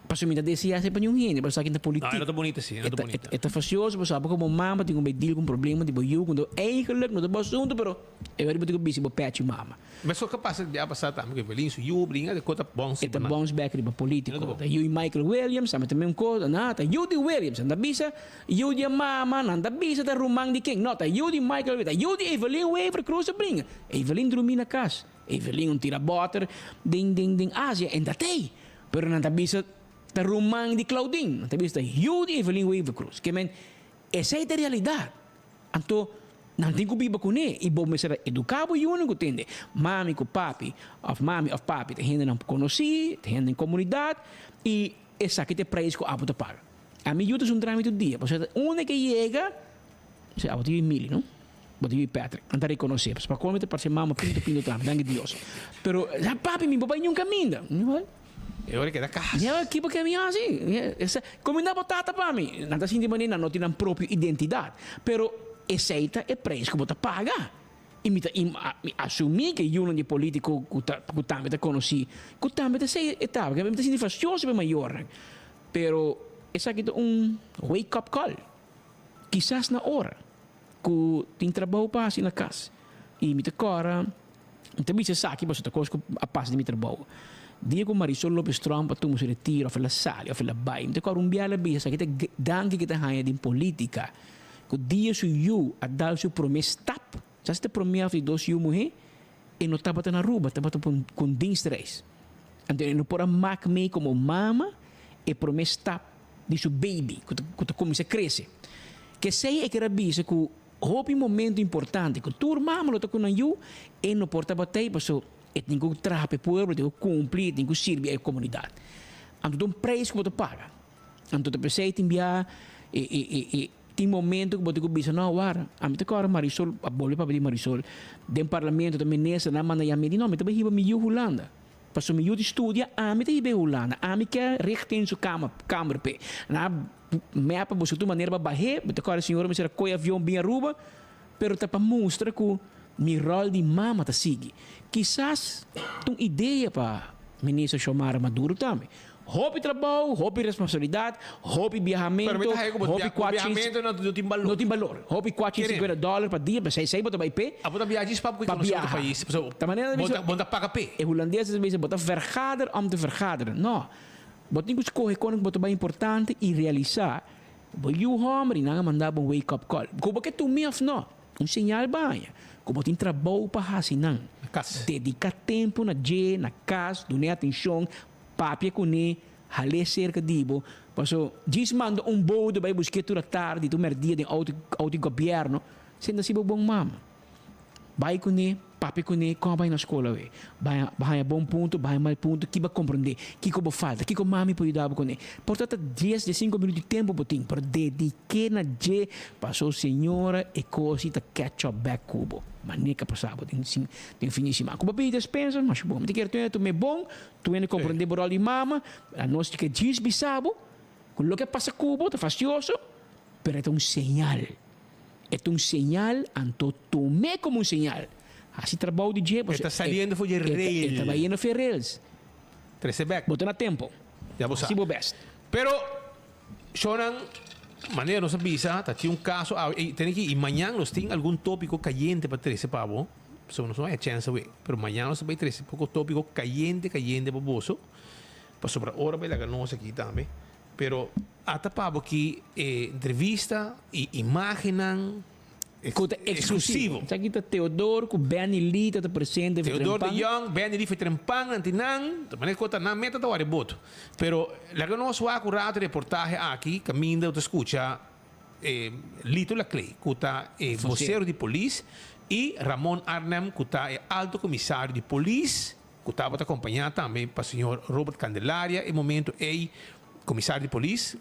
paso mi ta desea esei pa niun hende paso esaki ta politik. No, e no ta bunita si, e no ta bunita. E ta fastioso paso abo komo mama tin ku bai deal ku un problema di bo yu ku eigenlijk no ta bo asuntu pero e ora bo tin ku bisti bo pechi mama. Mesun ke pasa dia pasa tambe ku Evelyn su yu bringa de kota bounce E ta bounce back riba politico. Ta yu Michael Williams tambe ta mesun kos. Na ta yu di Williams. Nan ta bisa yu di e mama, nan ta bisa ta ruman di ken. No, ta yu di Michael Williams. Ta yu di Evelyn Wever Croes a bringa. Evelyn drumi na kas. Evelyn un tira boter den den den Asia en ta tey. Pero nan ta bisa ta ruman di Claudine. Nan ta bisa ta yu di Evelyn Wever Croes. Ke men esey ta realidad. Anto nan tin ku biba kuné i bo mester a eduká bo yunan ku tende mami ku papi òf mami òf papi ta hendenan konosí, ta hende den komunidat i esaki ta e preis ku abo ta paga. Ami yu ta zundra mi tur dia pasobra unda ke yega si abo ta yu Emily no, bo ta yu Patrick, nan ta rekonosé pasobra pa kòl mi ta parse mama pinto pinto tambe, danki Dios. Pero papi mi bo bai niun kaminda. E ora keda kas. Ya, ki bo ke mi hasi? Kuminda bo tata pa mi. Nan ta sinti manera nan no tin nan propio identidat. Pero esei ta e preis ku bo ta paga. I mi ta asumí ku e yunan di polítiko ku ta ku tambe ta konosí, ku tambe ta esei e ta. Mi ta sinti fastioso pa e mayornan. Pero esaki ta un wake up call. Kisas na ora ku tin trabou pa hasi na kas i mi ta kòrda. Mi ta bisa esaki pasobra ta kos ku a pasa den mi trabou. Dia ku Marisol Lopez Tromp a tuma su retiro òf el a sali òf el a bai, mi ta kòrda un bia el a bisa esaki ta danki ku e ta haña den politika, ku dia su yu a dal su promé stap, sa si ta promé òf di dos yu muhé, e no tabata na Aruba, tabata pa un ku un dienstreis. Anto e no por a mak mee komo mama e promé stap di su baby ku ta ku ta kuminsá krese. Kesei e ker a bisa ku Hopi momento importante cu tur mama lo ta cu nan yu, e no por tabata ey paso e tin cu traha pa e pueblo, e tin cu cumpli, e tin cu sirbi e comunidad. Anto ta un prijs cu bo ta paga. Anto ta pesey tin bia e e e e tin momento cu bo tin cu bisa no awor ami ta cora Marisol, a bolbe papia di Marisol, den parlamento ta minister nan manda yami di no mi ta bay hiba mi yu Hulanda. Paso mi yu di studia ami ta hiba e Hulanda, ami ke richting su kamer kamer p'e. Nan a Mep a busca tur manera pa bah'é, bo ta kòrda señora mester a kohe avion bin Aruba, pero ta pa mustra ku mi ròl di mama ta sigui. Kisas ta un idea pa Minister Xiomara Maduro tambe. Hopi trabou, hopi responsabilidat, hopi biahamentu, hopi kuachi no tin balor. Hopi kuachi sinkuenta dòler pa dia, p'esei esei bo ta bai p'e. Pa biaha. Ta manera ta bisa, e hulandes ta bisa bo ta vergader om te vergaderen. No. Bo tin ku skohe kon ku bo ta bai importante i realisá bo yu hòmber i nan a manda bo un wake up call. Ku bo ke tumi òf no, un señal baña ku bo tin trabou pa hasi nan. Dediká tempu na dje, na kas, dun'é atenshon, papia kuné, hal'é serka di bo. Paso djis manda un bode bai busk'é tur atardi, tur mèrdia den outo di gobièrnu, senta si bo bon mama. Bai kuné, papia kuné, kon a bai na skol awe? Bai a haña bon punto, bai haña mal punto, ki bo a komprondé, kiko bo falta, kiko mami por yuda bo kuné? Por ta ta dies, diesinko minuut di tempu bo tin, pero dedik'é na dje paso señora e kos ei ta catch up bèk ku bo. Manera ke a pasa bo den sin den fin di siman. Ku bo pidi despensa, masha bon. Mi ta kere tur hende tum'é bon, tur hende komprondé bo ròl di mama, anos ke djis bisa bo ku loke a pasa ku bo ta fastioso, pero e ta un señal. E ta un señal, anto tum'é komo un señal. Hasi trabou di dje, E ta saliendo for dje rail. E ta bayendo for e rails. Trese bek. Bo ta na tempo. Ya bo sa. Hasi bo best. Pero, shownan, manera nos a bisa, ta tin un kaso awe, i tene ki, i mañan nos tin algun tópiko kayente pa trese pa bo, pasobra nos no haya chèns awe, pero mañan nos ta bai trese poko tópiko kayente, kayente pa boso. Pasobra ora bai laga nos aki tambe. Pero ata pa bo ki e entrevista y imagennan Ku ta eksklusivo. Esaki ta Theodor ku Benny Lee ta ta presente for Theodor de Trempan. Jong, Benny Lee for Trempan nan tin nan. Ta manera ku ta nan meta ta wari boto. Pero laga nos wak un rato e reportahe aki kaminda bo ta skucha e Lito Laclay ku ta e bosero di polis y Ramon Arnhem ku ta e alto komisario di polis ku tabata kompañá tambe pa señor Robert Candelaria e momento ei komisario di polis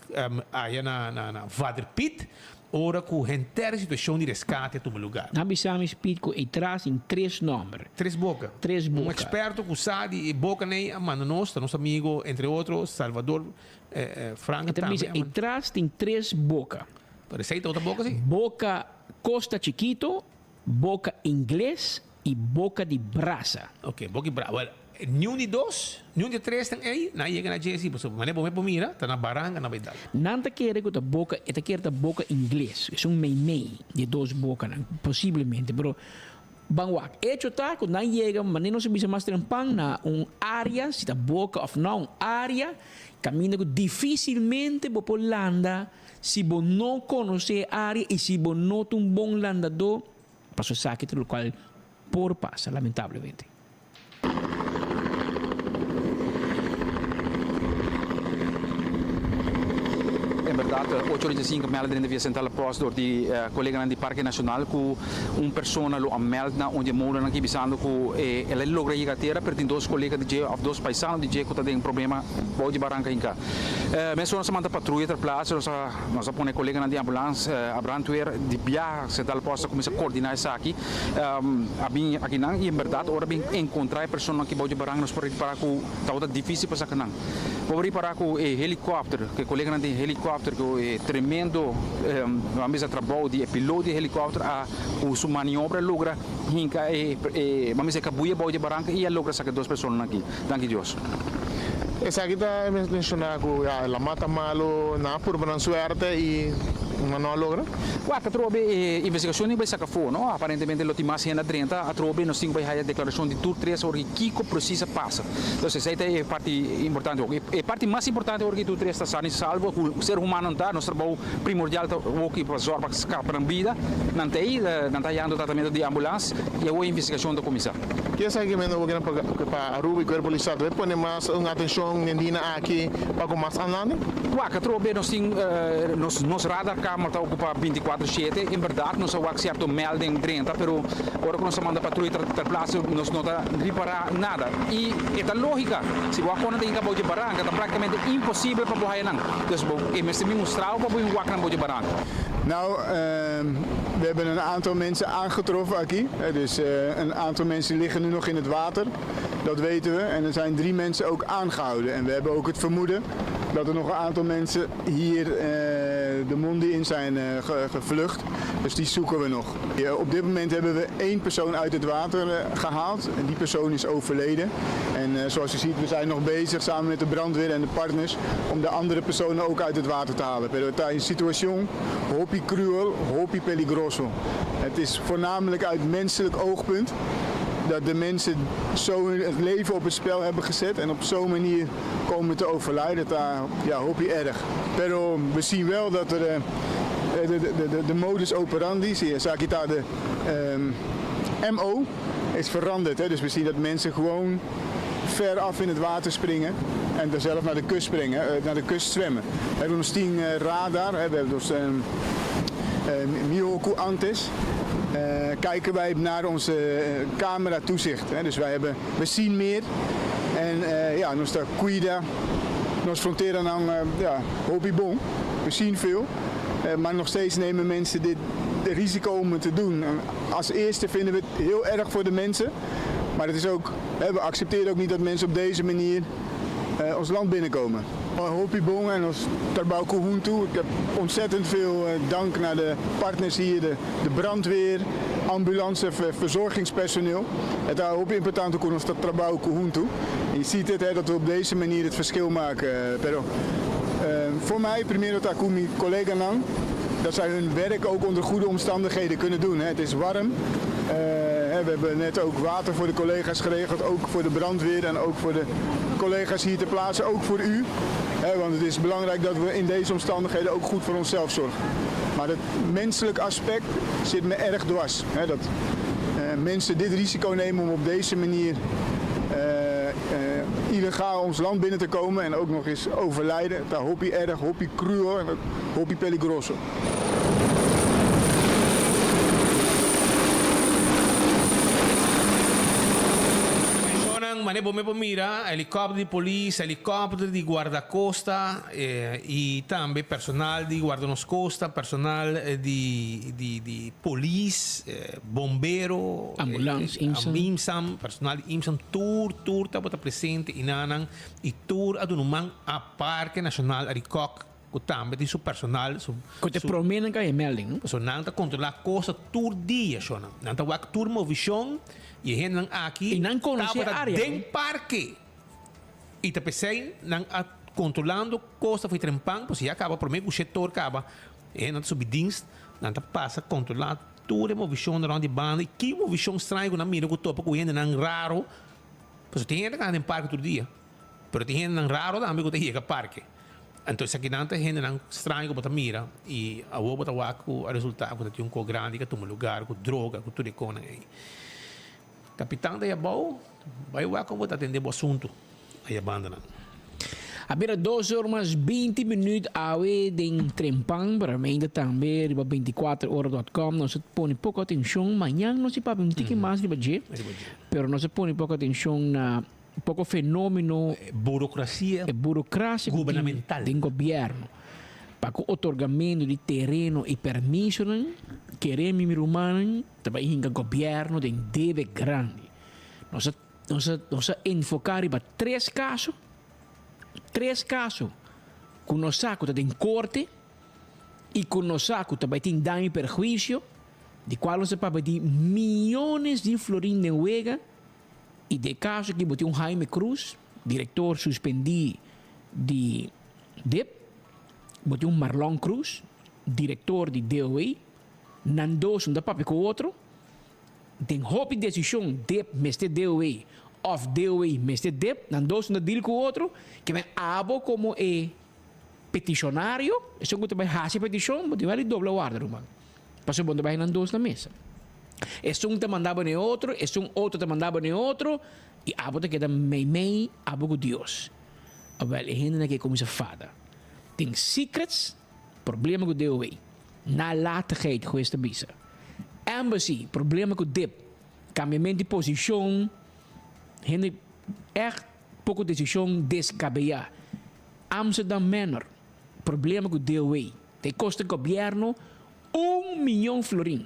aya na na Vader Piet ora ku henter e situashon di reskate a tuma lugar. Nan bisa mi Speed ku ei tras tin tres nòmber. Tres boka. Tres boka. Un eksperto ku sa di e bokanan ei a manda nos, ta nos amigo entre otro Salvador Franca E ta tambe bisa a ei manda. tras tin tres boka. Pero esei ta otro boka si. Boka Costa Chiquito, boka Ingles I boka di brasa. Ok, boka di brasa. Well, niun di dos, niun di tres tan ei, nan a yega na dje si, pasobra manera bo por mira, ta na baranka nan bai dal. Nan ta kere ku ta boka, e ta kere ta boka ingles, esun meimei di e dos bokanan, posiblemente, pero ban wak. Echo ta ku nan yega, manera nos a bisa mas trempan, na un área, si ta boka òf no, un área kaminda ku difísilmente bo por landa si bo no konosé e área i si bo no ta un bon landadó. Paso esaki ta locual por pasa lamentablemente. En berdad ocho ora dje sinku meld den via Centrale Post dor di coleganan di Parke Nacional cu un persona lo a meld na un di e molennan aki bisando cu el a logra yega tera pero tin dos colega di dje of dos paisano di dje cu ta den problema bou di baranca hinca. Mesora nos a manda patruya ter plaats nos a Nos a pone koleganan di ambulans, a brandweer di biaha Central Post a kuminsá koordiná esaki. A bin akinan i en bèrdat ora bin enkontrá e personanan aki bou di baranka nos por ripará ku tabata difísil pa saka nan. Bo por ripará ku e helikòpter, ku e koleganan di helikòpter ku e tremendo ban bisa trabou di e pilot di e helikòpter a ku su maniobra logra hinka e ban bisa e kabuya bou di e baranka i a logra saka e dos personanan aki. Danki Dios. Esaki ta menciona cu ya la mata malo, nan a purba nan suerte y nan no a logra. Wak, atrobe e investigacion tin bay saca afo, no? Aparentemente lo tin mas hende a drenta, atrobe nos tin cu bay haya declaracion di tur tres ora kico precies a pasa. Entonces esey ta e parti importante. E parti mas importante ora ki tur tres ta sano y salvo, cu ser humano nan ta, nos trabou primordial ta hoki pa zorg pa scapa nan bida, nan ta ey, nan ta hayando tratamento di ambulance y awor e investigacion ta cuminsa. Ke esaki men no kier pa Aruba y Cuerpo Policial ta pone mas un atencion den dina aki pa cu mas andante? Wak, atrobe nos tin nos nos radar kamer ta ocupa binticuatro shete, en berdad nos a wak cierto melding drenta pero ora cu nos a manda patruya ter plaatse nos no ta ripara nada y e ta logica si bo a kona ta hinca bou dje baranca ta practicamente imposible pa bo haya nan, dus bo e mester bin mustrao pa bo bin wak nan bou dje baranca. Nou, we hebben een aantal mensen aangetroffen aki. Dus een aantal mensen liggen nu nog in het water, dat weten we. En er zijn drie mensen ook aangehouden. En we hebben ook het vermoeden dat er nog een aantal mensen hier de mondi in zijn gevlucht. Dus die zoeken we nog. Op dit moment hebben we één persoon uit het water gehaald. En die persoon is overleden. En zoals u ziet, we zijn nog bezig samen met de brandweer en de partners om de andere personen ook uit het water te halen. Pero ta een situacion hopi cruel, hopi peligroso. Het is voornamelijk uit menselijk oogpunt dat de mensen zo hun leven op het spel hebben gezet en op zo'n manier komen te overlijden. Ta ja, hopi erg. Pero we zien wel dat er de, de, de, de modus operandi, zie je, esaki ta de MO, is veranderd. Hè? Dus we zien dat mensen gewoon ver af in het water springen en daar zelf naar de kust springen, naar de kust zwemmen. We hebben ons 10 radar, hè? We hebben dus Mihoku Antes. Kijken wij naar onze camera toezicht. Hè? Dus wij hebben, we zien meer. En ja, nos ta cuida, nos frontera nan ja, hopi bon. We zien veel. Maar nog steeds nemen mensen dit risico om het te doen. En als eerste vinden we het heel erg voor de mensen. Maar het is ook, hè, we accepteren ook niet dat mensen op deze manier ons land binnenkomen. Hopi bon en ons trabou huntu. Ik heb ontzettend veel dank naar de partners hier, de, de brandweer, ambulance, verzorgingspersoneel. Het is hopi importante cu nos ta trabou huntu. En je ziet het, hè, dat we op deze manier het verschil maken. Pero voor mij, primero ta cu mi colleganan, dat zij hun werk ook onder goede omstandigheden kunnen doen. Hè. Het is warm. We hebben net ook water voor de collega's geregeld, ook voor de brandweer en ook voor de collega's hier ter plaatse, ook voor u. Want het is belangrijk dat we in deze omstandigheden ook goed voor onszelf zorgen. Maar het menselijk aspect zit me erg dwars. Dat mensen dit risico nemen om op deze manier illegaal ons land binnen te komen en ook nog eens overlijden. Ta hopi erg, hopi cruel en hopi peligroso. Shonnan, mane bo me por mira, helikòpter di polis, helikòpter di guardakosta i tambe personal di Guarda Nos Costa, personal di di di polis, bombero, Ambulans, IMSAM. IMSAM, personal di IMSAM, tur tur tabata presente i nan i tur a duna un man a Parke Nashonal Arikok ku tambe tin su personal, su Ku ta e promé nan ka e melding, no? Pasobra nan ta kontrolá kosa tur dia, shonnan. Nan ta wak tur movishon i e hendenan aki I nan konosé e tabata área, den no? parke. I ta p'esei nan a kontrolando kosa for e trempan, pasobra ya kaba promé ku shetor kaba, e hendenan ta subi dienst, nan ta pasa kontrolá tur e movishon rònt di banda i ki movishon straño ku nan mira ku topa ku hendenan raro, pasobra tin hende ku anda den parke tur dia. Pero tin hendenan raro tambe ku ta yega parke. Anto esakinan ta hendenan straño ku bo ta mira i awor bo ta wak ku a resulta ku ta tin un ko grandi ku a tuma lugar ku droga ku tur e konan ei. Kapitan ta yabou, bai wak kon bo ta atende bo asuntu aya bandanan. A bira dos or mas binti minuut awe den Trempan, pero ainda tambe riba 24 ora dot com. Nos a pone poko atencion, mañan nos a papia un tiki mas riba dje, pero nos a pone poko atencion na Poko fenomeno. Burocracia. E burocracia gubernamental den gobierno pa cu otorgamento di tereno y permisonan, kere mi mi rumannan ta bay hinca gobierno den debe grandi. Nos a nos a nos a enfoca riba tres caso, tres caso cu nos sa cu ta den corte y cu nos sa cu ta bay tin daño y perhuicio, di cual nos a papia di miyones di florin den wega. I den kaso aki bo tin un Jaime Cruz, direktor suspendí di dip, bo tin un Marlon Cruz, direktor di DOE, nan dos no ta papia ku otro. Den hopi desishon dip mester DOE òf DOE mester dip, nan dos no ta deal ku otro. Ke men abo komo e petishonario, esun ku ta bai hasi e petishon, bo tin wèl di dobla warda ruman. Pasobra bo no ta bai nan dos na mesa. Esun ta manda bo na e otro, esun otro ta manda bo na e otro, i abo ta keda meimei abo ku Dios. Awèl, e hendenan ke kuminsá fada. Tin secrets, problema ku DOW. Nalatigheid, hues ta bisa. Embassy, problema ku dip. Kambiamentu di posishon, hende ègt poko desishon deskabeyá. Amsterdam Manor, problema ku DOW. Ta e kosta gobièrnu un miyon florin.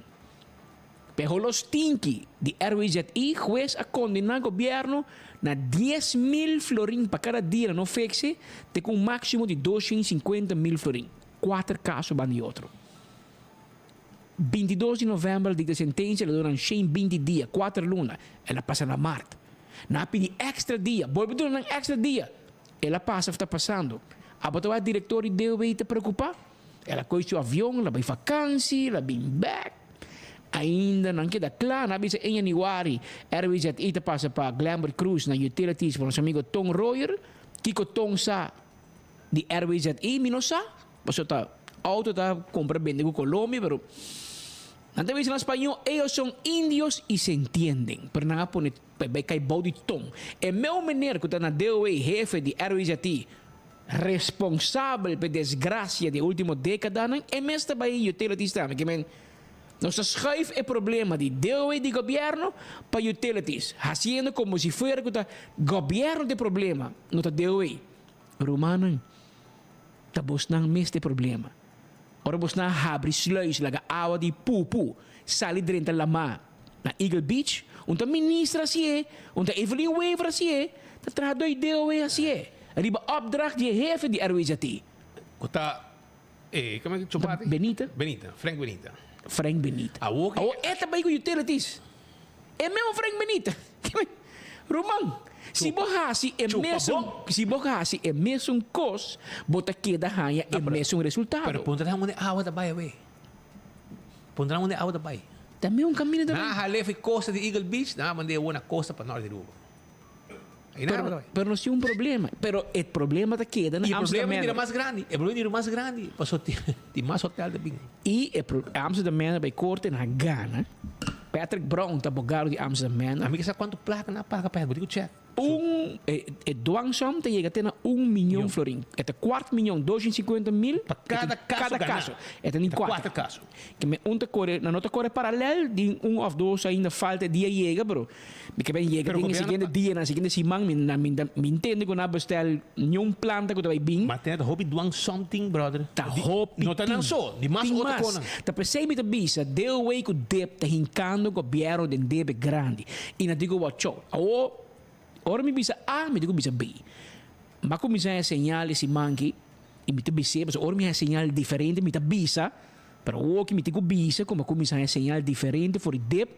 P'e holo stinki di RWZI, hues a kondená gobièrnu na 10,000 florin pa kada dia na no fekse te ku un máksimo di 250,000 florin. Kuater kaso banda di otro. 22 di novèmber el dikta sentensia, el a dura nan 120 dia, kuater luna. El a pasa na mart. Nan a pidi èkstra dia, bolbe duna nan èkstra dia. El a pasa of ta pasando? Abo ta wak director di DOW ta preocupa? El a coy su avion, el a bay vakantie, el a bin bek. Ainda nan keda cla, nan a bisa en januari RWZI ta pasa pa Glenbert Cruz na Utilities pa nos amigo Ton Royer. Kico Ton sa di RWZI mi no sa, pasobra ta auto ta compra bende cu Colombia pero nan ta bisa na spañol ellos son indios y se entienden pero nan a pone Pa bai kai bou di ton. E meu meneer ku ta na DOW hefe di RWZI responsabel pa e desgrasia di e ultimo dekadanan e mes ta bai utilities tambe. Ke men nos ta schuif e problema di DOW di gobièrnu pa utilities hasiendo komo si fuera ku ta gobièrnu ta e problema no ta DOW. Rumannan ta bosnan mes ta e problema. Ora bosnan habri sluis laga awa di pupu sali drenta lamá na Eagle Beach, un ta minister hasié, un ta Evelyn Wever hasié, ta trahadó di DOW hasié, riba opdracht di e hefe di RWZT. Ku ta e, kome ki chupati? Benita. Benita, Frank Benita. Frank Benita. Awor ki. Awor e ta bai ku utilities. E mesmo Frank Benita. Ruman, si bo hasi e mesun, si bo hasi e mesun kos, bo ta keda haña e mesun resultado. Pero puntra nan unda e awa ta bai awe. Puntra nan unda e awa ta bai. Ta mi un caminda ta Nan a hal'é fi costa di Eagle Beach, nan a mand'é awor na costa pa nort di Aruba. Pero, pero nos tin un problema. Pero e problema ta keda na Amsterdam. E problema bira Manor. mas grandi. E problema bira mas grandi. Paso tin, tin mas hotel ta bin. I e pro, Amsterdam Manor bai korte na gana. Patrick Brown ta abogado di Amsterdam Manor. Ami ke sa kuantu plaka nan a paga pa e, bo tin ku check. Un, e, e dwangsom ta yega te na un miyon florin. E ta kwart miyon, 250 mil. Pa kada kaso Kada gana. kaso. E ta ni Ta kuater. kuater kaso. Ke men un ta kore, nan no ta kore paralel, di un of dos ainda falta e dia yega, pero mi ke ben yega Pero den e gobierno siguiente pa- dia, na siguiente siman, mi na mi ta mi intende ku nan a bestel niun planta ku ta bai bin. Ma tene ta hopi dwang something, brother. Ta Di- hopi No ta nan tin. so, di mas Tin otro mas. konan. Ta p'esei mi ta bisa, DOW ku dep ta hinkando gobierno den debe grandi. I nan diku watch out. Awor, ora mi bisa A, mi diku bisa B. M'a kuminsá haña señal e siman aki, i mi ta bis'é, pasobra ora mi haña señal diferente mi ta bisa, pero awor ki mi tin ku bisa ku mi a kuminsá haña señal diferente for di dep,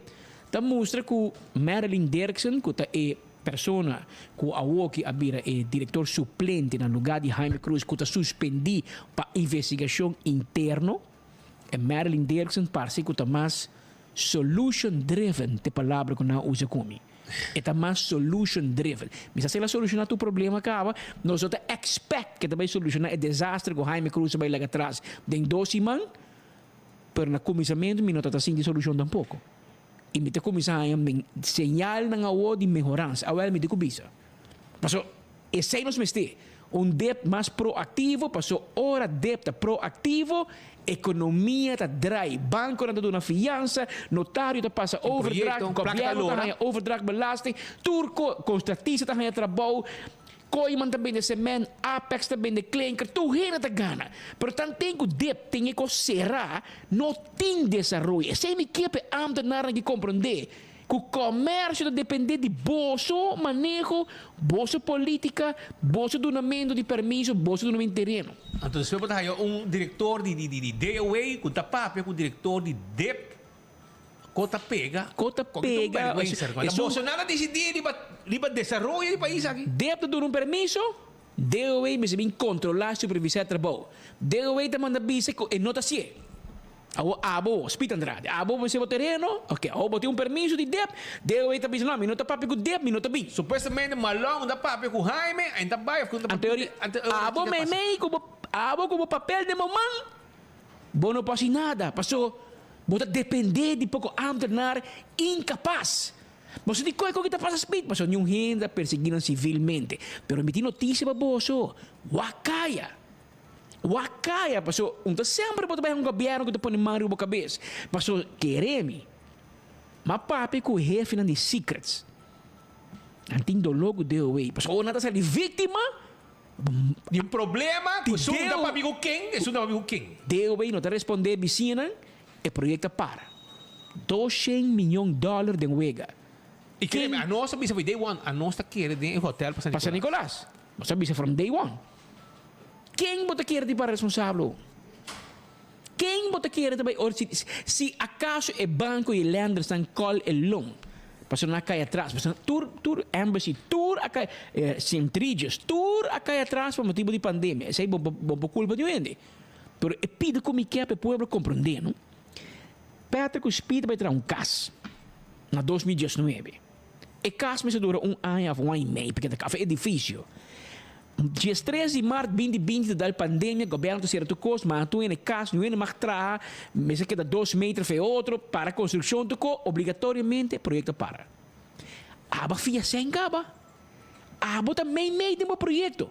ta mustra ku Marilyn Derksen, ku ta e persona ku awor ki a bira e direktor suplente na lugá di Jaime Croes ku ta suspendí pa investigashon interno, e Marilyn Derksen parse ku ta mas solution driven, ta e palabra ku nan a usa ku mi. E ta mas solution driven. Mi sa si el a solushoná tur problema kaba, nos no ta expect ke ta bai solushoná e desastre ku Jaime Croes a bai laga atras den dos siman, pero na kuminsamentu mi no ta ta sinti solushon tampoko. I mi ta kuminsá haña señalnan awor di mehoransa. Awel mi tin ku bisa. Paso esei nos mester, un dep mas proactivo, paso ora dep ta proactivo, economia ta draai, banconan ta duna fiansa, notario ta pasa Tin overdracht, proyecto, placa ta gobierno ta lora. haña overdracht belasting, tur co, contratista ta haña trabou, Kooiman ta bende cement, Apex ta bende klinker, tur hende ta gana. Pero tanten cu dep tin e cos cera, no tin desaroyo. Esei mi kier pa e ambtenarnan ki comprende. Ku komersio ta dependé di boso maneho, boso polítika, boso dunamentu di permiso, boso dunamentu di tereno. Anto despues bo ta haya un direktor di di di DOW ku ta papia ku direktor di dep ko ta pega. Ko ta pega. Boso nan a disidí riba riba desaroyo di pais aki. Dep ta duna un permiso, DOW mester bin kontrolá, supervisá e trabou. DOW ta manda bisa ku e no ta hasié. Awor abo, Speed Andrade, abo mester bo tereno, ok, awor bo tin un permiso di dep, DOW ta bisa, no, mi no ta papia ku dep, mi no ta bin. Supuestamente Malong ta papia ku Jaime, en ta bai of ku ta Anto ori, abo meimei ku bo, abo ku bo papel den bo man, bo no por hasi nada, paso bo ta depende di poko ambtenaar inkapas. Boso di koe koe ta pasa Speed, paso niun hende a persegui nan sivilmente. Pero mi tin notisia pa boso, wak kaya. Wak kaya paso un ta semper bo ta bai un gobierno ku ta pone man riba bo kabes paso kere mi m'a papia ku hefenan di secrets nan tin doló ku DOW paso ora nan ta sali víktima Di un problema ku esun ta papia ku ken esun ta papia ku ken. DOW no ta respondé bisiñanan e proyekto a para 200 miyon dòler den wega. I kere mi anos a bisa for day one anos ta kere den e hotel pa San Pa San Nicolas. Nos a bisa from day one. Ken bo ta kere di para responsabel? Ken bo ta kere ta bai ora si si acaso e banco y e lenders nan call e loan pasobra nan a cay atras pasobra tur tur embassy tur a cay Centriges tur a cay atras pa motibo di pandemia esey bo bo bo culpa di un hende pero e pida cu mi kier pa e pueblo comprende no Patrick cu Speed a bai traha un cas na 2019. E kas mester dura un aña of un aña i mei pasobra ta kafa edifisio. 13 di mart 2020 ta dal pandemia, gobièrnu ta sera tur kos, ma tur hende kas, niun hende mag traha, mester keda dos meter fe otro, para konstrukshon tur kos, obligatoriamente e proyekto a para. Abo a fia sèn kaba. Abo ta mei mei den bo proyekto.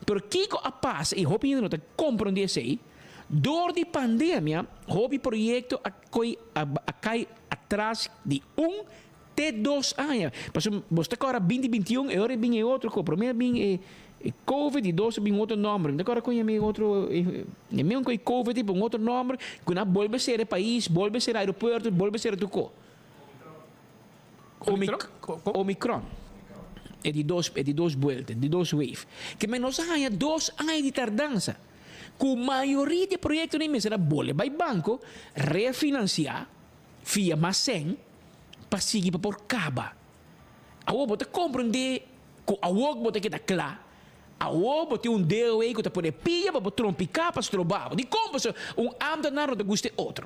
Pero kiko a pasa i hopi hende no ta komprondé esei, dor di pandemia hopi proyekto a koi a kai atras di un te dos aña. Pasobra bo ta kòrda binti binti un e ora e bin e otro ko. Promé a bin e covid i dos a bin un otro nòmber. Mi ta kòrda kon yama e otro e mesun ku e covid ei pero un otro nòmber ku nan a bolbe sera e pais, bolbe sera aeropuerto, bolbe sera tur ko. Omicron. E di dos e di dos buelta, e di dos wave. Ke men nos a haña dos aña di tardansa ku mayoria di e proyektonan ei mester a bolbe bai banko refinansiá fia mas sèn pa sigui pa por kaba. Awor bo ta komprendé ku awor bo ta keda kla. Awor bo tin un DOA ku ta pone pia pa bo trompiká pa stroba bo. Dikon? Pasobra un ámtenar no ta gusta e otro.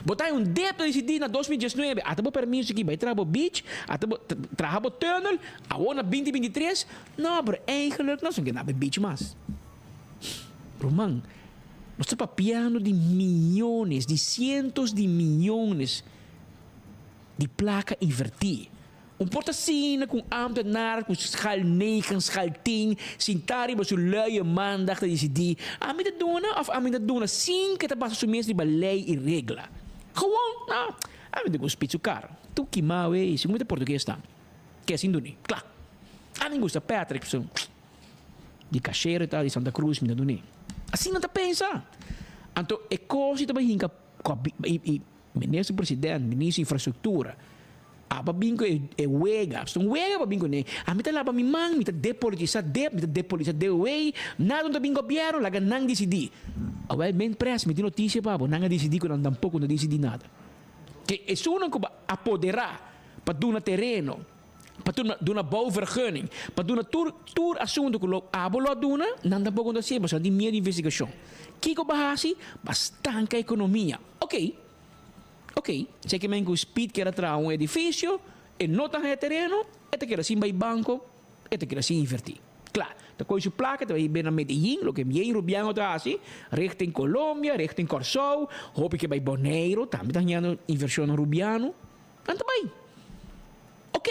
Bo ta haña un dep ta disidí na 2019, ata bo permiso aki bai traha bo beach, ata bo traha bo tunnel, awor na 2023, no, pero eigenlijk nos no ke na bai beach mas. Ruman, nos ta papiando di miyones, di sientos di miyones di plaka invertí. Un por ta asina ku un ámtenar ku schaal negen, schaal tien, sintá riba su luie maandag ta disidí, ami ta duna òf ami no ta duna sin ku e ta basa su mes riba lei i regla. Gewoon, no, ami ta ku spit su kar. Tu kimá wey, segun mi ta portugues ta. Ke sin duni. Kla. Ami gusta Patrick, so di Cachero e ta, di Santa Cruz mi ta duni. Asina ta pensa. Anto e kos i ta bai hinka i Minister President, Minister Infrastructura, aba bin cu e wega, pasobra un wega pa bin cune, ami ta laba mi man, mi ta depolitisa dep, mi ta depolitisa DOA, nada no ta bin gobierno, laga nan dicidi. Awel men pres, mi tin noticia pa bo, nan a dicidi cu nan tampoco no dicidi nada. Ke esunnan cu bo apodera pa duna tereno, pa duna bouwvergunning, pa duna tur tur asunto cu lo abo lo a duna, nan tampoco no ta hacié, pasobra nan tin miedo di investigacion. Kico bo a haci? Bo a stanca economia. Ok, ok, si ke men cu Speed kier a traha un edificio, e no ta haña tereno, e ta keda sin bay banco, e ta keda sin inverti. Kla, ta coge su placa, ta bay bira na Medellin, loke bien Rubiano ta haci, richting Colombia, richting Corsou, hopi ke bay Boneiro, tambe ta hañando inversionnan Rubiano, nan ta bay. Ok,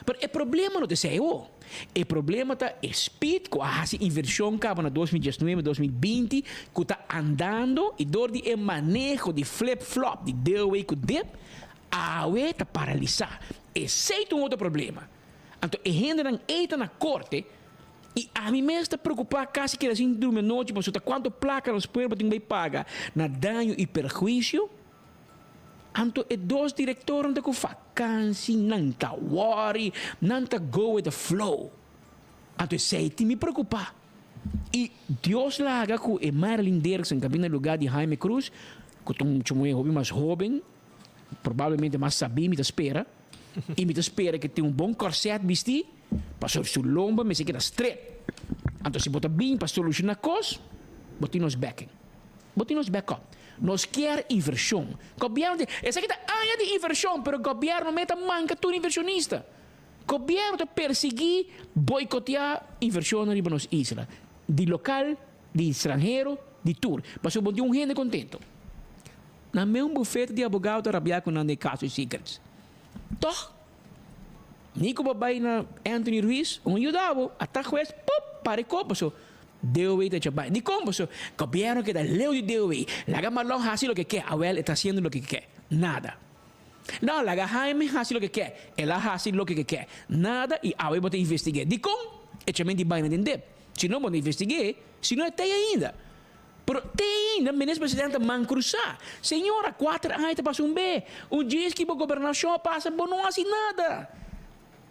pero e problema no ta esei awo. E problema ta e speed ku a hasi invershon kaba na 2019, 2020 ku ta andando i dor di e maneho di flip flop di DOW ku dip, awe ta paralisá. Esei ta un otro problema. Anto e hendenan ei ta na korte i ami mes ta preokupá kasi keda sin drumi anochi pasobra ta kuantu plaka nos pueblo tin bai paga na daño i perhuisio. Anto e dos directornan ta cu vakantie, nan ta worry, nan ta go with the flow. Anto esey tin mi preocupa. Y Dios laga cu e Marilyn Derksen cu a bin na lugar di Jaime Cruz, cu ta un mucha muhe hopi mas hoben, probablemente mas sabi mi ta spera, y mi ta spera cu e tin un bon corset bisti, pasobra su lomba mester keda stret. Anto si bo ta bin pa soluciona cos, bo tin nos backing. Bo tin nos backup. Nos kier inversion. Gobierno tin, esaki ta aña di inversion, pero gobierno me ta manca tur inversionista. Gobierno ta persigui, boicotea inversionnan riba nos isla, di local, di stranhero, di tur. Pasobra bo tin un hende contento. Nan me un bufete di abogado ta rabia cu nan den caso di secrets. Toch? Ni ku bo bai na Anthony Ruiz, un yuda bo, ata hues, pop, para e kop, paso DOW ta echa bai. Dikon? Paso gobièrnu keda leu di DOW. Laga Marlon hasi loke ke, awèl e ta hasiendo loke ke ke. Nada. No, laga Jaime hasi loke ke, el a hasi loke ke ke. Nada i awe bo ta investig'é. Dikon? Echament di baina den dep. Si no bo no investig'é, si no e tei ainda. Pero te ainda Minister President ta man cruzá. Señora, cuater aña ta pasa un be. Un djis ki bo gobernacion a pasa, bo no haci nada.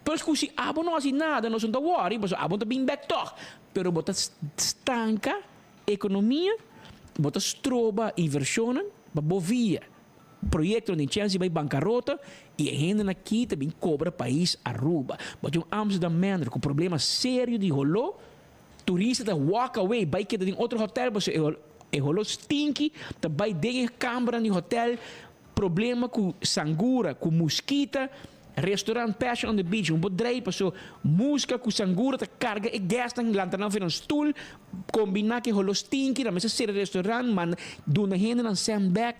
Pero cu si abo no haci nada, nos no ta worry, pasobra abo no ta bin bek tog. Pero bo ta stanca economia, bo ta stroba inversionnan pa bo via proyectonan den chance di bay bancarota y e hendenan aki ta bin cobra pais Aruba. Bo tin un Amsterdam Manor cu problema serio di holo. Turista ta walk away bai keda den otro hotel pasobra e holo stinky ta bai den e kambernan di hotel, problema ku sangura ku muskita, restaurant Passion on the Beach un por drei pasobra muska ku sangura ta karga e guestnan lanta nan for nan stul kombina ku e holo stinky nan mester sera restaurant manda duna hendenan sandbag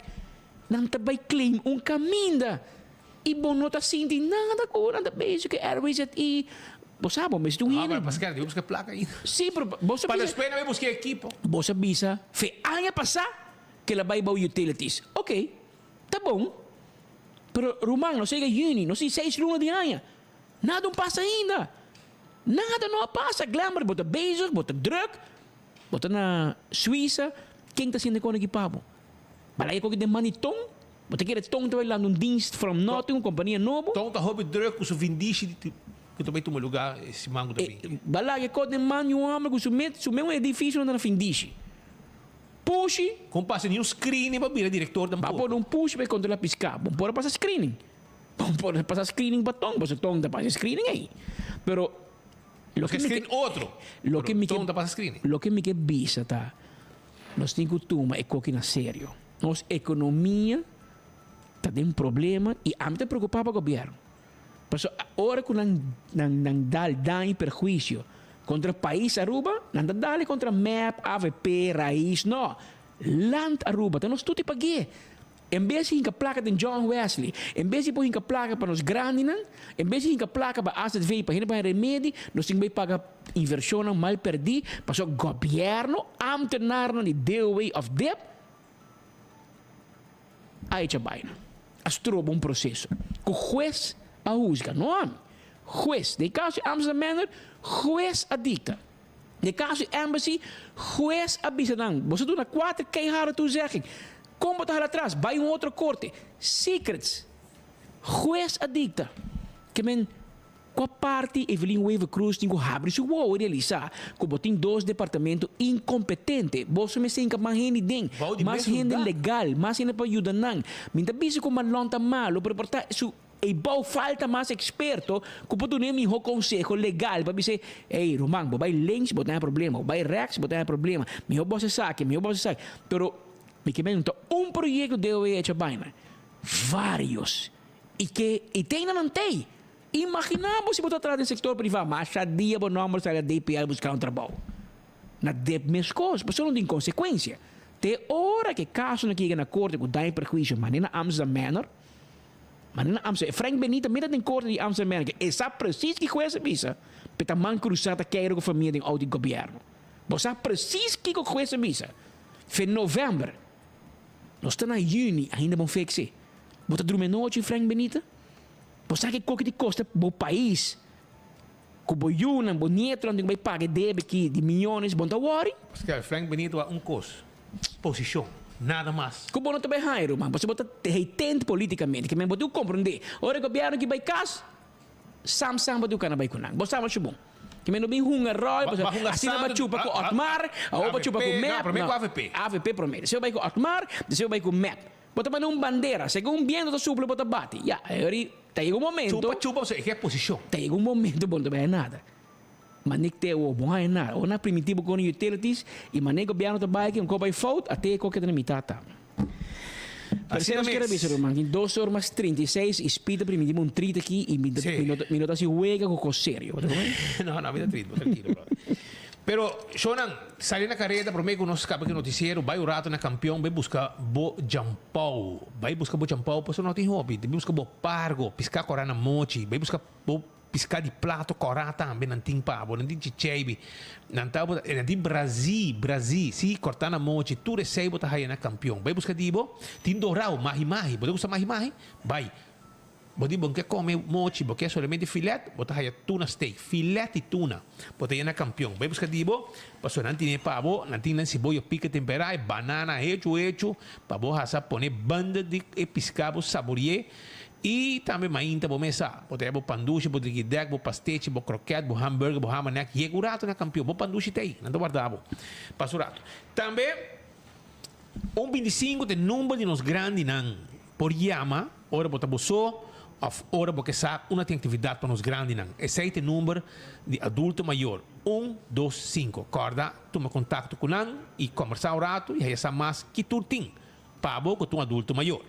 nan ta bai claim un kaminda. I bo no ta sinti nada ku nan ta bezig ku Airways ZI. Bo sa, bo mester un hende. Ah, pero paske bo buska plaka ainda. Sí, pero bo sa Pa bisa. despues nan bai buska ekipo. Bo sa bisa fe aña pasá ke el a bai bou utilities. Ok, ta bon. Pero ruman, nos a yega yüni, nos tin seis luna di aña. Nada un pasa ainda. Nada no a pasa. Glenbert, bo ta bezig, bo ta druk, bo ta na Suiza. Ken ta sinti kon aki pa bo? Balaya koki den man di Ton. Bo ta kere Ton ta bai lanta un dienst from nothing, un kompania nobo. Ton ta hopi druk ku su vindishi di ku ta bai tuma luga e siman ku ta bin. Balaya koki den man di un homber ku su met su mes un edifisio nan ta na vindishi. Pushi. Kon pasa ni un screening pa bira direktor Ba tampoco. pone un pushi pa e kontrola piská. Bo por a pasa screening. Bo por a pasa screening pa Ton, pasobra Ton ta pasa e screening ei. Pero. Loke screen otro. Loke mi ke ta pasa screen. Loke mi ke bisa ta nos tin ku tuma e koki na serio. Nos ekonomia ta den problema i ami ta preokupa pa gobièrnu. Pasobra ora ku nan nan nan dal daño i perhuisio kontra pais Aruba, nan ta dal kontra mep, avp, Raiz, no. Land Aruba ta nos tuti pag'é. En bes di hinka plaka den John Wesley, en bes di por hinka plaka pa nos grandinan, en bes di hinka plaka pa azv pa hende por haña remedi, nos tin ku bai paga invershonnan mal pèrdí pasobra gobièrnu, ámtenarnan di DOW òf dip a echa baina, a stroba un proseso ku hues a husga, no ami, hues. Den e kaso di Amsterdam Manor, hues a dikta. Den e kaso di Embassy, hues a bisa nan, boso duna kuater keiharde toezegging, kon bo ta hala atras? Bai un otro korte. Secrets. Hues a dikta. Ke men, kua parti Evelyn Wever Croes tin ku habri su wowo i realisá ku bo tin dos departamento inkompetente? Boso mester hinka mas hende den, Bou di mas mesun hende dak. legal, mas hende pa yuda nan. Mi ta bisa ku Marlon ta malu, pero por ta su. Ei bou falta mas eksperto ku por duna e mihó konseho legal pa bis'é, Ey, ruman, bo bai links, bo ta haña problema, bo bai rèks, bo ta haña problema, mihó bo hasi esaki, mihó bo hasi esaki. Pero mi ke men no ta un proyekto DOW a echa baina, vários. I ke i te nan tei. Imaginá bo si bo ta traha den sektor privá, masha dia bo nòmber sali a DPL buska un trabou. Na dep meskos, pasobra no tin konsekuensia. Te ora ku e kasonan ke yega na korte ku daño i perhuisio manera na Amsterdam Manor, Manera Amsterdam, Frank Benita mira den korte di Amsterdam Manor, e sa precies ki hues a bisa, pe ta man cruza ta keiro cu famia den auto di gobierno. Bo sa precies kico hues a bisa. Fe november, nos ta na juni, ainda bon fix e. Bo ta drumi anochi, Frank Benita? Bo sa ki koki di costa bo pais, cu bo yunan, bo nietonan tin cu bay paga e debe ki di miyones, bo no ta worry? Pascal, Frank Benita wak un cos. Posishon, nada mas. Ku bo no ta bai haña, ruman, pasobra bo ta heitent politikamente. Ke men bo tin ku komprondé. Ora e gobièrnu ki bai kas, sam sam bo tin ku kana bai ku nan. Bo sa masha bon. Ke men no bin hunga ròl, Ba pasobra hunga asina bo santo, chupa ku Otmar, awor bo chupa ku avp, no, mep. promé No, ku avp. Avp promé. Despues bo bai ku Otmar, despues bo bai ku mep. Bo ta pone un bandera, segun biento ta supla bo ta bati. Ya, e ora ta yega un momento. Chupa chupa pasobra e ke posishon. Ta yega un momento bo no ta bai haña nada. Mané te awor bon haña nada. Ora nan primiti bo con utilities y mané gobierno ta bay aki un cos bay fout a te cu a keda na mitad tambe. Pero Asina nos kier a mes. bisa ruman tin dos or mas 36 y Speed a primiti bo un trit aki y mi ta Sí. mi no ta mi no ta haci wega cu cos serio. Bo ta come? No, no, mi ta trit bo, trankilo brother. Pero, shownan, sali na careda prome cu nos caba cu e noticiero, bay un rato na Campeon, bay busca bo jampou. Bay busca bo jampou pasobra no tin hopi. Bay busca bo pargo, pisca cora na mochi, bay busca bo Piská di plato kòrá tambe nan tin pa bo, nan tin chicheibi, nan ta bo nan tin brazí, brazí, sí, kòrtá na mochi, tur esei bo ta haya na Kampion. Bai buska di bo, tin dorau, mahi mahi, bo ta gusta mahi mahi? Bai. Bo di bo no ke kome mochi, bo ke solamente filet, bo ta haya tuna steak, filet di tuna, bo ta haya na Kampion. Bai buska di bo, pasobra nan tine pa bo, nan tin nan siboyo pika temperá, e banana hechu hechu, pa bo hasa pone banda di e piská bo sabori'é. I tambe mainta bo mesa. Bo ta haya bo pandushi, bo drigidek, bo pastechi, bo kroket, bo hamburger, bo hamanek. Yega un rato na Kampion. Bo pandushi ta ei. Nan ta warda bo pa su rato. Tambe un 25 ta e number di nos grandinan. Por yama ora bo ta bo so of ora bo ke sa unda tin aktividat pa nos grandinan. Esei ta e number di adulto mayor, un, dos, sinku. Kòrda tuma kontakto ku nan i kòmbersá un rato i haya sa mas ki tur tin. Pa bo ku ta un adulto mayor.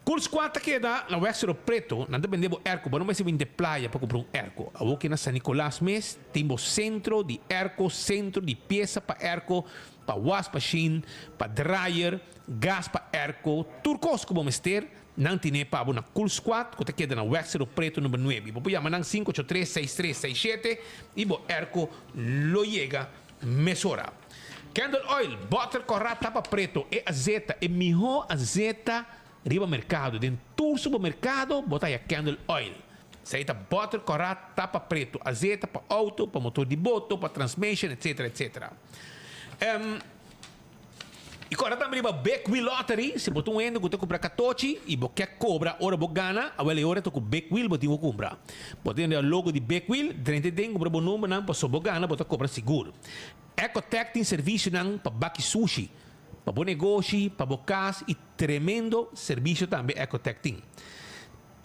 Kurs kua ta keda na Wèg Sero Preto, nan ta bende bo erko. Bo no mester bini te playa pa kumpra un erko. Awor ke na San Nicolas mes tin bo sentro di erko, sentro di piesa pa erko, pa wasmashin, pa dryer, gas pa erko, tur kos ku bo mester, nan tine pa bo na Kurs Kua ku ta keda na Wèg Sero Preto number nuebe. Bo por yama nan 583 6367 i bo erko lo yega Mesora. Candle oil, boter kòrá tapa preto, e azeta, e mihó azeta riba merkado. Den tur supermerkado bo ta haya candle oil. Esei ta boter kòrá tapa preto, azeta pa outo, pa motor di boto, pa transmission, etcetera, etcetera. I kòrda tambe riba Big Wheel Lottery, si bo ta un hende ku ta kumpra katochi i bo ke kobra ora bo gana, awel e ora ta ku Big Wheel bo tin ku kumpra. Bo ta tende e logo di Big Wheel, drenta den kumpra bo numbernan pasobra bo gana bo ta kobra sigur. Ecotec tin servisionan pa baki sushi, pa bo negoshi, pa bo kas i tremendo servisio tambe Ecotec tin.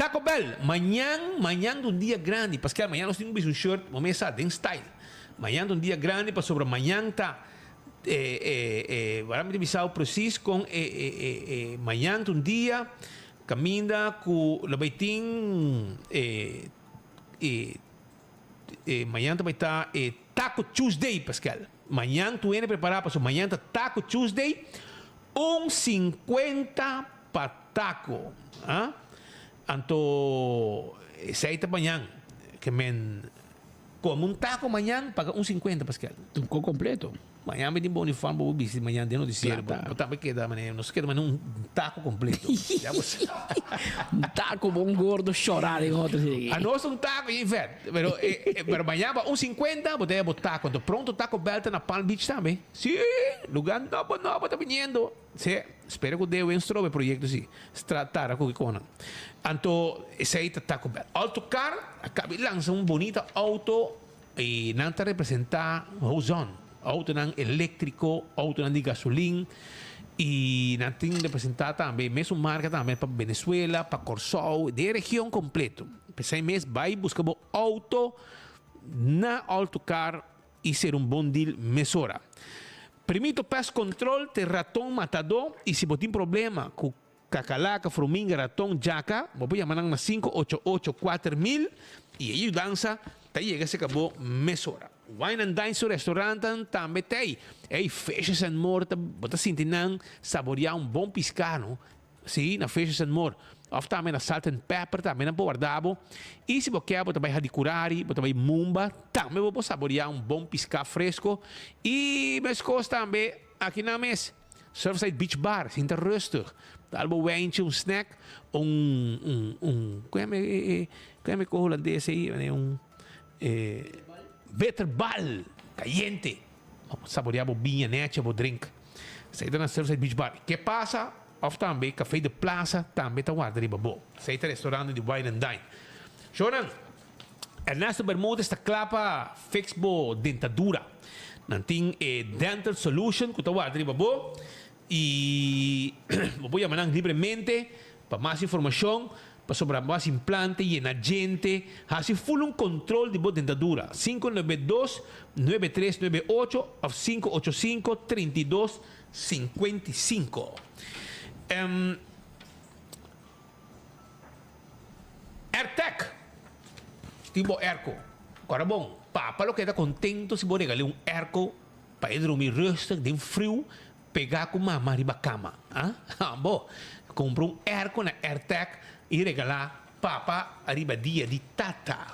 Taco Bell, mañan, mañan ta un dia grandi, paske mañan nos tin ku bisti un shirt, bo mes sa, den style. Mañan ta un dia grandi pasobra mañan ta, e, e, e, wara mi ta bisao precies kon e, e, e, e, mañan ta un dia kaminda ku lo bai tin e, e, e, mañan ta bai ta e Taco Tuesday, Pascal. Mañan tur hende prepara pasobra mañan ta Taco Tuesday, un 50 pa taco. Ah? Anto esei ta mañan. Ke men come un taco mañan paga un 50, Pascal. Un ko completo. Mañan mi tin bo uniform bo bisti mañan den noticiero. Claro. Bo tambe keda manera, nos keda manera un taco completo. Ya bo sa. Un taco bon gordo shora den otro así. A nos un taco y vet. Pero, eh, eh, pero mañan pa un 50 bo ta haya bo taco. Anto pronto Taco Bell ta na Palm Beach tambe. Sí, lugar nobo nobo ta biniendo. Sí, spera cu Deo en strobe proyecto sí. Stra tara cu kiconan. Anto esey ta Taco Bell. Alto Car a cabi lansa un bonita auto y nan ta representa Hozon. Autonan electrico, autonan di gasolin y nan tin representa tambe mesun marca tambe pa Venezuela, pa Corsou, den e region completo. P'esey mes bay busca bo auto na Alto Car y ser un bon deal mesora. Primito Pest Control te raton matadó y si bo tin problema cu cacalaca, fruminga, raton, djaca, bo por yama nan na 588 4000 y e yudansa ta yega cerca bo mesora. Wine and Dine su restaurantan tambe t'ey. Ey, Fishes and More ta bo ta sinti nan saborea un bon pisca no. Sí, na Fishes and More. Of tambe na Salt and Pepper tambe nan por warda bo. Y si bo kier bo ta bay Hadicurari, bo ta bay Mumba, tambe bo por saborea un bon pisca fresco. Y mescos tambe aki nan mes, Surfside Beach Bar, sinta rustig. Dal bo wijntje, un snack, un, un, un, con yama e, e, con yama e co holandes ey? Un, e, bitterbal cayente. Saborea bo biña nechi, bo drink. Esei ta na Surfside Beach Bar. Ke pasa? Of tambe Café de Plaza tambe ta warda riba bo. Esei ta restaurante di Wine and Dine. Shownan, Ernesto Bermudez ta kla pa fix bo dentadura. Nan tin e Dental Solution ku ta warda riba bo i bo por yama nan libremente pa mas informashon pasobra bo hasi implante, yena djente, hasi full un control di bo dentadura. 592 9398 of 585 32 55. Em, Airtec tin bo airco. Ora bon, papa lo keda contento si bo regal'é un airco pa e drumi rustig den friu pegá ku mama riba kama. Ah, bo kumpra un airco na Airtec i regalá papa ariba dia di tata.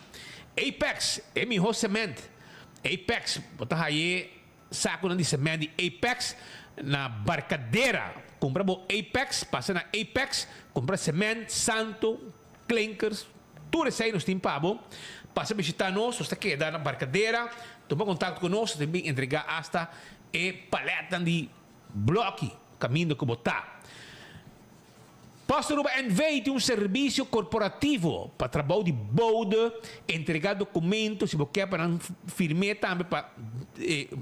Apex, e mihó cement. Apex, bo ta haye Sakunan di semen di Apex na Barcadera. Kumpra bo Apex, pasa na Apex, kumpra semen, santo, klinkers, tur esei nos tin pa bo. Pasa bishita nos, nos ta keda na Barcadera. Tuma kontakto ku nos, nos ta bin entregá asta e paletnan di bloki kaminda ku bo ta. Post Aruba NV tin un servisio korporativo pa trabou di bode, entregá dokumento si bo ke pa nan firm'é tambe pa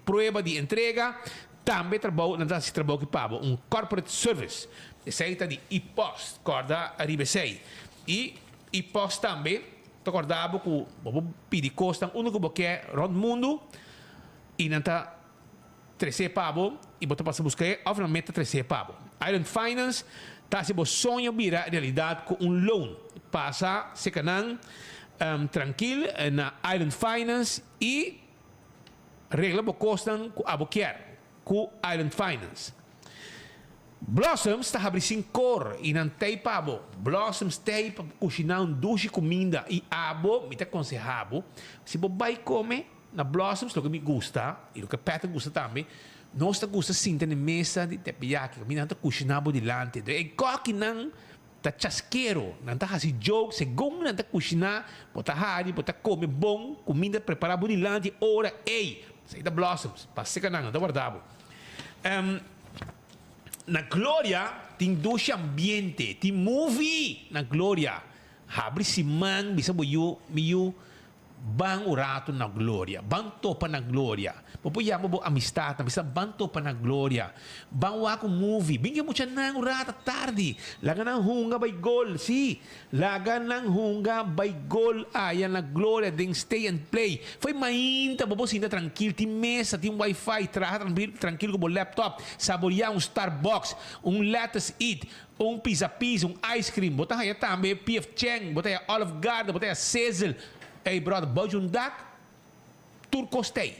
prueba di entrega, tambe trabou nan ta hasi trabou aki pa bo, un corporate service. Esei ta di e-post, kòrda ariba esei. I e-post tambe ta kòrda bo ku bo por pidi kosnan unda ku bo ke rònt mundu i nan ta Tres'é pa bo i bo ta pasa buska e òf nan meta tres'é pa bo. Island Finance ta hasi bo soño bira realidat ku un loan. Pasa seka nan trankil na Island Finance i regla bo kosnan ku abo kier ku Island Finance. Blossoms ta habri sin kor i nan tei pa bo. Blossoms tei pa kushiná un dushi kuminda i abo mi ta konsehá bo si bo bai kome Na Blossoms loke mi gusta y loke Patrick gusta tambe, nos ta gusta sinta na e mesa di teppanyaki caminda nan ta cushina bo dilanti. Entonces e kokinan ta chaskero, nan ta haci joke segun nan ta cushina, bo ta hari, bo ta come bon, cuminda prepara bo dilanti ora ey. Esey ta Blossoms, pasa cerca nan, nan ta warda bo. Na Gloria tin dushi ambiente, tin movie na Gloria. Habri siman, bisa bo yu, mi yu. Ban un rato na Gloria. Ban topa na Gloria. Bo por yama bo amistadnan, bisa ban topa na Gloria. Ban wak un movie. Bin ke muchanan un rato tardi. Laga nan hunga bai gol. Sí, laga nan hunga bai gol aya na Gloria den Stay and Play. Fo'i mainta bo por sinta trankil. Tin mesa, tin wifi. Traha trankil ku bo laptop. Saboria un Starbucks, un Lettuce Eat, un Pizza Pizza, un ice cream. Bo ta haya tambe PF Chang, bo ta haya Olive Garden, bo ta haya Sizzle. Ey brother, bou djun dak, tur kos t'ey.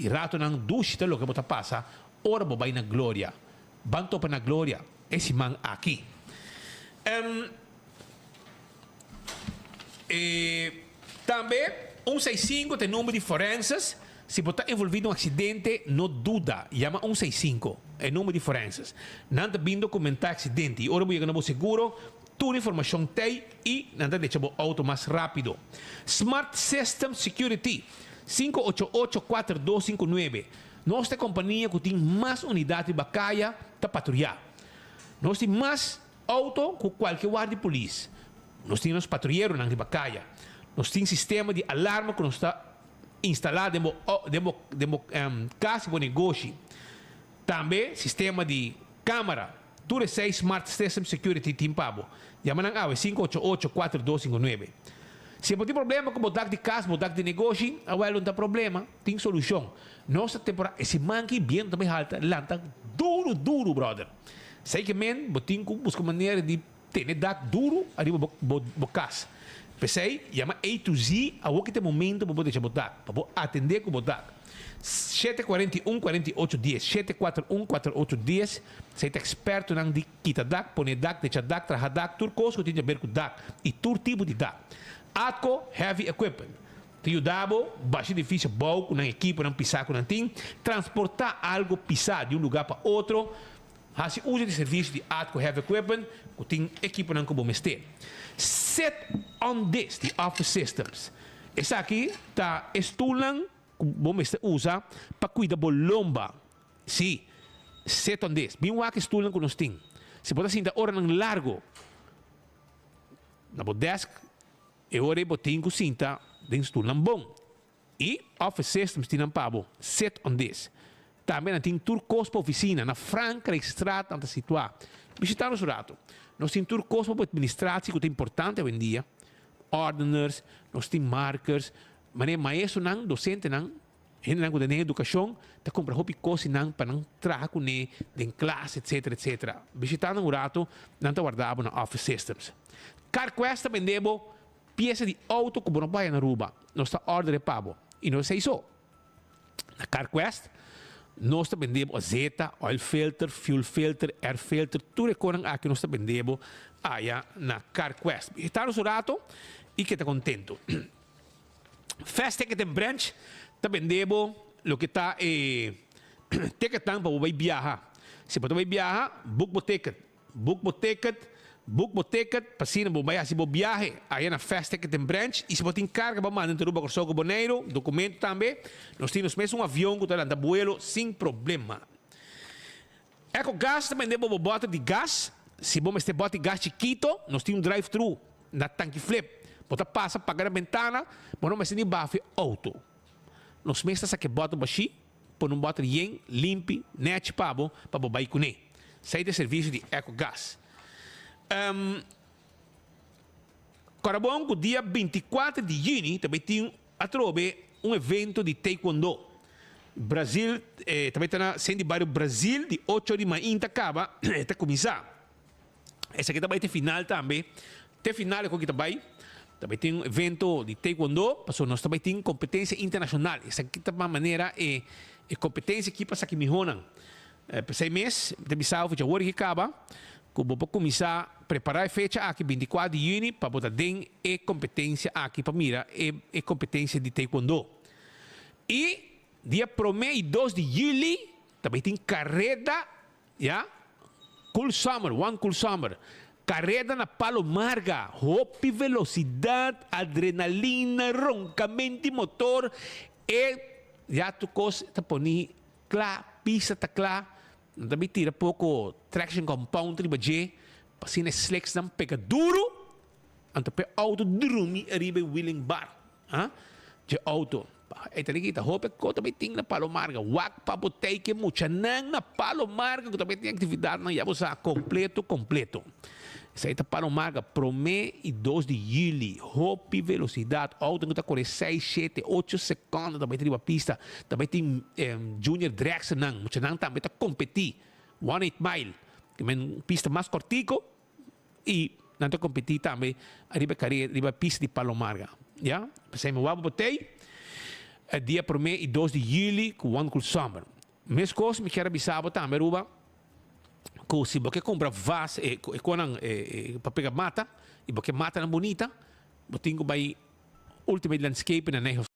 I ratonan dushi ta loke bo ta pasa ora bo bai na Gloria. Ban topa na Gloria e siman aki. Em, e, tambe un seis sinku ta e number di forenses. Si bo ta envolvi den un aksidente, no duda, yama un seis sinku, e number di forenses. Nan ta bin dokumenta e aksidente i ora bo yega na bo seguro, Tur informashon t'ei i nan ta decha bo outo mas rápido. Smart System Security, 588 4259 Nos ta e kompania ku tin mas unidat riba kaya ta patruyá. Nos tin mas outo ku kualke ward di polis. Nos tin nos patruyeronan riba kaya. Nos tin sistema di alarma ku nos ta instalá den bo den bo den bo kas i bo negoshi. Tambe sistema di kámara. Tur esei Smart System Security tin pa bo. Yama nan awe, 588 4259. Si bo tin problema ku bo dak di kas, bo dak di negoshi, awel no ta problema, tin solushon. Nos ta temporada, e siman ki bientu ta bai halta, lanta duru duru brother. Esei ke men bo tin ku buska manera di tene dak duru ariba bo bo bo kas. P'esei yama A to Z awor ki ta e momento pa bo decha bo dak, pa bo atendé ku bo dak. 741 48 10, 741 48 10, Esei ta ekspertonan di kita dak, pone dak, decha dak, traha dak, tur kos ku tin di aber ku dak i tur tipo di dak. Atco Heavy Equipment ta yuda bo basha edifisio bou ku nan ekiponan pisá ku nan tin, transportá algu pisá di un lugá pa otro, hasi uso di servisio di Atco Heavy Equipment ku tin ekiponan ku bo mester. Sit on this di Office Systems. Esaki ta e stulnan ku bo mester usa pa kuida bo lomba. Sí, sit on this. Bin wak e stulnan ku nos tin. Si bo ta sinta oranan largu na bo desk, e ora ei bo tin ku sinta den stulnan bon. I Office Systems tin nan pa bo. Sit on this. Tambe nan tin tur kos pa ofisina. Na Frankrijkstraat nan ta situá. Bishitá nos un ratu. Nos tin tur kos pa bo administratie ku ta importante awendia. Ordeners, nos tin markers. Manera maestronan, dosentenan, Hendenan ku ta den edukashon ta kumpra hopi kos di nan pa nan traha kuné den klas etsetera etsetera. Bishita nan un ratu, nan ta warda bo na Office Systems. CarQuest ta bende bo piesa di outo ku bo no por haya na Aruba. Nos ta order e pa bo i no esei so. Na CarQuest nos ta bende bo azeta, oil filter, fuel filter, air filter, tur e konan aki nos ta bende bo aya na CarQuest. Bishita nos un ratu i keda kontentu. Fast Ticket and Branch ta bende bo loke ta e ticketnan pa bo bai biaha. Si bo ta bai biaha, book bo ticket. Book bo ticket, book bo ticket pa asina bo bai hasi bo biahe aya na Fast Ticket and Branch. I si bo tin karga bo manda entre Aruba, Kòrsou ku Boneiru, dokumento tambe, nos tin nos mes un avion ku ta lanta buelo sin problema. Eco Gas ta bende bo bo bòter di gas. Si bo mester bòt di gas chikito, nos tin un drive thru na Tanki Flip. Bo ta pasa paga na bentana, bo no mester ni bafa e outo. Nos mes ta saka e bòter bashí, pone un bòter yen, limpi, nèchi pa bo, pa bo bai kuné. Esei ta e servisio di Eco Gas. Kòrda bon ku dia 24 di yüni ta bai tin Atrobe un evento di Taekwondo Brazil ta bai ta na Senti Bario Brazil di ocho di mainta kaba e ta kuminsá. Esaki ta bai te final tambe. Te final e koki ta bai. Ta bai tin un evento di Taekwondo pasobra nos ta bai tin kompetensia internashonal. Esaki ta manera e kompetensia aki pa saki mihónan. P'esei mes mi ta bisa bo djawor ki kaba ku bo por kuminsá prepará e fecha aki 24 di yüni pa bo ta den e kompetensia aki pa mira e e kompetensia di taekwondo. I dia promé i dos di yüli ta bai tin kareda ya Cool Summer, One Cool Summer, kareda na Palo Marga, hopi velosidat, adrenalina, ronkamenti motor, e ya tur kos ta poni Kla, pista ta kla, nan ta bin tira poko traction compound riba dje pa asina e slicks nan pega duru, anto p'e auto drumi ariba e wheeling bar. Ha? Dje auto. E ta kita hopi ko tambe tin na Palo Marga. Wak pa bo teke muchanan na Palo Marga ku tambe tin aktividatnan ya bo sa kompleto kompleto. Esei ta Palo Marga 1 i 2 di yüli. Hopi velosidat. Auto ku ta kore 6, 7, 8 sekònde tambe ta riba pista. Tambe tin junior dragsternan. Muchanan tambe ta kompetí. One eight mile. Ke men pista mas kòrtiko. I nan ta kompetí tambe riba e kare riba e pista di Palo Marga. Ya? P'esei mi wak bo tei e dia 1 i 2 di yüli ku One Cool Summer. Meskos mi kier a bisa bo tambe Aruba ku si bo ke kumpra vas e e konan e pa pega mata i bo ke matanan bunita bo tin ku bai Ultimate Landscaping na Nijhof.